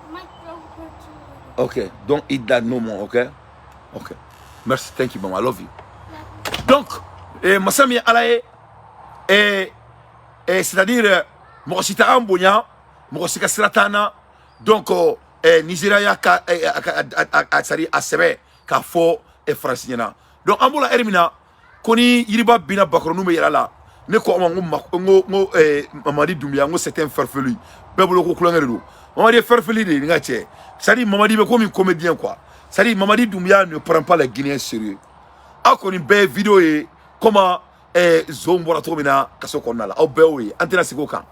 My throat hurts a little. Okay, don't eat that no more, okay? Okay. Merci, thank you, mama. I love you. Donc, masa min ye Ala ye, c'est-à-dire, mɔgɔ si tɛ an bonya, mɔgɔ si ka sira t'an na. Donc, Nigéria y'a ka, a, c'est-à-dire a sɛbɛ k'a fɔ Faransi ɲɛna. Donc, an b'o la heure min na, ko ni yiriba binna, bakɔrɔninw bɛ yɛlɛ a la. Ne ko a ma, n ko n ko Mamadi Doumbouya, n ko c'est un farfelu. Bɛɛ bolo ko kulonkɛ de don. Mamadi ye farfelu de ye, nin ka cɛ. C'est-à-dire Mamadi bɛ komi comédien quoi. C'est-à-dire Mamadi Doumbouya ne prend pas les Guinéens sérieux. Aw kɔni bɛɛ ye vidéo ye comment zon bɔra cogo min na kaso kɔnɔna la, aw bɛɛ y'o ye, an tɛna segin o kan.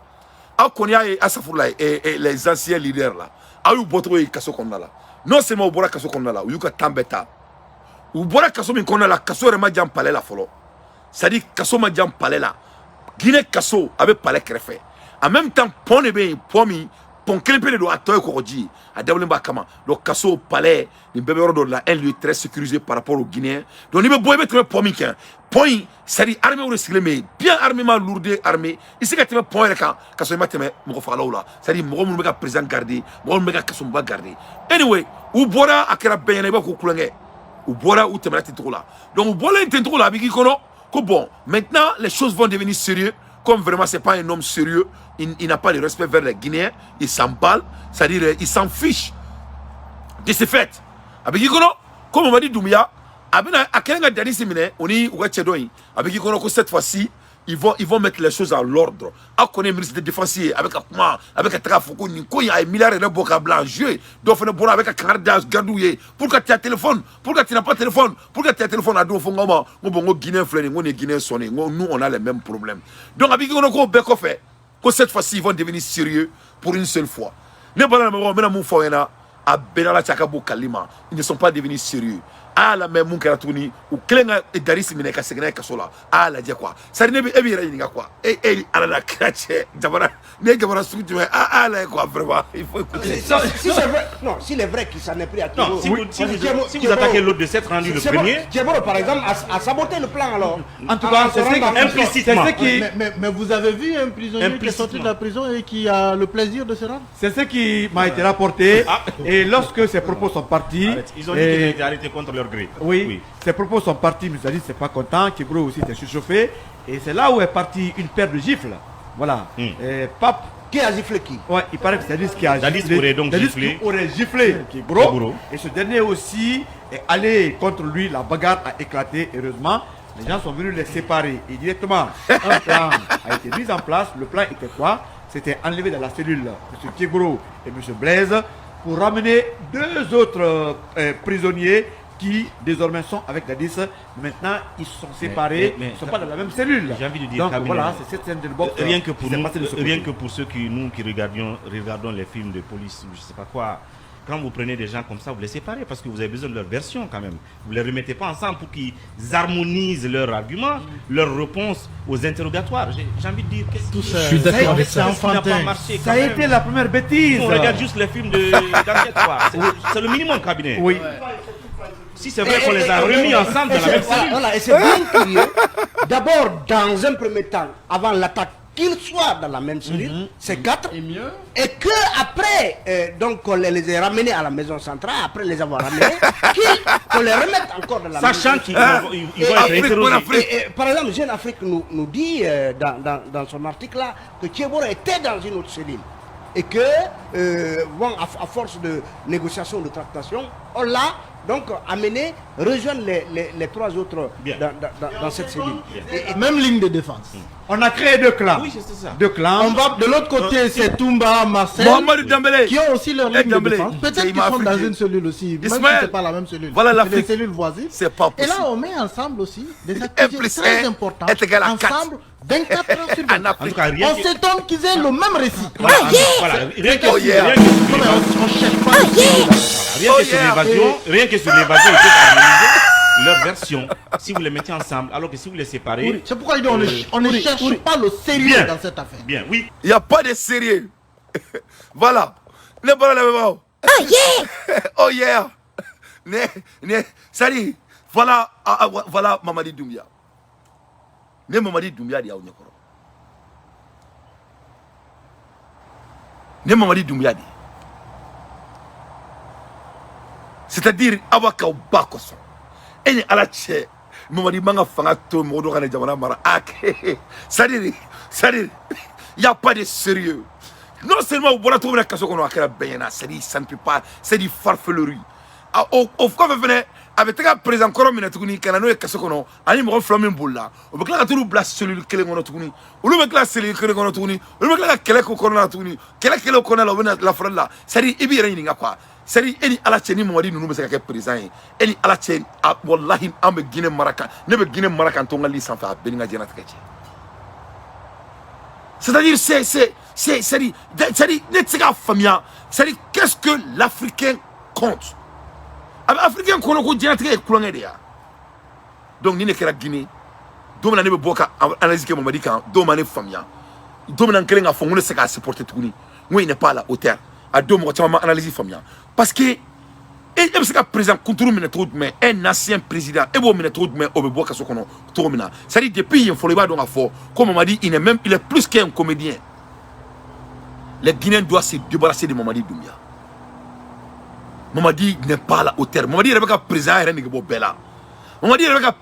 Aw kɔni y'a ye, asafurula, les anciens leaders la, aw y'u bɔcogo ye kaso kɔnɔna la. Non seulement u bɔra kaso kɔnɔna la, u y'u ka temps bɛɛ ta. U bɔra kaso min kɔnɔna la, kaso yɛrɛ ma jan palais la fɔlɔ. C'est à dire kaso ma jan palais la. Guinée kaso a bɛ palais kɛrɛfɛ. En même temps, pont de bɛ yen, pont min, pont kelen pe de don, a tɔ ye kɔgɔji ye, a dabɔlen b'a kama. Donc kaso, palais, nin bɛɛ bɛ yɔrɔ dɔ de la, un lieu très sécurisé par rapport aux Guinéens. Donc n'i bɛ bɔ, i bɛ tɛmɛ pont min kan, pont in, c'est à dire armée de sigilen bɛ yen, bien armement lourdé armé. I se ka tɛmɛ pont yɛrɛ kan ka sɔrɔ i ma tɛmɛ mɔgɔ fagalaw la, c'est à dire mɔgɔ minnu bɛ ka président garder, mɔgɔ minnu bɛ ka kasoba garder. Anyway, u bɔra, a kɛra bɛɛ ɲɛna i b'a fɔ ko kulonkɛ. U bɔra, u tɛmɛna ten cogo la. Donc u bɔlen ten cogo la, a bɛ k'i kɔnɔ ko bon, maintenant les choses vont devenir sérieux. Comme vraiment c'est pas un homme sérieux, il n'a pas de respect vers les Guinéens, il s'emballe, c'est-à-dire il s'en fiche. De ce fait, a bɛ k'i kɔnɔ ko Mamadi Doumbouya a bɛna a kɛlen ka Dadis minɛ, o ni u ka cɛ dɔ in, a bɛ k'i kɔnɔ ko cette fois-ci ils vont mettre les choses en l'ordre. Aw kɔni ye ministre de défense ye, a bɛ ka kuma, a bɛ ka taga fɔ ko nin ko in, a ye milliard yɛrɛ bɔ k'a bila en jeu. Dɔw fana bɔra, a bɛ ka kangari da gardiw ye: pourquoi tu as téléphone, pourquoi tu n'as pas téléphone, pourquoi tu as téléphone. A don fɔ n ko ma, n ko bon, n ko Guinée filɛ nin ye, n ko nin ye Guinée sɔnni, n ko nous on a les mêmes problèmes. Donc a bɛ k'i kɔnɔ k'o bɛɛ kɔfɛ, ko cette fois-ci ils vont devenir sérieux pour une seule fois. Ne bɔra mɔgɔ, n bɛna mun fɔ aw ɲɛna? A bɛɛ n'Ala cɛ, a ka bɔ kali ma, ils ne sont pas devenus sérieux. A y'a lamɛn mun kɛra tuguni, u kɛlen ka Dadis minɛ ka segin n'a ye kaso la. A y'a lajɛ quoi, c'est à dire ne bɛ e b'i yɛrɛ ɲininka quoi, e e ni Ala la kira cɛ, jamana ne ye jamana sugu jumɛn? A y'a lajɛ quoi, vraiment il faut écouter. Si c'est vrai, non, s'il est vrai qu'il s'en est pris à Non, si vous attaquez l'autre de s'être rendu le premier. Tiegboro, par exemple, a saboté le plan alors. En tout cas, c'est ce qui, Implicitement. c'est ce qui, Mais vous avez vu un prisonnier qui est sorti de la prison et qui a le plaisir de se rendre? C'est ce qui m'a été rapporté. Et lorsque ces propos sont partis, Arrête. Ils ont dit qu'ils ont été arrêtés contre leur gré. Oui, ces propos sont partis, M. Dadis n'est pas content, Tiegboro aussi était surchauffé. Et c'est là où est partie une paire de gifles. Voilà. Et Pape. Qui a giflé qui? Ouais, il paraît que c'est Dadis qui a Dadis giflé. Aurait donc Dadis giflé qui aurait giflé Tiegboro. Tiegboro. Et ce dernier aussi est allé contre lui. La bagarre a éclaté. Heureusement, les gens sont venus les séparer. Et directement, un plan a été mis en place. Le plan était quoi? C'était enlever dans la cellule M. Tiegboro et M. Blaise pour ramener deux autres prisonniers qui désormais sont avec Dadis. Maintenant, ils sont séparés, ils ne sont pas dans la même cellule. J'ai envie de dire, Donc Kamil, voilà, c'est cette scène de boxe rien que pour qui s'est nous, passée de ce rien côté. Que pour ceux qui nous qui regardons les films de police ou je sais pas quoi, Quand vous prenez des gens comme ça, vous les séparez parce que vous avez besoin de leur version quand même. Vous ne les remettez pas ensemble pour qu'ils harmonisent leurs arguments, leurs réponses aux interrogatoires. J'ai envie de dire, qu'est-ce Tout qui ça, Je suis d'accord avec ça. Qu'est-ce qui n'a pas marché Ça a été la première bêtise. On regarde juste les films d'enquête, quoi. C'est le minimum, cabinet. Oui. Si c'est vrai qu'on les a remis ensemble dans la même cellule. Voilà, et c'est bien curieux. D'abord, dans un premier temps, avant l'attaque, qu'ils soient dans la même cellule, c'est quatre. Et mieux. Et que après, donc qu'on les ait ramenés à la maison centrale, après les avoir ramenés, qu'on les remette encore dans la même Sachant cellule. qu'ils vont être interrogés. Et, par exemple, Jeune Afrique nous dit dans son article là que Tiegboro était dans une autre cellule. Et que, bon, à force de négociations, de tractations, on l'a donc amené rejoindre les trois autres dans cette cellule. Et même ligne de défense. On a créé deux clans. Oui, c'est ça. Deux clans. On va de l'autre côté, c'est Toumba, Marcel, qui ont aussi leur ligne de défense. Peut-être qu'ils sont dans une cellule aussi, même si c'est pas la même cellule. Voilà l'Afrique. Les cellules voisines. C'est pas possible. Et là, on met ensemble aussi des activités très importantes. Ensemble, 24 heures sur 24. En tout cas, on s'étonne qu'ils aient le même récit. Voilà, rien que sur l'évasion, ils peuvent harmoniser leur version. Si vous les mettez ensemble, alors que si vous les séparez. C'est pourquoi on ne cherche pas le sérieux dans cette affaire. Bien, oui. Il n'y a pas de sérieux. Voilà. Oh yeah! Oh yeah! Salut. Voilà, voilà Mamadi Doumbouya. Ne Mamadi Doumbouya de y'aw ɲɛkɔrɔ. Ne Mamadi Doumbouya de. C'est-à-dire aw b'a k'aw ba kosɔn. E ni Ala cɛ Mamadi man ka fanga to mɔgɔ dɔ ka na jamana mara. A c'est-à-dire il y a pas de sérieux. Non seulement u bɔra cogo min na kaso kɔnɔ a kɛra bɛɛ ɲɛna, c'est-à-dire ça ne peut pas, c'est du farfelurie. O kɔfɛ fɛnɛ a bɛ taga président kɔrɔ minɛ tuguni ka na n'o ye kaso kɔnɔ ani mɔgɔ fila min bolila o bɛ tila ka t'olu bila cellule kelen kɔnɔ tuguni, olu bɛ tila cellule kelen kɔnɔ tuguni, olu bɛ tila ka kɛlɛ k'o kɔnɔna la tuguni, kɛlɛ kɛlɛ o kɔnɔna la u bɛ na lafɔrɔli la. C'est-à-dire i b'i yɛrɛ ɲininka quoi, c'est-à-dire e ni Ala cɛ ni Mamadi ninnu bɛ se ka kɛ président ye, e ni Ala cɛ walahi an bɛ Guinée mara kan, ne bɛ Guinée mara kan to n ka lit sanfɛ a bɛɛ ni n ka diɲɛlatigɛ cɛ. C'est-à-dire c'est-à-dire ne tɛ se k'a faamuya, c'est-à-dire qu'est-ce que l'Africain compte? A bɛ africain kɔnɔ ko diɲɛlatigɛ ye kulonkɛ de ya. Donc ni ne kɛra Guinée don min na ne bɛ bɔ ka analyse kɛ Mamadi kan, don ma ne faamuya, don min na n kɛlen k'a fɔ n ko ne tɛ se k'a supporter tuguni, n ko il n'est pas à la hauteur. A don mɔgɔ caman ma analyse faamuya parce que e bɛ se ka président kunturu minɛ cogo jumɛn, un ancien président e b'o minɛ cogo jumɛn, o bɛ bɔ kaso kɔnɔ cogo min na. C'est-à-dire depuis yen fɔlɔ i b'a dɔn k'a fɔ ko Mamadi il est même, il est plus qu'un comédien. Les Guinéens doivent se débarrasser de Mamadi Doumbouya. Mamadi n'est pas à la hauteur. Mamadi yɛrɛ bɛ ka président yɛrɛ nege bɔ bɛɛ la. Mamadi yɛrɛ bɛ ka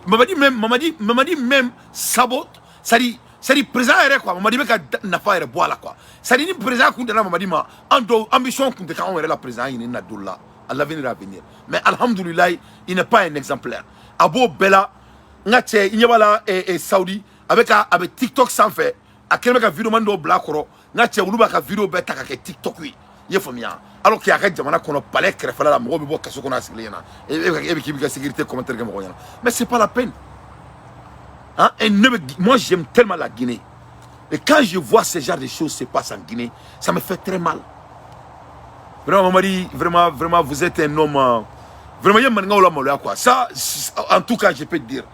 Mamadi même sabote, c'est-à-dire président yɛrɛ quoi. Mamadi bɛ ka nafa yɛrɛ bɔ a la quoi. C'est-à-dire ni président kun dana Mamadi ma, an dɔw ambition kun tɛ k'anw yɛrɛ la président ɲini na don la à l'avenir à venir. Mais alhamdoulilah, il n'est pas un exemplaire. A b'o bɛɛ la, n ka cɛ i ɲɛ b'a la Saoudi a bɛ ka a bɛ TikTok sanfɛ, a kɛlen bɛ ka vidéo man dɔw bila a kɔrɔ. N ka cɛ olu b'a ka vidéo bɛɛ ta ka kɛ TikTok ye. I ye faamuya, alors que a ka jamana kɔnɔ palais kɛrɛfɛla la mɔgɔw bɛ bɔ kaso kɔnɔ a sigilen ɲɛna, e bɛ k'i bɛ ka sécurité commentaire kɛ mɔgɔw ɲɛna, mais c'est pas la peine. Hein? Et moi j'aime tellement la Guinée, et quand je vois ce genre de choses se passent en Guinée, ça me fait très mal. Vraiment Mamadi, vraiment, vraiment vous êtes un homme, vraiment il y a maninkaw la maloya quoi. Ça en tout cas je peux te dire,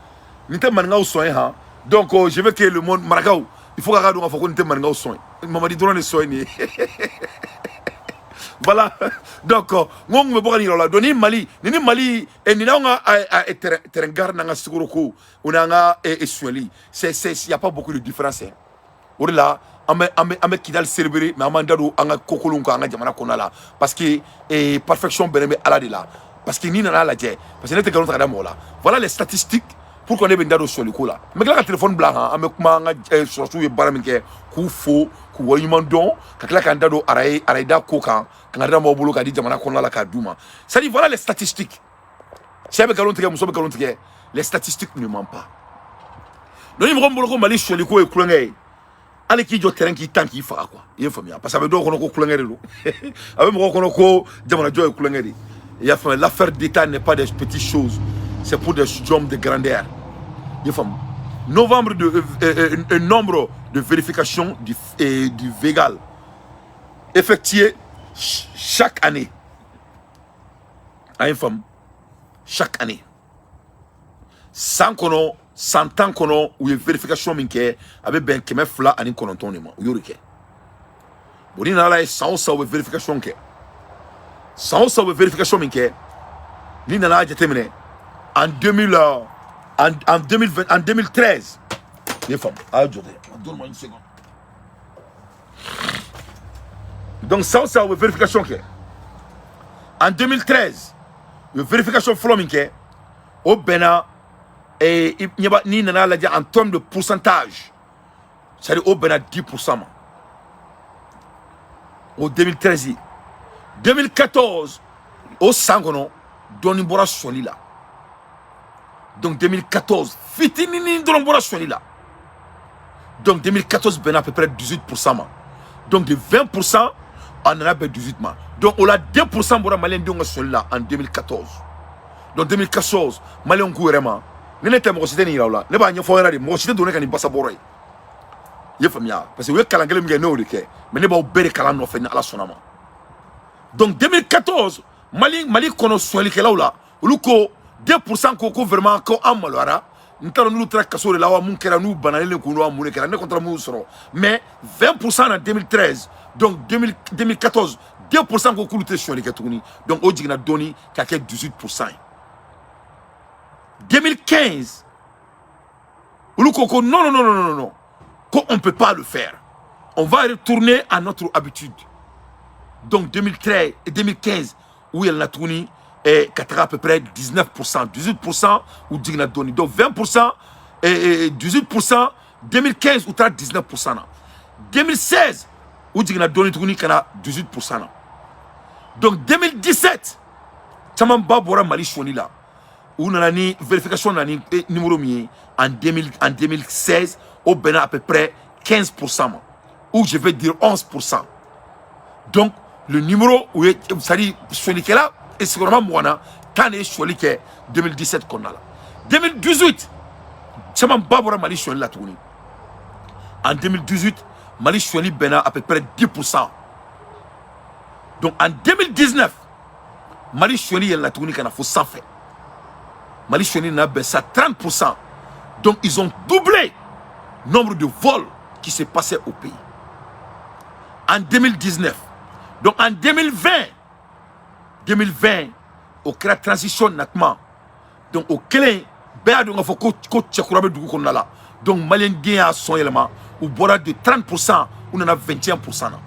nin tɛ maninkaw sɔn ye han. Donc je veux que le monde marakaw, il faut k'a dɔn k'a fɔ ko nin tɛ maninkaw sɔn ye, Mamadi dɔrɔn de sɔn ye nin ye. Voilà. Donc, on me voit là. Donc, ni Mali, ni Mali, et ni on a terrain garde n'anga siguroko, on a et c'est il y a pas beaucoup de différence. Au là, on met Kidal célébrer, mais on m'a dit on a kokolon ko anga jamana kona la parce que perfection beneme ala de la parce que ni nana la dje parce que ne te galon ta mo la. Voilà les statistiques pour qu'on ait ben dado sur le coup là. Mais là téléphone blanc, on me kuma anga surtout e bara min kɛ k'u fo k'u waleɲuman dɔn ka tila k'an da don arayida ko kan ka da mɔgɔw bolo k'a di jamana kɔnɔna la k'a d'u ma. C'est-à-dire voilà les statistiques. Cɛ bɛ nkalon tigɛ, muso bɛ nkalon tigɛ, les statistiques ne mentent pas. Donc ni mɔgɔ min bolo ko Mali sɔli ko ye kulonkɛ ye, hali k'i jɔ terrain k'i tan k'i faga quoi. I ye faamuya, parce que a bɛ dɔw kɔnɔ ko kulonkɛ de don, a bɛ mɔgɔw kɔnɔ ko jamanajɔ ye kulonkɛ de ye. I y'a faamuya, l'affaire d'État n'est pas des petites choses, c'est pour des hommes de grandeur. I ye faamu. Novembre de un nombre de vérifications du Végal effectué chaque année. A ye faamu, chaque année, san kɔnɔ, san 10 kɔnɔ, u ye vérification min kɛ, a bɛ bɛn 209 de ma. U y'o de kɛ. Bon, ni nana ye, san o san u bɛ vérification kɛ. San o san u bɛ vérification min kɛ, ni nana jateminɛ en 2000, en 2020, en 2013, i ye faamu, a y'a jɔ dɛ, donne-moi une seconde. Donc san o san u bɛ vérification kɛ. En 2013, u ye vérification fɔlɔ min kɛ, o bɛnna, n'i nana lajɛ en termes de pourcentage, c'est-à-dire o bɛnna 10% ma, o 2013 ye. 2014, o san kɔnɔ, dɔɔni bɔra sɔli la. Donc 2014, fitininin dɔrɔn bɔra sɔli la. Donc 2014 bɛnna à peu près 18% ma. Donc de 20%, a nana bɛn 18 ma. Donc o la, 2% bɔra maliyɛndenw ka sɔli la en 2014. Donc 2014, maliyɛnw k'u yɛrɛ ma, ni ne tɛ, mɔgɔ si tɛ nin yira u la. Ne b'a ɲɛfɔ aw ɲɛna de, mɔgɔ si tɛ don ne ka nin basa bɔrɔ ye. I ye faamuya? Parce que u ye kalan kelen min kɛ, ne y'o de kɛ, mais ne b'aw bɛɛ de kalan nɔfɛ ni Ala sɔnna ma. Donc 2014, Mali kɔnɔ sonyɛlikɛlaw la, olu ko 2% ko vraiment ko an maloyara. N t'a dɔn n'olu taara kaso de la wa, mun kɛra, n'u banalen kun wa, mun de kɛra, ne kɔni taara mun sɔrɔ. Mais 20% na 2013, donc 2014, 2% ko k'olu tɛ sonyɛli kɛ tuguni. Donc o jiginna dɔɔni ka kɛ 18% ye. 2015, olu ko non, non, non, non, non, non, ko on peut pas le faire, on va retourner à notre habitude. Donc 2013 et 2015, u yɛlɛnna tuguni ka taga à peu près 19%, 18%, u jiginna dɔɔni. Donc 20% et 18% 2015, u taara 19% na. 2016, u jiginna dɔɔni tuguni ka na 18% na. Donc 2017, camanba bɔra Mali sɔnni la. U nana ni vérification na ni numéro min ye en 2000, en 2016, o bɛnna à peu près 15% ma, ou je vais dire 11%. Donc le numéro u ye, c'est à dire sɔnnikɛla sigiyɔrɔma 20 na, 10 de ye sɔli kɛ 2017 kɔnɔna la. 2018, camanba bɔra Mali sɔnni la tuguni. En 2018, Mali sɔnni bɛnna à peu près 10%. Donc en 2019, Mali sɔnni yɛlɛnna tuguni ka na fo sanfɛ. Mali sɔnni nana bɛn sa 30%. Donc ils ont doublé nombre de vols qui se passaient au pays en 2019. Donc en 2020, 2020, o kɛra transition natuma. Donc o kelen, bɛɛ y'a dɔn k'a fɔ ko cɛkura bɛ dugu kɔnɔna la. Donc maliyɛn den y'a sɔn yɛlɛma, u bɔra de 30%, u nana 21% na.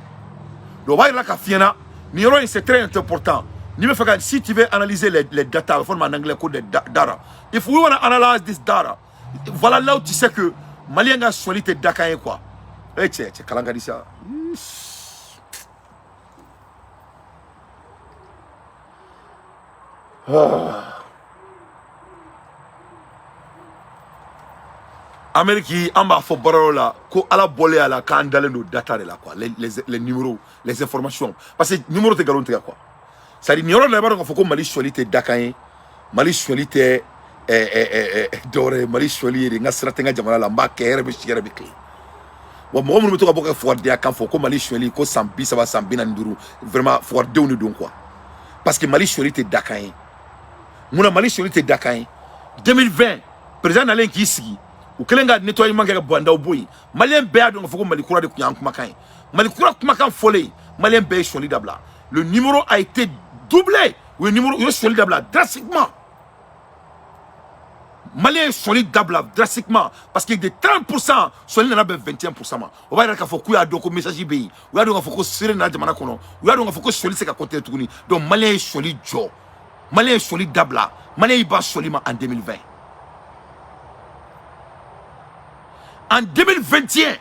Donc o b'a yira k'a f'i ɲɛna, nin yɔrɔ in, c'est très important. N'i bɛ fɛ ka, si tu veux analyser les data, a bɛ fɔ ma en anglais ko des data. If we want to analyze this data, voilà là où tu sais que maliyɛn ka sɔli tɛ dakan ye quoi. E cɛ, cɛ kalan ka di sa. Ah. Amérique, an b'a fɔ baarayɔrɔ la ko Ala bɔlen a la k'an dalen don data de la quoi, les numéros, les informations, parce que numéro tɛ nkalon tigɛ quoi. C'est à dire nin yɔrɔ la, i b'a dɔn k'a fɔ ko Mali sɔli tɛ dakan ye, Mali sɔli tɛ dɔwɛrɛ ye. Mali sɔli ye de, n ka sira tɛ n ka jamana la, n b'a kɛ, hɛrɛ bɛ si, hɛrɛ bɛ tilen wa. Mɔgɔ minnu bɛ to ka bɔ ka fugaridenya kan fɔ ko Mali sɔli ko san 30, san 45, vraiment fugaridenw de don quoi, parce que Mali sɔli tɛ dakan ye. Munna Mali sɔli tɛ dakan ye? 2020, président nalen k'i sigi, u kɛlen ka nettoyement kɛ ka bandaw bɔ yen, maliyɛn bɛɛ y'a dɔn k'a fɔ ko Mali kura de tun y'an kumakan ye. Mali kura kumakan fɔlen, maliyɛn bɛɛ ye sɔli dabila. Le numéro a été doublé. U ye numéro, u ye sɔli dabila drastiquement. Maliyɛn ye sɔli dabila drastiquement parce que de 30%, sɔli nana bɛn 21% ma. O b'a yira k'a fɔ k'u y'a dɔn ko message bɛ yen, u y'a dɔn k'a fɔ ko seere nana jamana kɔnɔ, u y'a dɔn k'a fɔ ko sɔli tɛ se ka continuer tuguni. Donc maliyɛn ye sɔli jɔ, maliyɛn ye sɔli dabila, maliyɛn y'i ban sɔli ma en 2020. En 2021,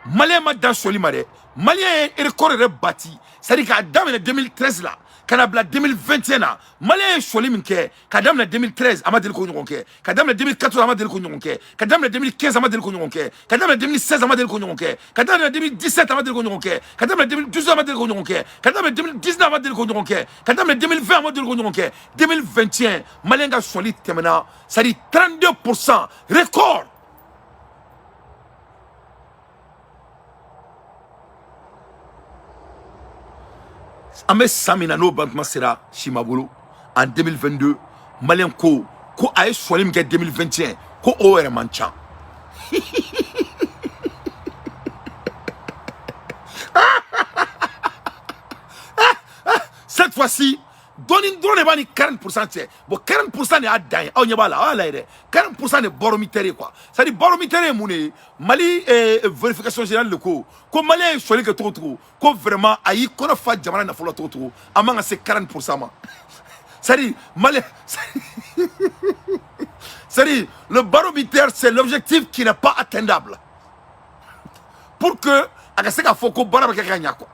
maliyɛn ma dan sɔli ma dɛ, maliyɛn ye record yɛrɛ bati. C'est à dire k'a daminɛ 2013 la ka na bila 2021 na, maliyɛn ye sɔli min kɛ k'a daminɛ 2013, a ma deli k'o ɲɔgɔn kɛ. Ka daminɛ 2014, a ma deli k'o ɲɔgɔn kɛ. Ka daminɛ 2015, a ma deli k'o ɲɔgɔn kɛ. Ka daminɛ 2016, a ma deli k'o ɲɔgɔn kɛ. Ka daminɛ 2017, a ma deli k'o ɲɔgɔn kɛ. Ka daminɛ 2018, a ma deli k'o ɲɔgɔn kɛ. Ka daminɛ 2019, a ma deli k'o ɲɔgɔn kɛ. Ka daminɛ 2020, a ma deli k'o ɲɔgɔn kɛ. 2021, maliyɛn ka sɔli tɛmɛna, c'est à dire 32%, record. An bɛ san min na, n'o bantuma sera si ma bolo. en 2022, Malien ko ko a ye sɔli min kɛ 2021 ko o yɛrɛ man ca. Cette fois-ci, dɔɔni dɔrɔn de b'a ni 40% cɛ. Bon, 40% de y'a dan ye, aw ɲɛ b'a la, aw y'a lajɛ dɛ. 40% de baromètre ye quoi. C'est à dire baromètre ye mun de ye? Mali vérification générale de ko ko Malien ye sɔli kɛ cogo cogo, ko vraiment a y'i kɔnɔ fa jamana nafolo la cogo cogo, a man ka se 40% ma. C'est-à-dire, Malien, c'est-à-dire, le baromètre, c'est l'objectif qui n'est pas atteignable. Pour que, a ka se k'a fɔ ko baara bɛ kɛ ka ɲa quoi.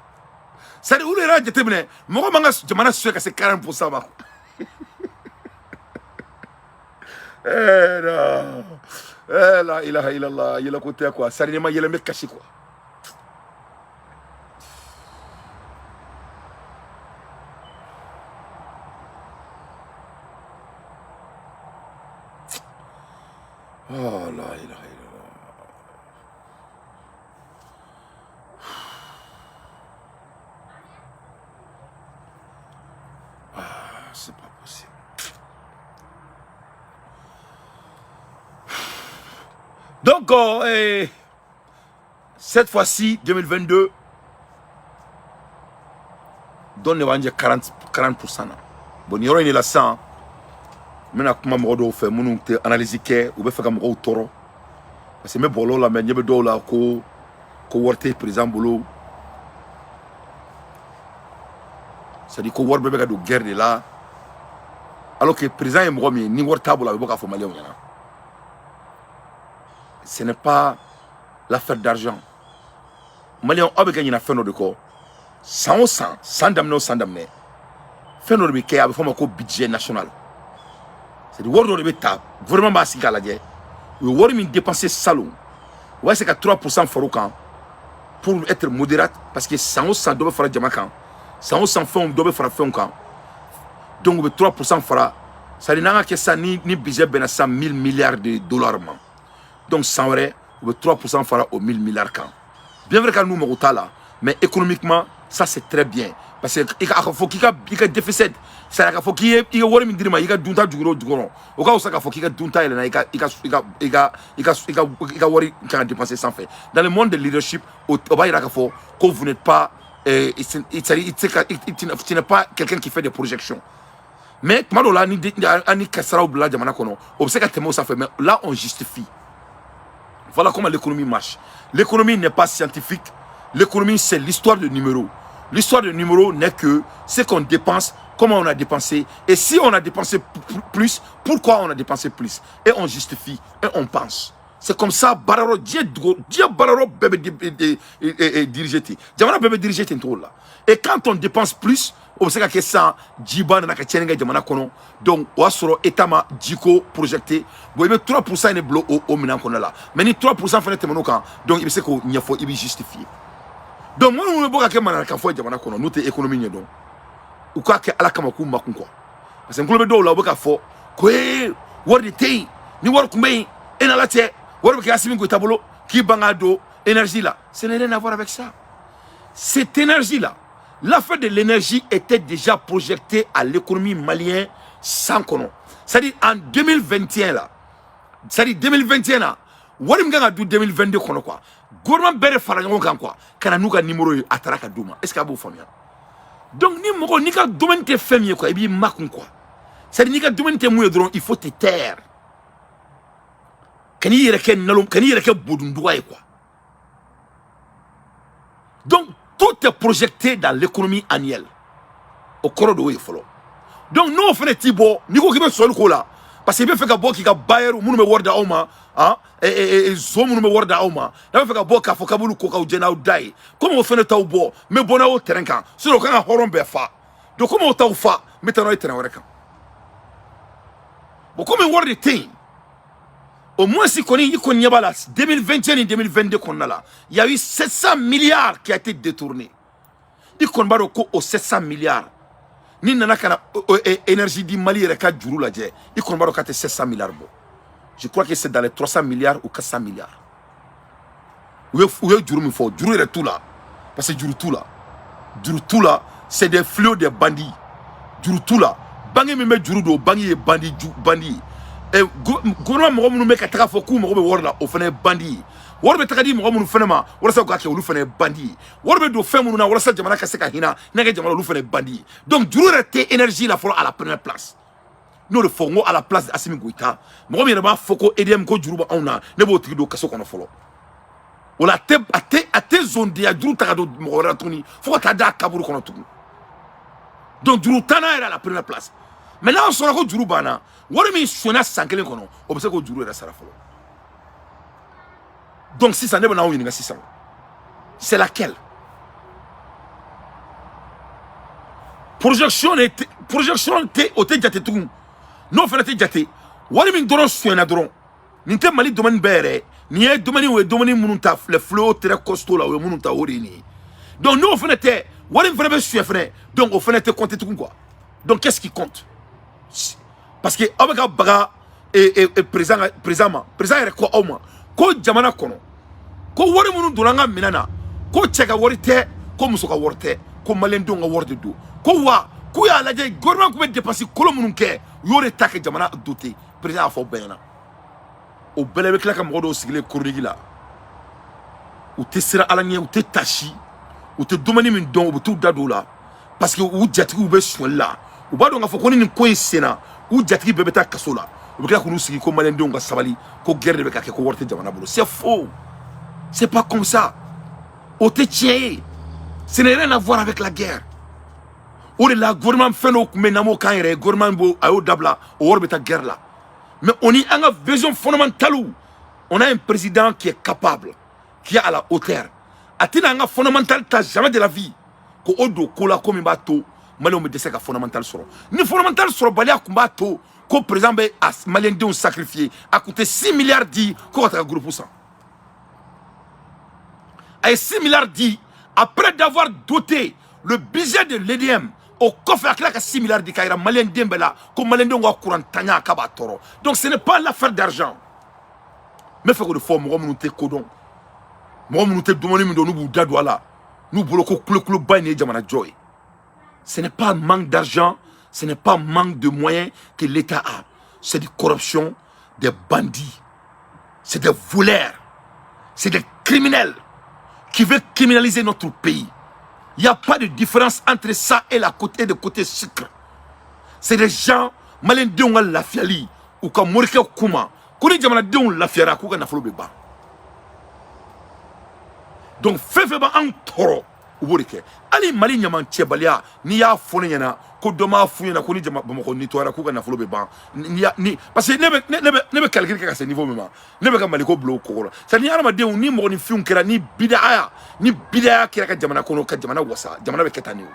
C'est-à-dire, olu yɛrɛ y'a jateminɛ, mɔgɔ man ka jamana suɲɛ ka se 40% ma. Eh non. Eh la ilaha illallah, yɛlɛ ko tɛ quoi. C'est-à-dire, ne ma yɛlɛ n bɛ kasi quoi. Oh la ilaha illallah. Ah, c'est pas possible. Donc, cette fois-ci, 2022, don ne b'an jɛ 40% na. Bon, nin yɔrɔ in de la sisan, n bɛna kuma mɔgɔ dɔw fɛ minnu tɛ analyse kɛ, u bɛ fɛ ka mɔgɔw tɔɔrɔ. Parce que n bɛ bɔlɔlɔ la, mais ɲɛ bɛ dɔw la ko ko wari tɛ président bolo. C'est-à-dire ko wari bɛɛ bɛ ka don guerre de la. Alors que président ye mɔgɔ min ye, ni wari t'a bolo, a bɛ bɔ k'a fɔ maliyɛnw ɲɛna. Ce n'est pas l'affaire d'argent. Maliyɛnw, aw bɛ ka ɲina fɛn dɔ de kɔ. San o san, san daminɛ o san daminɛ, fɛn dɔ de bɛ kɛ, a bɛ fɔ o ma ko budget national. C'est-à-dire wari dɔ de bɛ ta, gouvernement b'a sigi k'a lajɛ. U ye wari min dépensé salon, u b'a essayer ka 3% fara o kan pour être modérate, parce que san o san dɔ bɛ fara jama kan, san o san fɛnw dɔ bɛ fara fɛnw kan. Donc u bɛ 3% fara, c'est-à-dire n'an ka kɛ sisan ni budget bɛnna sisan 1000 milliards de dollars ma. Donc san wɛrɛ u bɛ 3% fara o 1000 milliards kan. Bien vrai que n'u mago t'a la, mais économiquement ça c'est très bien, parce que i ka a ka fɔ k'i ka i ka déficit, c'est à dire k'a fɔ k'i ye i ka wari min dir'i ma, i ka dunta jugura o jukɔrɔ, o ka fisa k'a fɔ k'i ka dunta yɛlɛnna i ka i ka i ka i ka i ka i ka i ka wari kan ka dépenser sanfɛ. Dans le monde de leadership, o b'a yira k'a fɔ ko vous n'êtes pas c'est-à-dire i tɛ se ka tu n'es pas quelqu'un qui fait des projections. Mais tuma dɔw la, ni an ni kasaraw bila jamana kɔnɔ, o bɛ se ka tɛmɛ o sanfɛ, mais là on justifie. Voilà comment l'économie marche. L'économie n'est pas scientifique. L'économie, c'est l'histoire de numéros. L'histoire de numéros n'est que ce qu'on dépense, comment on a dépensé. Et si on a dépensé plus, pourquoi on a dépensé plus. Et on justifie, et on pense. C'est comme ça, bararo, Dieu, Dieu, bararo, bébé dirigé. Jamana bébé dirigé là. Et quand on dépense plus, on sait que ça, jiba nana ka tiɲɛni kɛ jamana kɔnɔ. Donc o y'a sɔrɔ état ma jiko projeté. Bon, i bɛ 3% de bila o minɛn kɔnɔna la, mais ni 3% fana tɛmɛn'o kan, donc i bɛ se k'o ɲɛfɔ, i bɛ justifier. Donc minnu bɛ bɔ ka kɛ manamanakan fɔ ye jamana kɔnɔ, n'u tɛ économie ɲɛdɔn, u k'a kɛ ala kama k'u makun quoi. Parce que n tulo bɛ dɔw la, u bɛ k'a fɔ ko ee wari de tɛ yen, ni wari tun bɛ yen, e n'ala cɛ, wari bɛ kɛ Assimi Goïta bolo k'i ban k'a don énergie la. Ce n'est rien à voir avec ça. Cette énergie là, l'affaire de l'énergie était déjà projetée à l'économie malienne sans kɔnɔ. C'est-à-dire en 2021 là, c'est-à-dire 2021 là, wari min kan ka du 2022 kɔnɔ quoi, gouvernement bɛɛ de fara ɲɔgɔn kan quoi, ka na n'u ka numéro ye, a taara ka d'u ma. Est-ce que a b'o faamuya? Donc ni mɔgɔ n'i ka domaine tɛ fɛn min ye quoi, i b'i makun quoi. C'est-à-dire n'i ka domaine tɛ mun ye dɔrɔn, il faut te taire. Kan'i yɛrɛ kɛ nalon, kan'i yɛrɛ kɛ bodunduga ye quoi. Donc tout est projeté dans l'économie annuelle. O kɔrɔ de y'o ye fɔlɔ. Donc n'o fana t'i bɔ, n'i ko k'i bɛ sɔli k'o la, parce que i bɛ fɛ ka bɔ k'i ka bailleur minnu bɛ wari di aw ma, ah, zon minnu bɛ wari di aw ma, n'a bɛ fɛ ka bɔ k'a fɔ k'a b'olu ko k'aw jɛ n'aw da ye, komi o fana t'aw bɔ, n bɛ bɔ n'aw terrain kan, sinon o kan ka hɔrɔn bɛɛ fa. Donc komi o t'aw fa, n bɛ taa n'aw ye terrain wɛrɛ kan. Bon, komi wari de tɛ yen, au moins si kɔni i kɔni ɲɛ b'a la 2021 ni 2022 kɔnɔna la, il y a eu 700 milliards qui a été détourné. I kɔni b'a dɔn ko o 700 milliards, ni nana ka na énergie di Mali yɛrɛ ka juru lajɛ, i kɔni b'a dɔn k'a tɛ 700 milliards bɔ. Je crois que c'est dans les 300 milliards ou 400 milliards. U ye juru min fɔ, juru yɛrɛ t'u la, parce que juru t'u la, juru t'u la, c'est des fléaux des bandits. Juru t'u la, Banque min bɛ juru don, banque ye bandit ju bandit ye. Gouvernement mɔgɔ minnu bɛ ka taga fɔ k'u mago bɛ wari la, o fana ye bandit ye. Wari bɛ taga di mɔgɔ minnu fana ma walasa u ka kɛ, olu fana ye bandit ye. Wari bɛ don fɛn minnu na walasa jamana ka se ka hinɛ n'a kɛ jamana, olu fana ye bandit ye. Donc juru yɛrɛ tɛ énergie la fɔlɔ à la première place. N'o de fɔ n ko à la place Assimi Goïta, mɔgɔ min yɛrɛ b'a fɔ ko EDM ko juru bɛ anw na, ne b'o tigi don kaso kɔnɔ fɔlɔ. O la a tɛ zondenya juru ta ka don mɔgɔ wɛrɛ la tuguni fo ka taa da a kaburu kɔnɔ tugun. Donc juru t'an na yɛrɛ à la première place. Mais n'a sɔrɔ ko juru banna, wari min sonyana san kelen kɔnɔ, o bɛ se k'o juru yɛrɛ sara fɔlɔ. Donc sisan ne bɛ n'aw ɲininka sisan, c'est laquelle projection? Ne projection tɛ, o tɛ jate tugun. N'o fana tɛ jate, wari min dɔrɔn sonyana dɔrɔn, nin tɛ Mali domaine bɛɛ yɛrɛ. Nin ye domaine, o ye domaine minnu ta, les fléaux très costauds la, o ye minnu ta, o de ye nin ye. Donc n'o fana tɛ, wari min fana bɛ suɲɛ fana, donc o fana tɛ compter tugun quoi. Donc qu'est-ce qui compte? Parce que aw bɛ ka baga président ka président ma, président yɛrɛ ko aw ma ko jamana kɔnɔ ko wari minnu donna an ka minɛn na, ko cɛ ka wari tɛ, ko muso ka wari tɛ, ko maliyɛndenw ka wari de don. Ko wa k'u y'a lajɛ, gouvernement tun bɛ dépense kolon minnu kɛ, u y'o de ta kɛ jamana doté. Président y'a fɔ bɛɛ ɲɛna. O bɛɛ la, i bɛ tila ka mɔgɔ dɔw sigilen chronique la, u tɛ siran Ala ɲɛ, u tɛ tasi, u tɛ dumuni min dɔn, u bɛ t'u da don o la, parce que u jatigiw bɛ sonyali la. U b'a dɔn k'a fɔ ko ni nin ko in senna, u jatigi bɛɛ bɛ taa kaso la. U bɛ tila k'u sigi ko maliyɛndenw ka sabali, ko guerre de bɛ ka kɛ, ko wari tɛ jamana bolo. C'est faux, c'est pas comme ça, o tɛ tiɲɛ ye. Ce n'est rien à voir avec la guerre. O de la, gouvernement fɛn dɔw tun bɛ yen n'an m'o k'an yɛrɛ ye, gouvernement b'o a y'o dabila, o wari bɛ taa guerre la. Mais on y a une vision fondamentale. On a un président qui est capable, qui est à la hauteur. A tɛna an ka fondamental ta jamais de la vie ko o don ko la, ko min b'a to maliyɛnw bɛ dɛsɛ ka fondamental sɔrɔ. Ni fondamental sɔrɔbaliya tun b'a to ko président bɛ a maliyɛndenw sacrifier, a tun tɛ 6 milliards di ko ka taga groupe san. A ye 6 milliards di après d'avoir doté le budget de l'EDM. O kɔfɛ, a tila ka 6 milliards di k'a yira maliyɛnden bɛɛ la ko maliyɛndenw ka courant tanya k'a b'a tɔɔrɔ. Donc ce n'est pas l'affaire d'argent. N bɛ fɛ k'o de fɔ mɔgɔ minnu tɛ ko dɔn, mɔgɔ minnu tɛ dumuni min dɔn, n'u b'u da don a la, n'u bolo ko kulokuloba in ye jamana jɔ ye. Ce n'est pas manque d'argent, ce n'est pas manque de moyens que l'État a. C'est de corruption, des bandits, c'est des voleurs, c'est des criminels qui veulent criminaliser notre pays. Il n'y a pas de différence entre ça et la côté de côté sucre. C'est des gens, maliyɛndenw ka lafiyali, u ka morikɛ kuma, ko ni jamanadenw lafiyara, k'u ka nafolo bɛ ban. Donc fɛn fɛn b'anw tɔɔrɔ, u b'o de kɛ. Hali Mali ɲamancɛbaliya, n'i y'a fɔ ne ɲɛna ko dɔ m'a f'u ɲɛna ko ni jama Bamakɔ nettoyara k'u ka nafolo bɛ ban, ni parce que ne bɛ calcul kɛ ka se niveau min ma, ne bɛ ka Maliko bila o kɔgɔ la. C'est à dire ni hadamadenw ni mɔgɔninfinw kɛra ni bidaya kɛra ka jamana kɔnɔ, ka jamana wasa, jamana bɛ kɛ tan de o.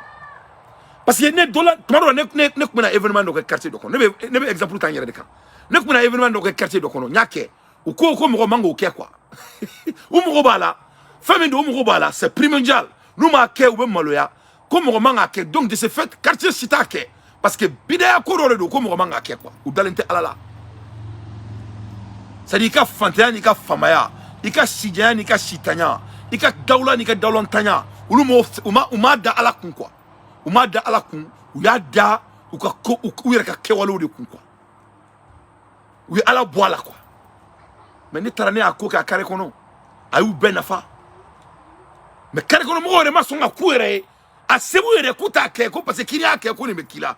Parce que ne dɔ la, tuma dɔ la, ne tun bɛna événement dɔ kɛ quartier dɔ kɔnɔ. Ne bɛ exemple ta n yɛrɛ de kan. Ne tun bɛna événement dɔ kɛ quartier dɔ kɔnɔ, n y'a kɛ, u ko ko mɔgɔ man k'o kɛ quoi. U mago b'a la, fɛn min don, u mago b'a la, c'est primordial. N'u m'a kɛ, u bɛ maloya ko mɔgɔ man k'a kɛ. Donc de ce fait, quartier si t'a kɛ parce que bidaya ko dɔ de don, ko mɔgɔ man k'a kɛ quoi. U dalen tɛ Ala la. C'est à dire i ka fantanya n'i ka faamaya, i ka sijanya n'i ka sitanya, i ka dawula n'i ka dawulantanya, olu m'o u m'a da Ala kun quoi. U m'a da Ala kun, u y'a da u ka ko u yɛrɛ ka kɛwalew de kun quoi. U ye Ala bɔ a la quoi. Mais ne taara, ne y'a ko kɛ a carré kɔnɔ, a y'u bɛɛ nafa. Mais carré kɔnɔ mɔgɔw yɛrɛ ma sɔn ka k'u yɛrɛ ye a segu yɛrɛ k'u t'a kɛ ko parce que k'i y'a kɛ ko nin bɛ k'i la.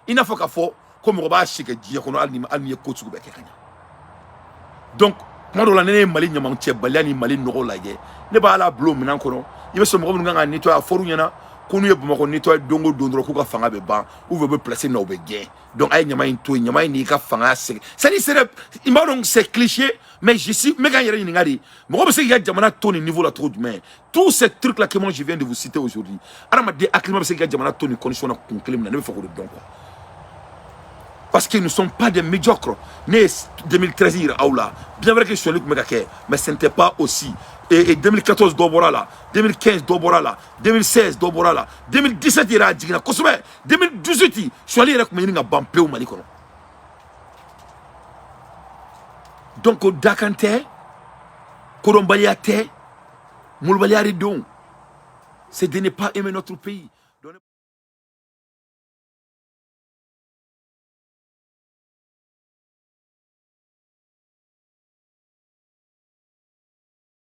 I n'a fɔ k'a fɔ ko mɔgɔ b'a si kɛ diɲɛ kɔnɔ, hali ni ye ko sugu bɛɛ kɛ ka ɲɛ. Donc tuma dɔw la, ne ye Mali ɲamancɛbaliya ni Mali nɔgɔ lajɛ, ne b'a la bila o minɛn kɔnɔ. I bɛ sɔrɔ mɔgɔ minnu kan ka nettoyer, a fɔr'u ɲɛna ko n'u ye Bamakɔ nettoyer don o don dɔrɔn, k'u ka fanga bɛ ban ou bien u bɛ place na, u bɛ gɛn. Donc a ye ɲama in to yen, ɲama in n'i ka fanga segin. C'est à dire, c'est i b'a dɔn, c'est cliché, mais je suis n bɛ ka n yɛrɛ ɲininka de, mɔgɔ bɛ se k'i ka jamana to nin niveau la cogo jumɛn? Tous ces trucs là que moi je viens de vous citer aujourd'hui, hadamaden hakilima bɛ se k'i ka jamana to nin condition na kun kelen min na, ne bɛ fɛ k'o de dɔn quoi. Parce que nous ne sommes pas des médiocres. Ne ye 2013 yira aw la, bien vrai que sonyali tun bɛ ka kɛ, mais ce n'était pas aussi. Et 2014 dɔ bɔra la, 2015 dɔ bɔra la, 2016 dɔ bɔra la, 2017 yɛrɛ a jiginna kosɛbɛ, 2018 sonyali yɛrɛ tun bɛ ɲini ka ban pewu Mali kɔnɔ. Donc o dakan tɛ, kodɔnbaliya tɛ, molobaliya de don. C'est de ne pas aimer notre pays.